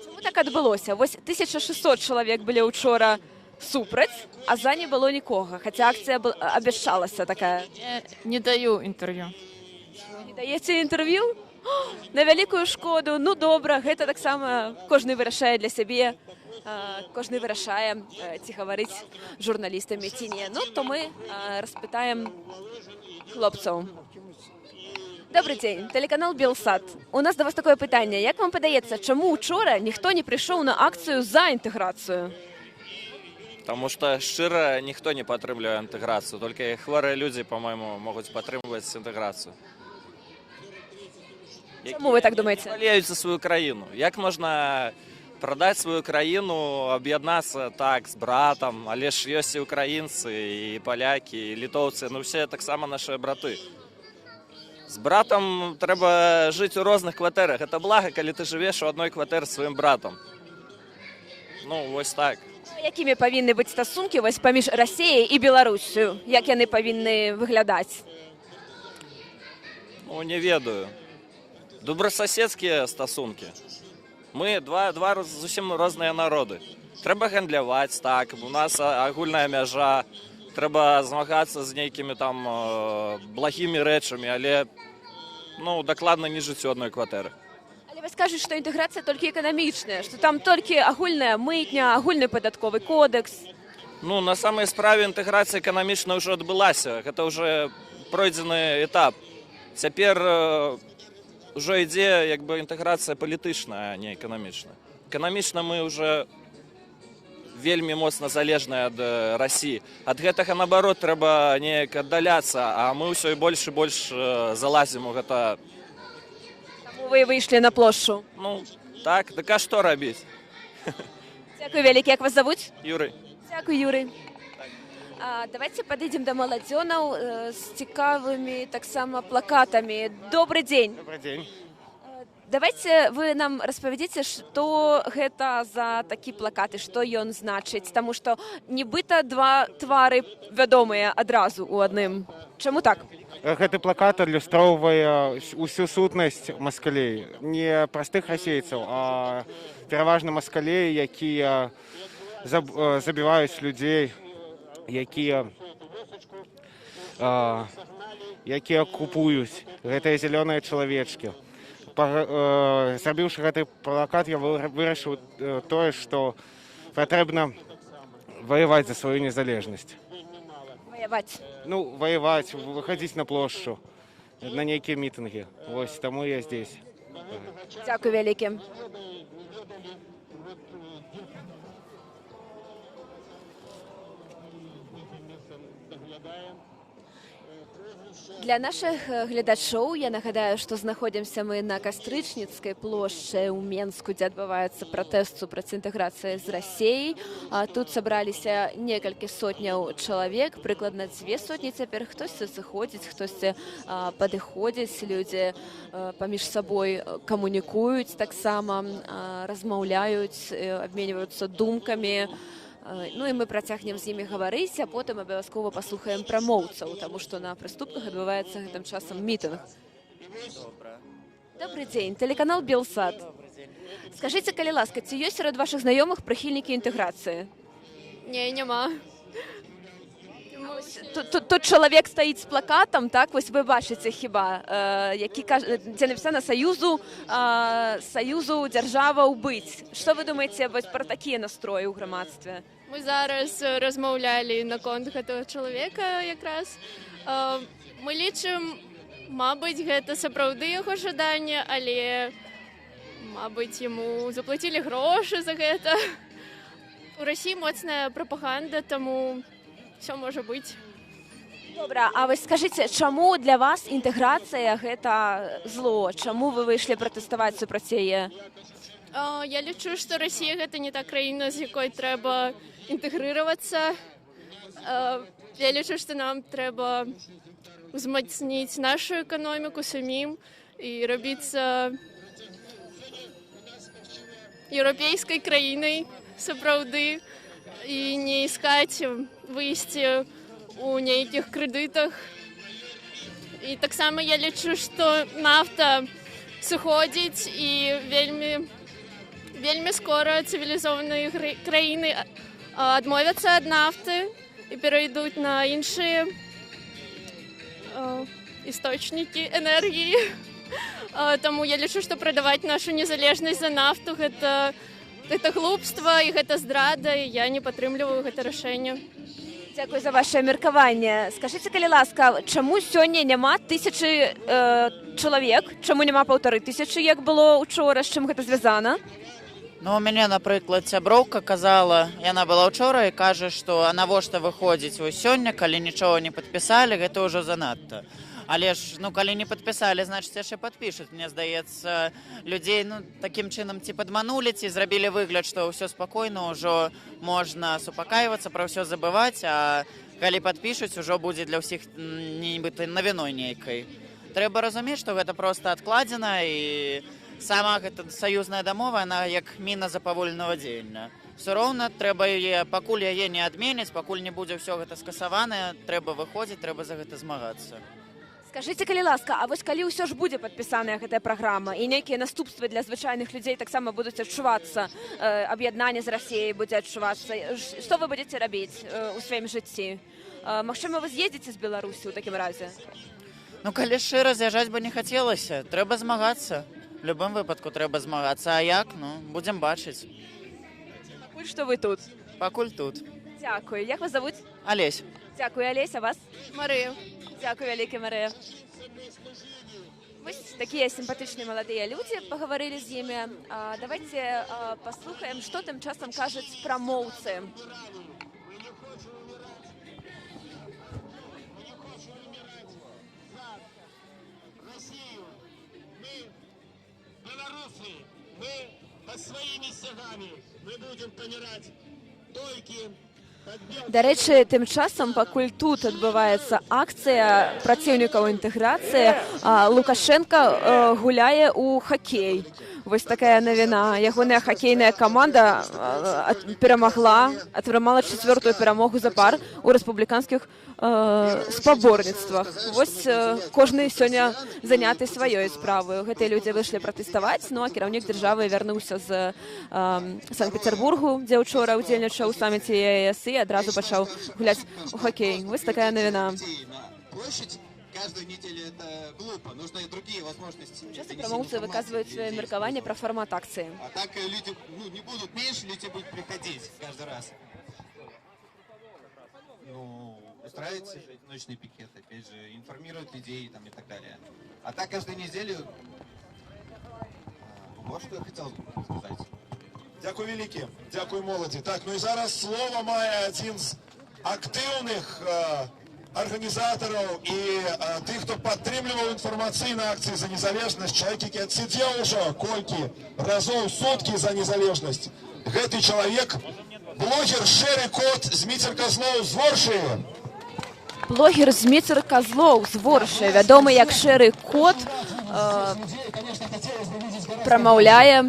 Чаму так адбылося? Вось 1600 чалавек былі учора супраць, а за не было нікога, хаця акцыя абяшчалася такая. Я не даю інтэрв'ю. Не даеце інтэрв'ю? О, на вялікую шкоду. Ну добра, гэта таксама кожны вырашае для сябе, кожны вырашае, ці гаварыць з журналістамі ці не. Ну, то мы распытаем хлопцаў. Добры дзень, тэлеканал Белсат. У нас да вас такое пытанне. Як вам падаецца, чаму учора ніхто не прыйшоў на акцыю за інтэграцыю? Таму што шчыра ніхто не падтрымлівае інтэграцыю, толькі хворыя людзі, па-мойму, могуць падтрымліваць інтэграцыю. Чаму вы так думаеце? Болеюць за сваю краіну. Як можна прадаць сваю краіну, аб'яднацца так з братам, але ж ёсць і украінцы, і палякі, і літоўцы, ну ўсе таксама нашы браты. З братам трэба жыць у розных кватэрах. Гэта блага, калі ты жывеш у адной кватэры з сваім братам. Ну, вось так. А якімі павінны быць стасункі вось паміж Расіяй і Беларуссю? Як яны павінны выглядаць? Ну, не ведаю. Добрасаседскія стасункі. Мы два зусім розныя народы. Трэба гандляваць, так, у нас агульная мяжа, трэба змагацца з нейкімі там благімі рэчамі, але ну, дакладна не жыць у адной кватэры. Але вось кажуць, што інтэграцыя толькі эканамічная, што там толькі агульная мытня, агульны падатковы кодэкс. Ну, на самай справе інтэграцыя эканамічная ўжо адбылася. Гэта ўжо пройдзены этап. Цяпер ўжо ідзе як бы інтэграцыя палітычная, а не эканамічная. Эканамічна мы ўжо вельмі моцна залежныя ад Расіі. Ад гэтага, наоборот, трэба неяк аддаляцца, а мы ўсё і больш і больш залазім у гэта. Таму вы выйшлі на плошчу. Ну, так, дык а што рабіць? Дзякуй вялікі, як вас завуць? Юрый. Дзякуй, Юрый. Давайте падыдзем да маладзёнаў з цікавымі таксама плакатамі. Добры дзень. Добрый день. Давайте вы нам распавядзіце, што гэта за такі плакат і што ён значыць, таму што нібыта два твары вядомыя адразу ў адным. Чаму так? Гэты плакат адлюстроўвае усю сутнасць маскалей, не простых расейцаў, а пераважна маскалей, якія забіваюць людзей, якія купуюць гэтыя зялёныя чалавечкі. Зрабіўшы гэты плакат, я вырашыў тое, што патрэбна ваяваць за сваю незалежнасць. Ваяваць? Ну, ваяваць, выхадзіць на плошчу, на нейкія мітынгі. Вось таму я здесь. Дзякуй вялікі. Для нашых гледачоў я нагадаю, што знаходзімся мы на Кастрычніцкай плошчы ў Менску, дзе адбываецца пратэст супраць інтэграцыі з Расеяй. Тут сабраліся некалькі сотняў чалавек, прыкладна 200 цяпер. Хтосьці сыходзіць, хтосьці падыходзіць, людзі паміж сабой камунікуюць таксама, размаўляюць, абменьваюцца думкамі. Ну і мы працягнем з імі гаварыць, а потым абавязкова паслухаем прамоўцаў, таму што на Прыступках адбываецца гэтым часам мітынг. Добры дзень, тэлеканал Белсат. Скажыце, калі ласка, ці ёсць сярод вашых знаёмых прыхільнікі інтэграцыі? Не, няма. Тут чалавек стаіць з плакатам, так, вось вы бачыце хіба, які кажа, дзе напісана «Саюзу дзяржаваў быць». Што вы думаеце вось пра такія настроі ў грамадстве? Мы зараз размаўлялі наконт гэтага чалавека якраз. Мы лічым, мабыць, гэта сапраўды яго жаданне, але, мабыць, яму заплацілі грошы за гэта. У Расіі моцная прапаганда, таму ўсё можа быць. Добра, а вось скажыце, чаму для вас інтэграцыя гэта зло? Чаму вы выйшлі пратэставаць супраць яе? Я лічу, што Расія гэта не та краіна, з якой трэба інтэгрыравацца. Я лічу, што нам трэба узмацніць нашу эканоміку самім і рабіцца еўрапейскай краінай сапраўды і не искать выйсце у нейкіх крэдытах. І таксама я лічу, што нафта сыходзіць і вельмі вельмі скора цывілізованыя краіны адмовяцца ад нафты і перайдуць на іншыя источники энергіі. Таму я лічу, што прадаваць нашу незалежнасць за нафту гэта глупства і гэта здрада, і я не падтрымліваю гэта рашэнне. Дзякуй за ваше меркаванне. Скажыце, калі ласка, чаму сёння няма тысячы чалавек? Чаму няма 1500, як было учора? З чым гэта звязана? Ну, у мяне, напрыклад, сяброўка казала, яна была учора і кажа, што а навошта выходзіць вось сёння, калі нічога не падпісалі, гэта ўжо занадта. Але ж, ну, калі не падпісалі, значыць, яшчэ падпішуць. Мне здаецца, людзей, ну, такім чынам ці падманулі, ці зрабілі выгляд, што ўсё спакойна, ўжо можна супакайвацца, пра ўсё забываць, а калі падпішуць, ужо будзе для ўсіх нібыта навіной нейкай. Трэба разумець, што гэта проста адкладзена, і сама гэта саюзная дамова, она як міна запаволенага дзеяння. Всё роўна трэба яе, пакуль яе не адменяць, пакуль не будзе ўсё гэта скасаванае, трэба выходзіць, трэба за гэта змагацца. Скажыце, калі ласка, а вось калі ўсё ж будзе падпісаная гэтая праграма і нейкія наступствы для звычайных людзей таксама будуць адчувацца, аб'яднанне з Расіяй будзе адчувацца, што вы будзеце рабіць у сваім жыцці? Магчыма, вы з'ездзіце з Беларусі ў такім разе? Ну, калі шчыра, з'язджаць бы не хацелася. Трэба змагацца. В любым выпадку трэба змагацца. А як? Ну, будзем бачыць. Пакуль што вы тут? Пакуль тут. Дзякую. Як вас завуць? Алесь. Дзякую, Алесь. А вас? Марыя. Дзякуй вялікі, Марыя. Вось такія сімпатычныя маладыя людзі, пагаварылі з імі. Давайце паслухаем, што тым часам кажуць прамоўцы. Россию. Мы, белорусы, мы под своими стягами, мы будем помирать только. Дарэчы, тым часам, пакуль тут адбываецца акцыя праціўнікаў інтэграцыі, Лукашэнка гуляе ў хакей. Вось такая навіна. Ягоная хакейная каманда перамагла, атрымала чацвёртую перамогу запар у рэспубліканскіх спаборніцтвах. Вось кожны сёння заняты сваёй справаю. Гэтыя людзі выйшлі пратэставаць, ну а кіраўнік дзяржавы вярнуўся з Санкт-Пецярбургу, дзе учора ўдзельнічаў у саміце ЕАЭС, і адразу пачаў гуляць у хакей. Вось такая навіна. Площадь каждую неделю — это глупо. Нужны и другие возможности. Часто прамоўцы выказваюць сваё меркаванне пра фармат акцыі. А так люди, ну, не будут меньше, люди будут приходить каждый раз. Ну, устраивать одиночный пикет, опять же, информировать людей там, и так далее. А так каждую неделю. Вот что я хотел сказать. Дзякуй вялікі, дзякуй моладзі. Так, ну і зараз слова мае адзін з актыўных арганізатараў і тых, хто падтрымліваў інфармацыйныя акцыі за незалежнасць, чалавек, які адсидзеў ужо колькі разоў суткі за незалежнасць. Гэты чалавек — блогер Шэры Кот Зміцер Казлоў з Воршы. Блогер Зміцер Казлоў з Воршы, вядомы як Шэры Кот. Конечно, хотелось бы видеть гораздо Прамаўляе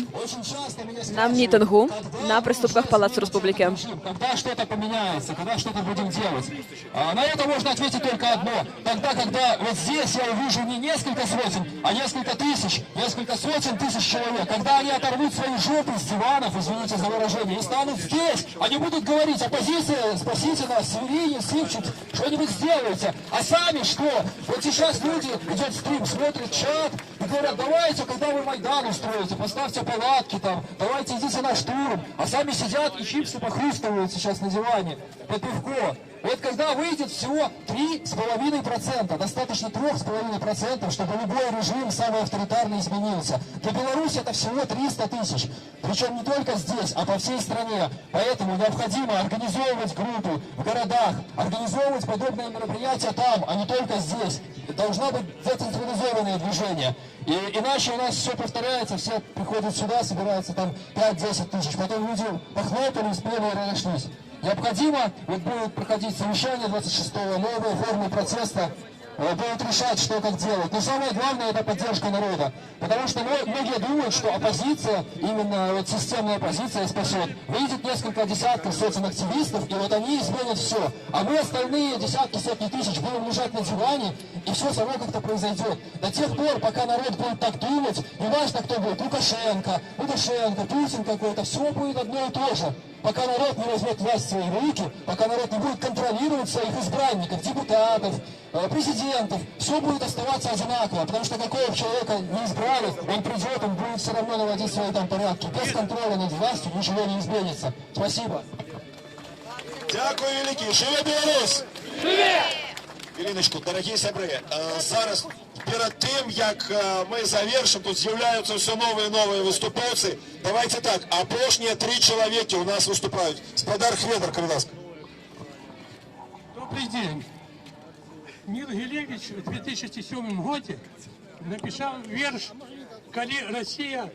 на мітынгу на прыступках Палацу Рэспублікі. Когда что-то поменяется, когда что-то будем делать? А на это можно ответить только одно. Тогда, когда вот здесь я увижу не несколько сотен, а несколько тысяч, несколько сотен тысяч человек, когда они оторвут свои жопы с диванов, извините за выражение, и станут здесь, они будут говорить: «Оппозиция, спасите нас, Северинец, Сивчик, что-нибудь сделайте». А сами что? Вот сейчас люди, идет стрим, смотрят чат и говорят: «Давайте, когда вы Майдан устроите, поставьте палатки там, давайте идите на штурм». А сами сидят и чипсы похрустывают сейчас на диване под пивко. Вот когда выйдет всего 3,5%, достаточно 3,5%, чтобы любой режим, самый авторитарный, изменился. Для Беларуси это всего 300 тысяч. Причем не только здесь, а по всей стране. Поэтому необходимо организовывать группы в городах, организовывать подобные мероприятия там, а не только здесь. Должно быть децентрализованное движение. И иначе у нас все повторяется, все приходят сюда, собираются там 5-10 тысяч. Потом люди похлопали, спели и разошлись. Необходимо, вот будет проходить совещание 26-го, новые формы протеста, будут решать, что как делать. Но самое главное — это поддержка народа. Потому что многие думают, что оппозиция, именно вот системная оппозиция спасет. Выйдет несколько десятков, сотен активистов, и вот они изменят все. А мы остальные десятки, сотни тысяч будем лежать на диване, и все само как-то произойдет. До тех пор, пока народ будет так думать, неважно, кто будет, Лукашенко, Путин какой-то, все будет одно и то же. Пока народ не возьмет власть в свои руки, пока народ не будет контролировать своих избранников, депутатов, президентов, все будет оставаться одинаково, потому что какого бы человека не избрали, он придет, он будет все равно наводить свои там порядки. Без контроля над властью ничего не изменится. Спасибо. Дзякуй вялікі. Жыве Беларусь! Хвіліначку, дарагія сябры, зараз перад тым, як мы завершым, тут з'яўляюцца ўсё новыя і новыя выступоўцы. Давайце так, апошнія тры чалавекі ў нас выступаюць. Спадар Хведар, калі ласка. Добрый день. Ніл Гілевіч у 2007 годзе напісаў верш, калі Расія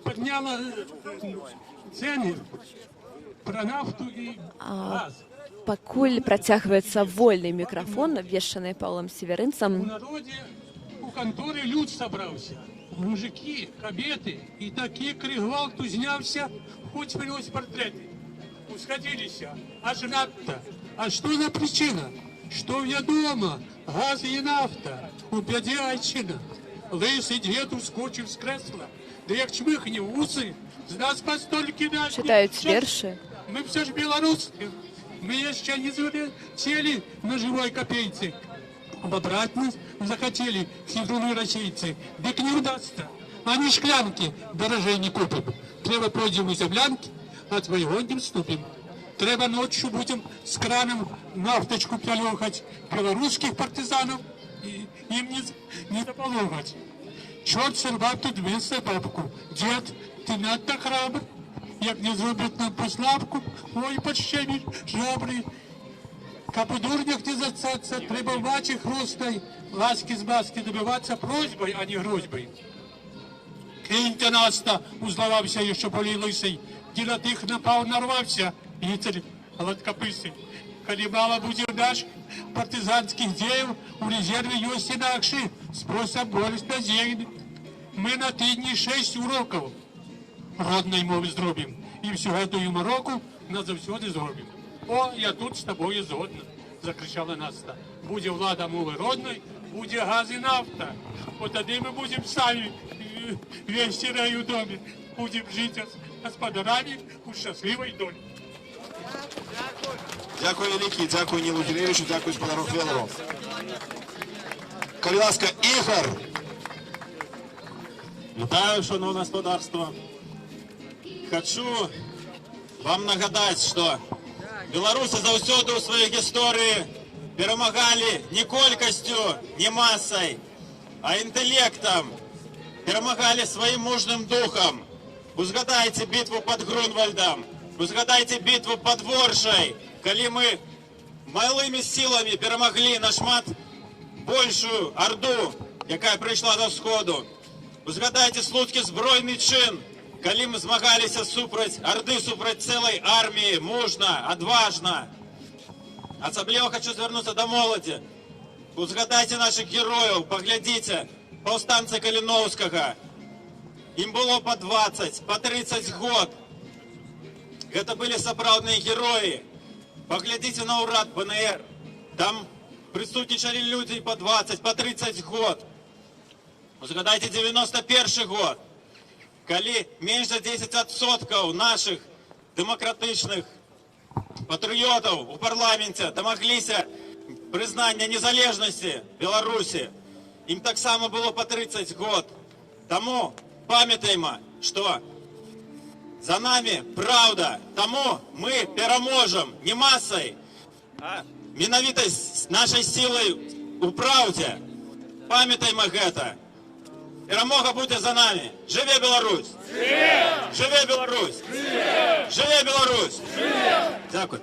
падняла цэны пра нафту і газ. Пакуль працягваецца вольны мікрафон, абвешчаны Паўлам Севярынцам. У народзе у канторы люд сабраўся. Мужыкі, кабеты, і такі крык гвалт узняўся, хоць вынось партрэты. Усхадзіліся, аж надта. А што за прычына? Што вядома, газ і нафта, у бядзе айчына. Лысы дзед ускочыў з крэсла, да як чмыхне ў вусы, з нас пастолькі даць. Чытаюць вершы. Мы ўсё ж беларусы, мы яшчэ не зацелі на жывой капейцы. Обобрать нас захотели хитруны расейцы, дык не удастся. Они шклянки дорожей не купим. Трэба пойдем у землянки, от своего не вступим. Трэба ночью будем с краном нафточку плюхать, белорусских партизанов и им не запалохать. Чорт сорвав тут вместо бабку. Дед, ты надто храбр, як не зробят нам послабку, ой, подщемишь жабры. Каб у дурнях не застаться, трэба в маче хросной ласки з маски добиваться просьбой, а не грозьбой. Киньте нас-то, узлавався еще болей лысый, где на тых напал нарвався, Гіцель гладкапысы. Калі мала будзе наш партызанскіх дзеяў, у рэзерве ёсць інакшы спосаб больш надзейны. Мы на тыдні шэсць урокаў роднай мовы зробім, і всю гэтую мароку назаўсёды зробім. «О, я тут з табою згодна, — закрычала Наста. — Будзе ўлада мовы роднай, будзе газ і нафта. О, тады мы будзем самі весці рэй у доме, будзем жыць гаспадарамі у шчаслівай долі». Дзякуй вялікі, дзякуй Нілу Гілевічу, дзякуй спадару Хведару. Калі ласка, Ігар. Вітаю, шаноўнае спадарства. Хачу вам нагадаць, што беларусы заўсёды ў сваёй гісторыі перамагалі не колькасцю, не масай, а інтэлектам, перамагалі сваім мужным духам. Узгадайце бітву пад Грунвальдам, узгадайце бітву пад Воршай, калі мы малымі сіламі перамаглі нашмат большую арду, якая прыйшла да ўсходу. Узгадайце слуцкі збройны чын, калі мы змагаліся супраць арды, супраць цэлай арміі, мужна, адважна. Асабліва хачу звярнуцца да моладзі. Узгадайце нашых герояў, паглядзіце, паўстанцы Каліноўскага. Ім было па 20, па 30 год. Гэта былі сапраўдныя героі. Паглядзіце на ўрад БНР. Там прысутнічалі людзі па 20, па 30 год. Узгадайце 91 год, калі менш за 10% нашых дэмакратычных патрыётаў у парламенце дамагліся прызнання незалежнасці Беларусі. Ім таксама было па 30 год. Таму памятаем, што за намі праўда. Таму мы пераможам не масай, а менавіта з нашай сілай у праўдзе. Памятаем гэта. Перамога будзе за намі. Жыве Беларусь! Жыве Беларусь! Жыве Беларусь! Дзякуй.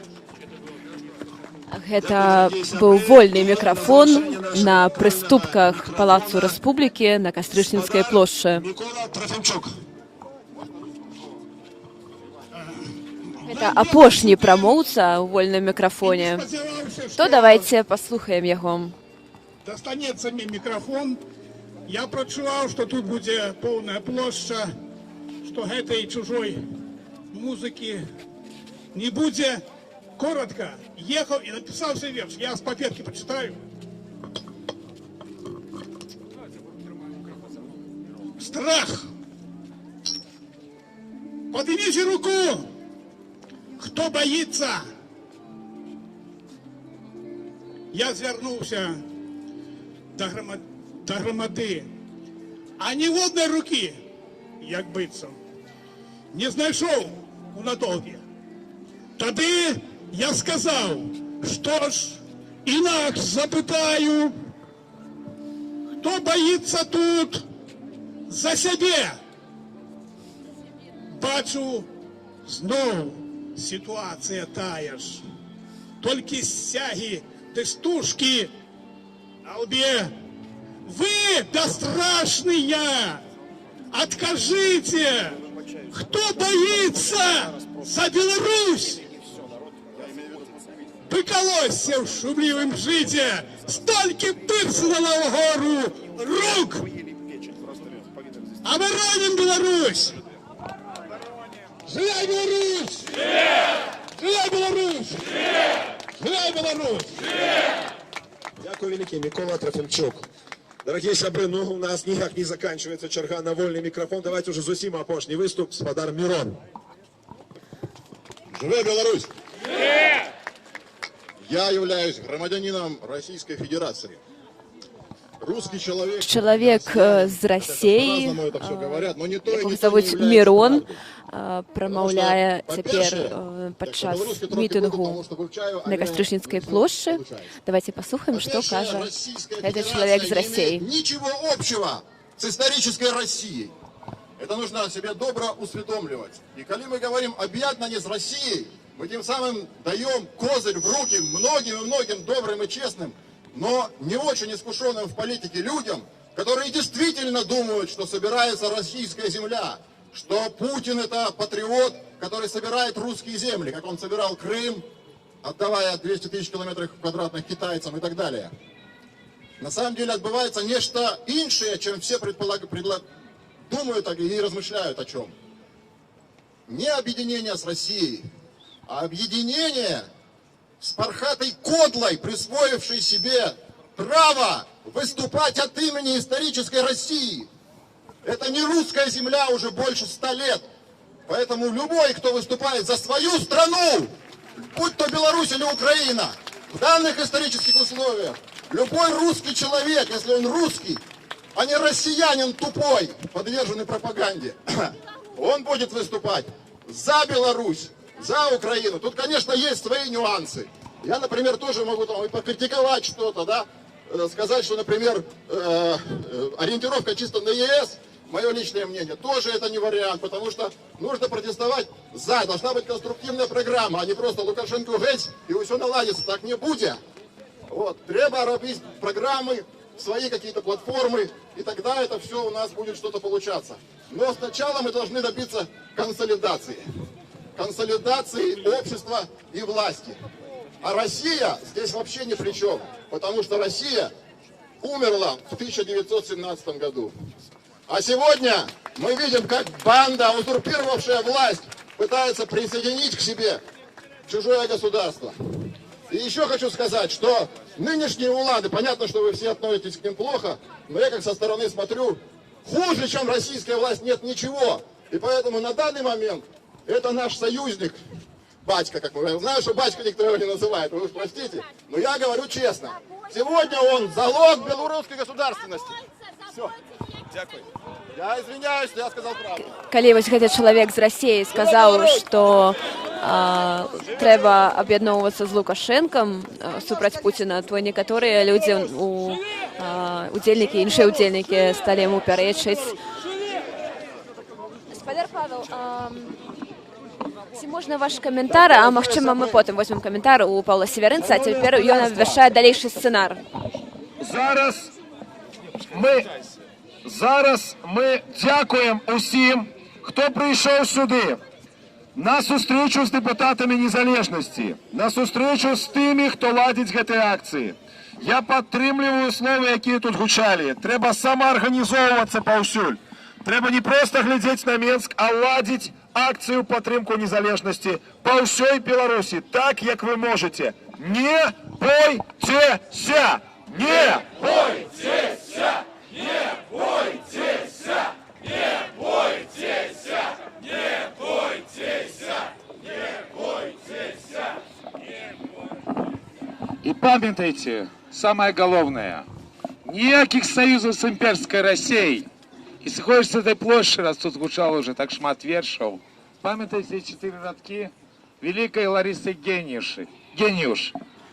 Гэта быў вольны мікрафон на прыступках Палацу Рэспублікі на Кастрычніцкай плошчы. Мікола Трафімчук. Гэта апошні прамоўца ў вольным мікрафоне. То давайте паслухаем яго. Дастанецца мне мікрафон. Я прачуваў, што тут будзе поўная плошча, што гэтай чужой музыкі не будзе. Коротко, ехаў і напісаўся верш. Я з паперкі прачытаю. Страх. Поднимите руку, кто боится. Я звярнуўся да грамады, а ніводнай рукі, як быццам, не знайшоў у натоўпе. Тады я сказаў, што ж, інакш запытаю, хто баіцца тут за сябе? Бачу, зноў сітуацыя тая ж. Толькі сцягі ды стужкі на лбе. Вы, бесстрашные, откажите, кто боится за Беларусь? Быкалоссе ў шумлівым жыце, столькі пырснула ўгору рук. Абаронім Беларусь! Жыве Беларусь! Жыве Беларусь! Жыве Беларусь! Дзякуй вялікі, Мікола Трафімчук. Дарагія сябры, ну у нас ніяк не заканчваецца чарга на вольны мікрафон. Давайте уже зусім апошні выступ, спадар Мірон. Жыве Беларусь! Я являюсь громадянином Российской Федерации. Русский человек... Чалавек з Расеі, По-разному это все говорят, но не то и якога не то завуць не является Мірон, правдой. прамаўляе цяпер па-першае, падчас па-беларускі трохі буду, мітынгу таму што вывчаю, на але Кастрычніцкай плошчы. Давайте паслухаем, што Па-першае, кажа Российская гэты Федерация чалавек з не Расеі. имеет ничего общего с исторической Россией. Это нужно себе добро усведомливать. И коли мы говорим объединение с Россией, мы тем самым даем козырь в руки многим и многим добрым и честным, но не очень искушенным в политике людям, которые действительно думают, что собирается российская земля, что Путин это патриот, который собирает русские земли, как он собирал Крым, отдавая 200 тысяч километров квадратных китайцам и так далее. На самом деле отбывается нечто иншее, чем все думают и размышляют о чем. Не объединение с Россией, а объединение с пархатой кодлой, присвоившей себе право выступать от имени исторической России. Это не русская земля уже больше 100 лет. Поэтому любой, кто выступает за свою страну, будь то Беларусь или Украина, в данных исторических условиях, любой русский человек, если он русский, а не россиянин тупой, подверженный пропаганде, он будет выступать за Беларусь, за Украину. Тут, конечно, есть свои нюансы. Я, например, тоже могу там и покритиковать что-то, да, сказать, что, например, ориентировка чисто на ЕС, мое личное мнение, тоже это не вариант, потому что нужно протестовать за, должна быть конструктивная программа, а не просто Лукашенко геть и все наладится, так не будет. Вот, треба робить программы, свои какие-то платформы, и тогда это все у нас будет что-то получаться. Но сначала мы должны добиться консолидации. Консолидации общества и власти. А Россия здесь вообще ни при чем, потому что Россия умерла в 1917 году. А сегодня мы видим, как банда, узурпировавшая власть, пытается присоединить к себе чужое государство. И еще хочу сказать, что нынешние улады, понятно, что вы все относитесь к ним плохо, но я как со стороны смотрю, хуже, чем российская власть, нет ничего. И поэтому на данный момент это наш союзник, батька, как мы говорим. Знаю, что батька никто его не называет, вы уж простите, но я говорю честно. Сегодня он залог белорусской государственности. Все. Дякую. Я извиняюсь, что я сказал правду. Калі вось гэты чалавек з Расеі сказаў, што трэба аб'ядноўвацца з Лукашэнкам супраць Пуціна, то некаторыя людзі удзельнікі, іншыя удзельнікі сталі яму пярэчыць. Спадар Павел, ці можна ваш каментар, а магчыма, мы потым возьмем каментар у Паўла Севярынца, а цяпер ён абвяшчае далейшы сцэнар. Зараз мы дзякуем усім, хто прыйшоў сюды на сустрэчу з дэпутатамі Незалежнасці, на сустрэчу з тымі, хто ладзіць гэтыя акцыі. Я падтрымліваю словы, якія тут гучалі. Трэба самаарганізоўвацца паўсюль. Трэба не проста глядзець на Менск, а ладзіць акцыю ў падтрымку незалежнасці па ўсёй Беларусі, так, як вы можаце. Не бойцеся! Не бойцеся! Не бойцеся! Не бойцеся! Не бойцеся! Не бойцеся! І памятайце, самае галоўнае, ніякіх саюзаў з імперскай Расіяй. І сыходзіш з этой плошчы, раз тут гучала уже так шмат вершаў, памятайце чатыры радкі вялікай Ларысы Геніюшы. Геніюш.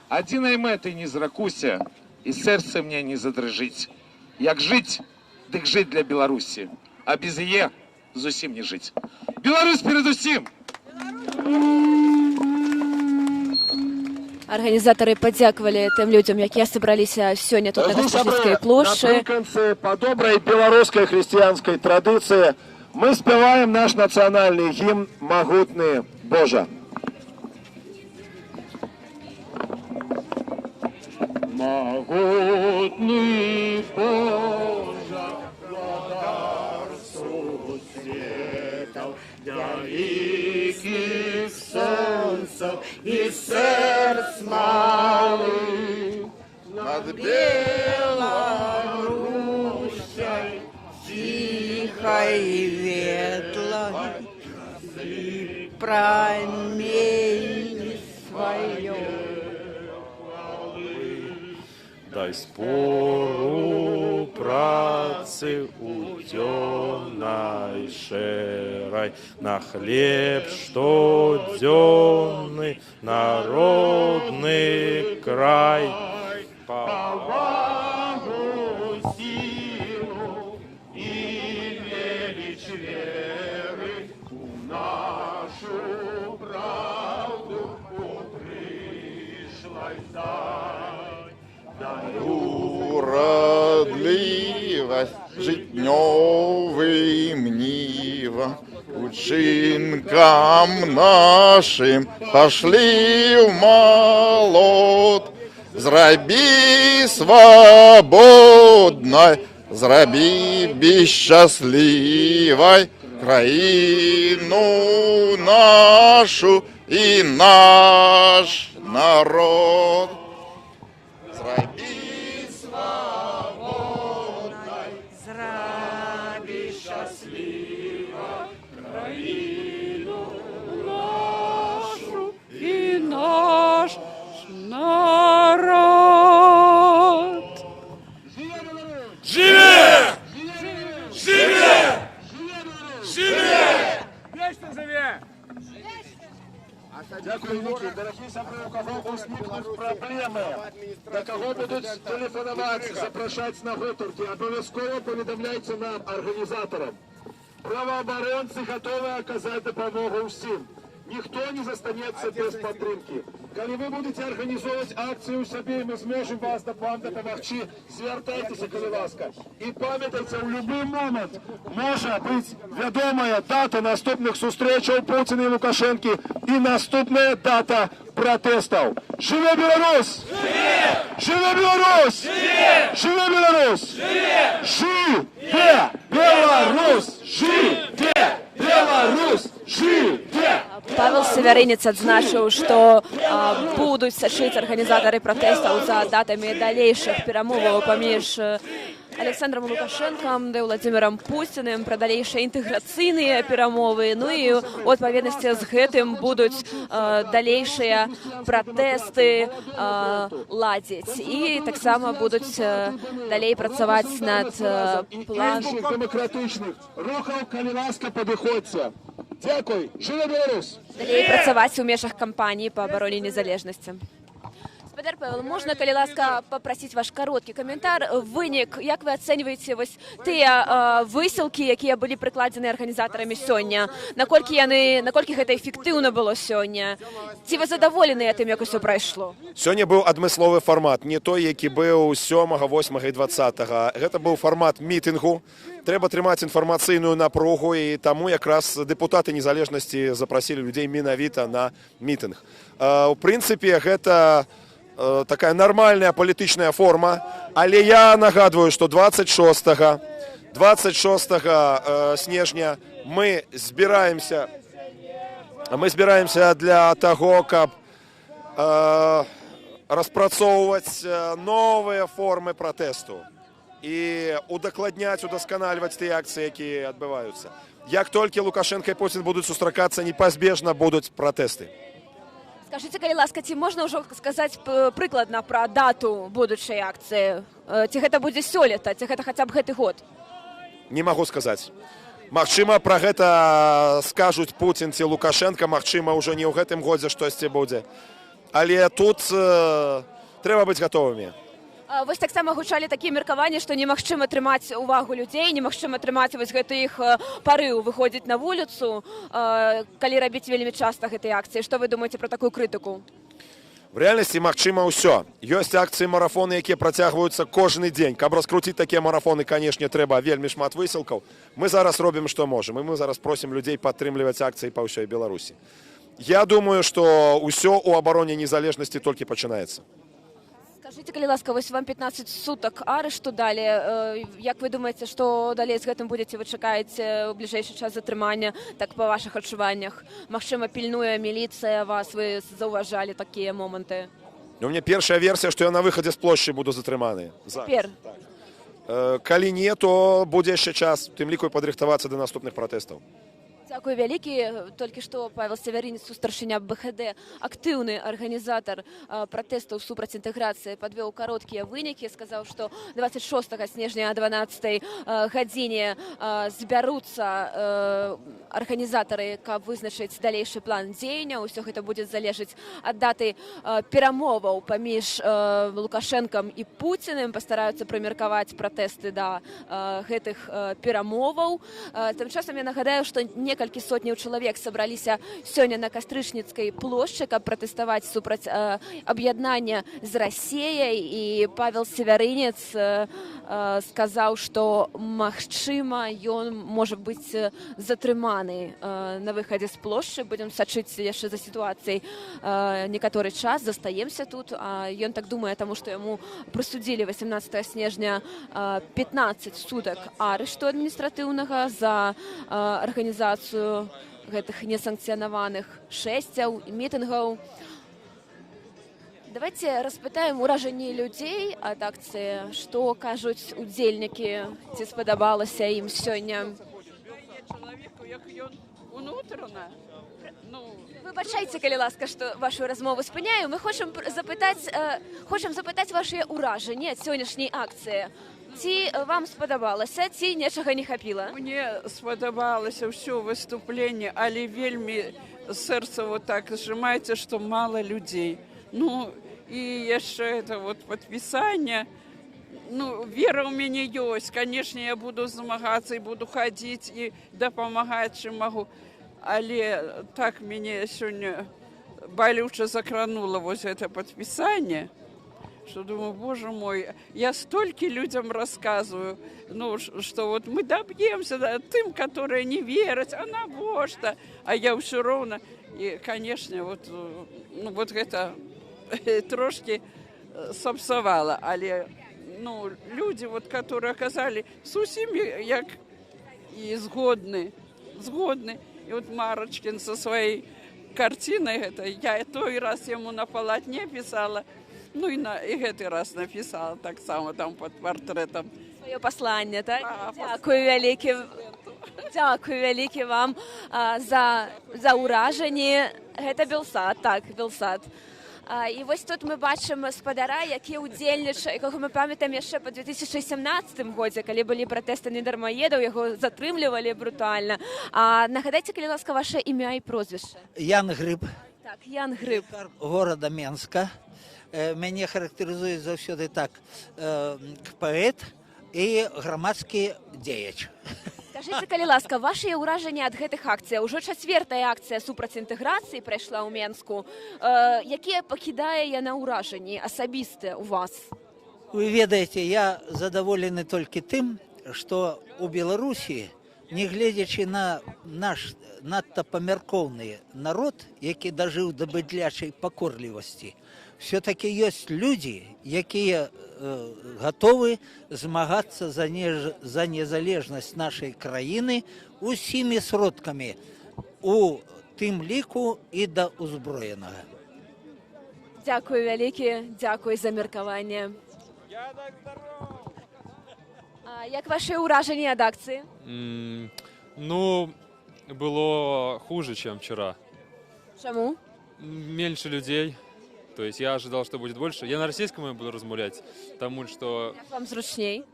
Адзінай мэты не зракуся, і сэрца мне не задрыжыць. Як жыць, дык жыць для Беларусі, а без яе зусім не жыць. Беларусь перадусім! Арганізатары падзякавалі тым людзям, якія сабраліся сёння тут, на Гаспадарскай плошчы. Напрыканцы, па добрай беларускай хрысціянскай традыцыі, мы спяваем наш нацыянальны гімн «Магутны Божа». Магутны Божа, Владар сусветаў, вялікіх сонцаў і сэрц малых, над Беларусяй ціхай ветлай і праменні сваё. Дай спору працы у цёмнай шэрай на хлеб штодзённы, на родны край. Павагу, сілу і веліч веры у нашу праўду у прышлай дай. Дай Урадлівасць жытнёвым нівам, учынкам нашым пашлі ў малот. Зрабі свабоднай, зрабі шчаслівай краіну нашу і наш народ. Зрабі свабоднай, зрабі шчаслівай краіну нашу і наш народ. Жыве! Жыве! Жыве! Вечна жыве! Дзякуй вялікі. Дарагія сябры, у каго ўзнікнуць праблемы, да каго будуць тэлефанаваць, запрашаць на гутаркі, абавязкова паведамляйце нам, арганізатарам. Праваабаронцы гатовы аказаць дапамогу ўсім. Ніхто не застанецца без падтрымкі. Калі вы будете арганізоўваць акцыю ў сябе, і мы зможам вам дапамагчы, звяртайцеся, калі ласка. І памятайце, у любы момант можа быць вядомая дата наступных сустрэчаў Пуціна і Лукашэнкі і наступная дата пратэстаў. Жыве Беларусь! Жыве Беларусь! Жыве Беларусь! Жыве Беларусь! Жыве Беларусь! Жыве! Павел Севярынец адзначыў, што будуць сачыць арганізатары пратэстаў за датамі далейшых перамоваў паміж Александром Лукашэнкам ды Уладзімірам Пуціным пра далейшыя інтэграцыйныя перамовы. Ну і у адпаведнасці з гэтым будуць далейшыя пратэсты ладзіць. І таксама будуць далей працаваць над планам Іншых дэмакратычных рухаў, калі ласка, падыходзьце. Дзякуй. Жыве Беларусь! Далей працаваць у межах кампаніі па абароне незалежнасці. Спадар Павел, можна, калі ласка, папрасіць ваш кароткі каментар? Вынік, як вы ацэньваеце вось тыя высілкі, якія былі прыкладзены арганізатарамі сёння? Наколькі гэта эфектыўна было сёння? Ці вы задаволеныя тым, як усё прайшло? Сёння быў адмысловы фармат, не той, які быў 7, 8 і 20. Гэта быў фармат мітынгу. Трэба трымаць інфармацыйную напругу, і таму якраз дэпутаты незалежнасці запрасілі людзей менавіта на мітынг. У прынцыпе, гэта такая нармальная палітычная форма, але я нагадваю, што 26 снежня мы збіраемся для таго, каб распрацоўваць новыя формы пратэсту і удакладняць, удасканальваць тыя акцыі, якія адбываюцца. Як толькі Лукашэнка і Пуцін будуць сустракацца, непазбежна будуць пратэсты. Скажыце, калі ласка, ці можна ўжо сказаць прыкладна пра дату будучай акцыі? Ці гэта будзе сёлета, ці гэта хаця б гэты год? Не магу сказаць. Магчыма, пра гэта скажуць Пуцін ці Лукашэнка, магчыма, ўжо не ў гэтым годзе штосьці будзе. Але тут трэба быць гатовымі. Вось таксама гучалі такія меркаванні, што немагчыма трымаць увагу людзей, немагчыма трымаць вось гэты іх парыў выходзіць на вуліцу, калі рабіць вельмі часта гэтыя акцыі. Што вы думаеце пра такую крытыку? У рэальнасці магчыма ўсё. Ёсць акцыі марафоны, якія працягваюцца кожны дзень. Каб раскруціць такія марафоны, канешне, трэба вельмі шмат высілкаў. Мы зараз робім, што можам, і мы зараз просім людзей падтрымліваць акцыі па ўсёй Беларусі. Я думаю, што ўсё ў абароне незалежнасці толькі пачынаецца. Скажыце, калі ласка, вось вам 15 сутак арышту далі. Як вы думаеце, што далей з гэтым будзеце? Вы чакаеце ў бліжэйшы час затрымання, так, па вашых адчуваннях? Магчыма, пільнуе міліцыя вас, вы заўважалі такія моманты? У мяне першая версія, што я на выхадзе з плошчы буду затрыманы. Зараз. Цяпер? Калі не, то будзе яшчэ час, тым ліку і падрыхтавацца да наступных пратэстаў. Дзякуй вялікі. Толькі што Павел Севярынец, сустаршыня БХД, актыўны арганізатар пратэстаў супраць інтэграцыі, падвёў кароткія вынікі, сказаў, што 26 снежня о 12 гадзіне збяруцца арганізатары, каб вызначыць далейшы план дзеяння. Ўсё гэта будзе залежыць ад даты перамоваў паміж Лукашэнкам і Пуціным. Пастараюцца прымеркаваць пратэсты да гэтых перамоваў. Тым часам я нагадаю, што некалькі сотняў чалавек сабраліся сёння на Кастрычніцкай плошчы, каб пратэставаць супраць аб'яднання з Расеяй, і Павел Севярынец сказаў, што, магчыма, ён можа быць затрыманы на выхадзе з плошчы. Будзем сачыць яшчэ за сітуацыяй некаторы час, застаемся тут. А ён так думае, таму што яму прысудзілі 18 снежня 15 сутак арышту адміністратыўнага за арганізацыю гэтых несанкцыянаваных шэсцяў і мітынгаў. Давайте распытаем уражанні людзей ад акцыі, што кажуць удзельнікі, ці спадабалася ім сёння. Чалавеку, як ён унутрана, ну. Выбачайце, калі ласка, што вашу размову спыняю. Мы хочам запытаць вашыя ўражанні ад сённяшняй акцыі. Ці вам спадабалася, ці нечага не хапіла? Мне спадабалася ўсё выступленне, але вельмі сэрца вот так сжимается, что мало людей. Ну і яшчэ это вот падпісанне. Ну, вера ў мяне ёсць. Конечно, я буду змагацца і буду хадзіць і дапамагаць, чым магу. Але так мяне сёння балюча закранула вось это падпісанне, что думаю, боже мой, я столько людям рассказываю, ну, что вот мы добьемся, да, тым, которые не верят, а навошта, а я все равно, и, конечно, вот, ну, вот это трошкі сапсавала, але, ну, люди, вот, которые оказали з усімі, як і згодны, згодны. И вот Марочкин со своей картиной, это я той раз ему на полотне писала, ну и гэты раз написала так само там под портретом. Сваё пасланне, так? Дзякуй вялікі. Дзякуй вялікі вам за ўражанні. Гэта Белсат, так, Белсат. І вось тут мы бачым спадара, які ўдзельнічае, якога мы памятаем яшчэ па 2017 годзе, калі былі пратэсты недармаедаў, яго затрымлівалі брутальна. Нагадайце, калі ласка, ваше імя і прозвішча. Ян Грыб. Так, Ян Грыб. Горада Менска. Мяне характарызуюць заўсёды так: паэт і грамадскі дзеяч. Скажыце, калі ласка, вашыя ўражанні ад гэтых акцый? Ужо чацвертая акцыя супраць інтэграцыі прайшла ў Менску. Якія пакідае яна ўражанні асабістыя ў вас? Вы ведаеце, я задаволены толькі тым, што у Беларусі, нягледзячы на наш надта памяркоўны народ, які дажыў да быдлячай пакорлівасці, все-таки ёсць людзі, якія гатовы змагацца за незалежнасць нашай краіны усімі сродкамі, у тым ліку і да ўзброенага. Дзякуй вялікі, дзякуй за меркаванне. А як вашы ўражанні ад акцыі? Ну, было хуже, чем вчера. Чаму? Меньше людей. То есть я ожидал, что будет больше. Я на российском буду размаўляць, тому что. Як вам зручней?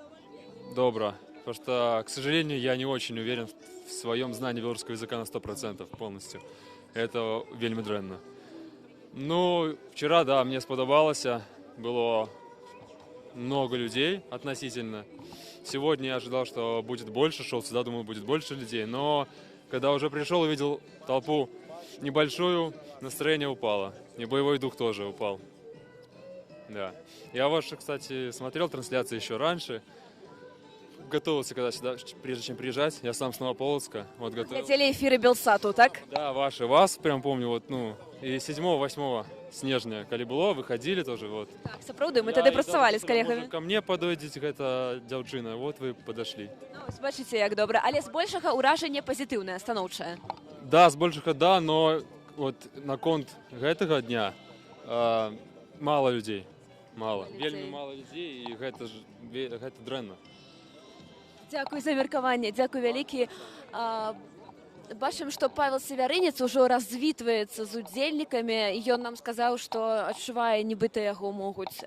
Добра. Потому что, к сожалению, я не очень уверен в своем знании белорусского языка на 100% полностью. Это вельмі дрэнна. Ну, вчера, да, мне спадабалася. Было много людей относительно. Сегодня я ожидал, что будет больше, шел сюда, думал, будет больше людей. Но когда уже пришел, увидел толпу небольшую, настроение упало. И боевой дух тоже упал. Да. Я ваши, кстати, смотрел трансляции еще раньше. Готовился, когда сюда, прежде чем приезжать. Я сам с Новополоцка. Вот готовился. Глядзелі эфіры Белсату, так? Да, ваши, вас прям помню, вот, ну, и 7-8 снежня, калі было, выходили тоже, вот. Так, сапраўды, мы Я тады і працавалі з думаю, калегамі. можа, ко мне падойдзе гэта дзяўчына, вот вы подошли. Ну, ось бачыце, як добра. Але збольшага ўражанне пазітыўнае, станоўчае. Да, збольшага да, но вот наконт гэтага дня мало людей, мало, вельмі мало людей, і гэта ж гэта дрэнна. Дзякуй за меркаванне, дзякуй вялікі. Бачым, што Павел Севярынец ужо развітваецца з удзельнікамі, і ён нам сказаў, што адчувае, нібыта яго могуць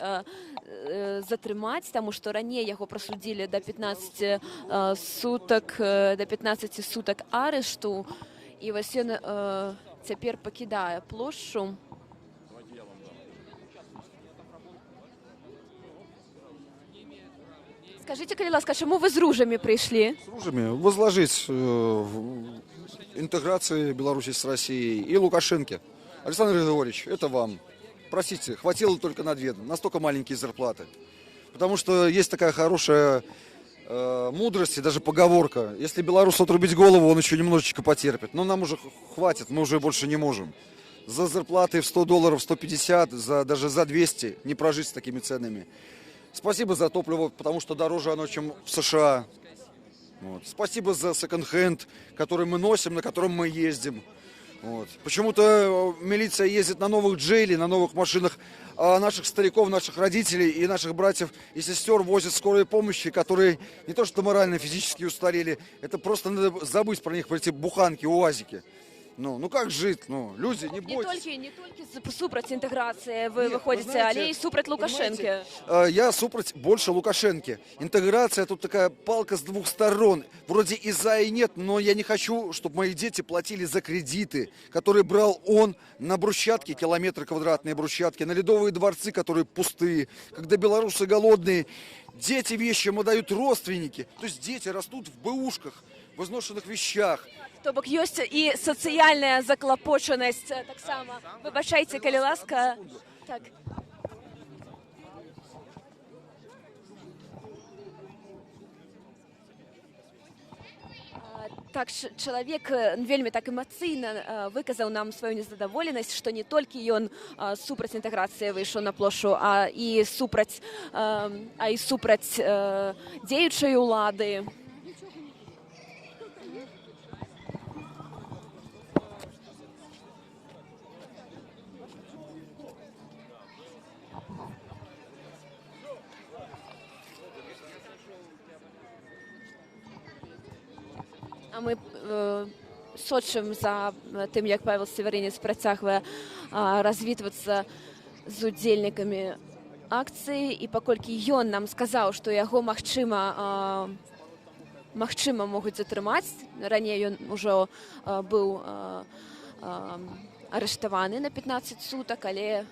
затрымаць, таму што раней яго прасудзілі да 15 сутак, да 15 сутак арышту. І вось ён цяпер пакідае плошчу. Скажыце, калі ласка, чаму вы з ружамі прыйшлі? С ружами возложить интеграции Беларуси с Россией и Лукашенко. Александр Григорьевич, это вам. Простите, хватило только на две, настолько маленькие зарплаты. Потому что есть такая хорошая мудрость и даже поговорка. Если белорусу отрубить голову, он еще немножечко потерпит. Но нам уже хватит, мы уже больше не можем. За зарплаты в 100 долларов, 150, даже за 200 не прожить с такими ценами. Спасибо за топливо, потому что дороже оно, чем в США. Вот. Спасибо за секонд-хенд, который мы носим, на котором мы ездим. Вот. Почему-то милиция ездит на новых джейли, на новых машинах, а наших стариков, наших родителей и наших братьев и сестер возят скорой помощи, которые не то что морально, физически устарели, это просто надо забыть про них, про эти буханки, уазики. Ну как жить? Ну, люди, не Не бойтесь. толькі, не толькі супраць інтэграцыі вы Нет, выходзіце, знаете, але і супраць Лукашэнкі. Понимаете, я супраць больше Лукашенки. Интеграция тут такая палка с двух сторон. Вроде и за, и нет, но я не хочу, чтобы мои дети платили за кредиты, которые брал он на брусчатки, километры квадратные брусчатки, на ледовые дворцы, которые пустые, когда белорусы голодные. Дети вещи им отдают родственники. То есть дети растут в бэушках, в изношенных вещах. То бок ёсць і сацыяльная заклапочанасць таксама. Выбачайце, калі ласка. Так. Так, чалавек вельмі так эмацыйна выказаў нам сваю незадаволенасць, што не толькі ён супраць інтэграцыі выйшаў на плошчу, а і супраць дзеючай улады. А мы сочым за тым, як Павел Севярынец працягвае развітвацца з удзельнікамі акцыі, і паколькі ён нам сказаў, што яго магчыма могуць затрымаць, раней ён ужо быў арыштаваны на 15 сутак, але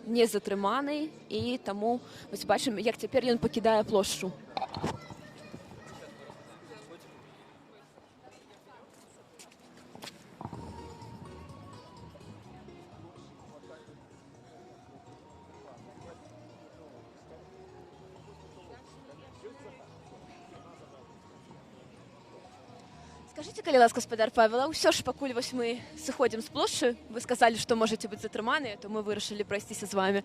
не затрыманы, і таму вось бачым, як цяпер ён пакідае плошчу. Скажыце, калі ласка, спадар Павел, а ўсё ж пакуль вось мы сыходзім з плошчы, вы сказалі, што можаце быць затрыманыя, то мы вырашылі прайсціся з вами.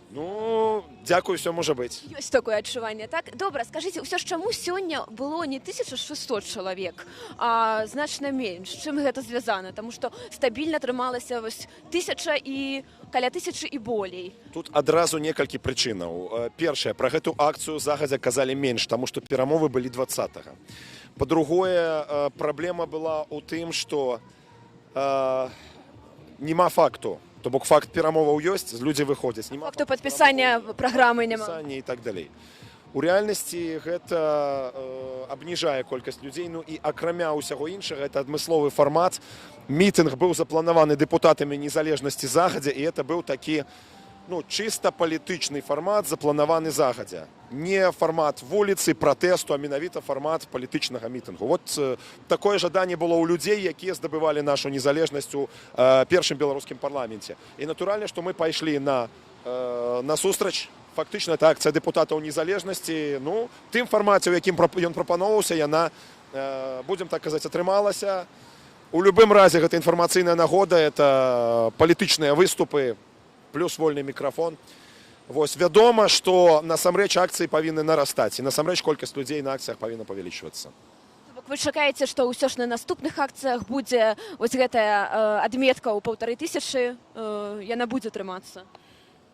Ну, дзякую, все можа быць. Ёсць такое адчуванне, так? Добра, скажыце, ўсё ж чаму сёння было не 1600 чалавек, а значна менш? Чым гэта звязана? Таму што стабільна трымалася вось тысяча і каля тысячы і болей. Тут адразу некалькі прычынаў. Першае, пра гэту акцыю загадзя казалі менш, таму што перамовы былі 20-го. Па-другое, праблема была ў тым, што няма факту. То бок факт перамоваў ёсць, людзі выходзяць. Няма Факту падпісання праграмы няма. Падпісання і так далей. У рэальнасці гэта абніжае колькасць людзей, ну і, акрамя ўсяго іншага, это адмысловы фармат. Мітынг быў запланаваны дэпутатамі незалежнасці загадзя, і это быў такі, ну, чыста палітычны фармат, запланаваны загадзя. Не фармат вуліцы, пратэсту, а менавіта фармат палітычнага мітынгу. Вот такое жаданне было ў людзей, якія здабывалі нашу незалежнасць у першым беларускім парламенце. І натуральна, што мы пайшлі на насустрач. Фактычна это акцыя дэпутатаў незалежнасці. Ну, тым фармаце, у якім ён прапаноўваўся, яна, будзем так казаць, атрымалася. У любым разе гэта інфармацыйная нагода, это палітычныя выступы, плюс вольны мікрафон. Вось, вядома, што насамрэч акцыі павінны нарастаць, і насамрэч колькасць людзей на акцыях павінна павялічвацца. То бок вы чакаеце, што ўсё ж на наступных акцыях будзе вось гэтая адметка ў 1500, яна будзе трымацца?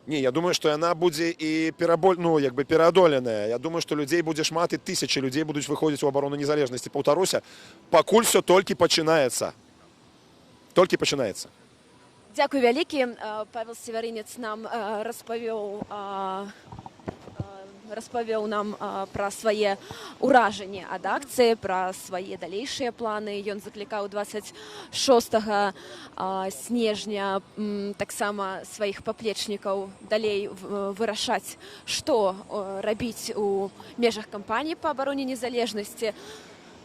Не, я думаю, што яна будзе і ну, як бы пераадоленая. Я думаю, што людзей будзе шмат, і тысячы людзей будуць выходзіць у абарону незалежнасці. Паўтаруся, пакуль всё толькі пачынаецца. Толькі пачынаецца. Дзякуй вялікі. Павел Севярынец нам распавёў нам пра свае ўражанні ад акцыі, пра свае далейшыя планы. Ён заклікаў 26 снежня таксама сваіх паплечнікаў далей вырашаць, што рабіць у межах кампаніі па абароне незалежнасці.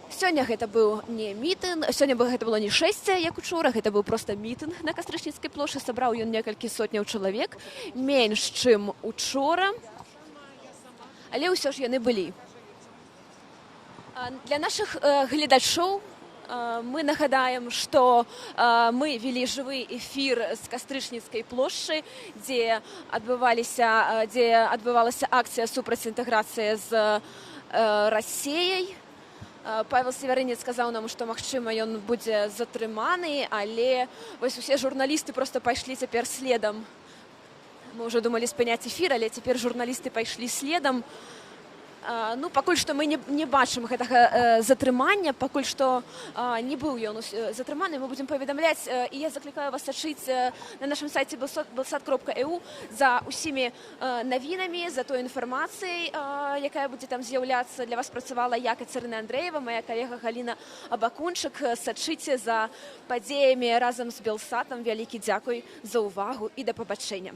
Сёння гэта быў не мітынг, сёння бы гэта было не шэсце, як учора, гэта быў проста мітынг на Кастрычніцкай плошчы, сабраў ён некалькі сотняў чалавек, менш, чым учора, але ўсё ж яны былі. Для нашых гледачоў мы нагадаем, што мы вялі жывы эфір з Кастрычніцкай плошчы, дзе адбывалася акцыя супраць інтэграцыі з Расеяй. Павел Севярынец сказаў нам, што, магчыма, ён будзе затрыманы, але вось усе журналісты проста пайшлі цяпер следам. Мы ўжо думалі спыняць эфір, але цяпер журналісты пайшлі следам. Ну, пакуль што мы не бачым гэтага затрымання, пакуль што не быў ён затрыманы, мы будзем паведамляць, і я заклікаю вас сачыць на нашым сайце belsat.eu за ўсімі навінамі, за той інфармацыяй, якая будзе там з'яўляцца. Для вас працавала я, Кацярына Андрэева, моя калега Галіна Абакунчык. Сачыце за падзеямі разам з Белсатам. Вялікі дзякуй за ўвагу і да пабачэння.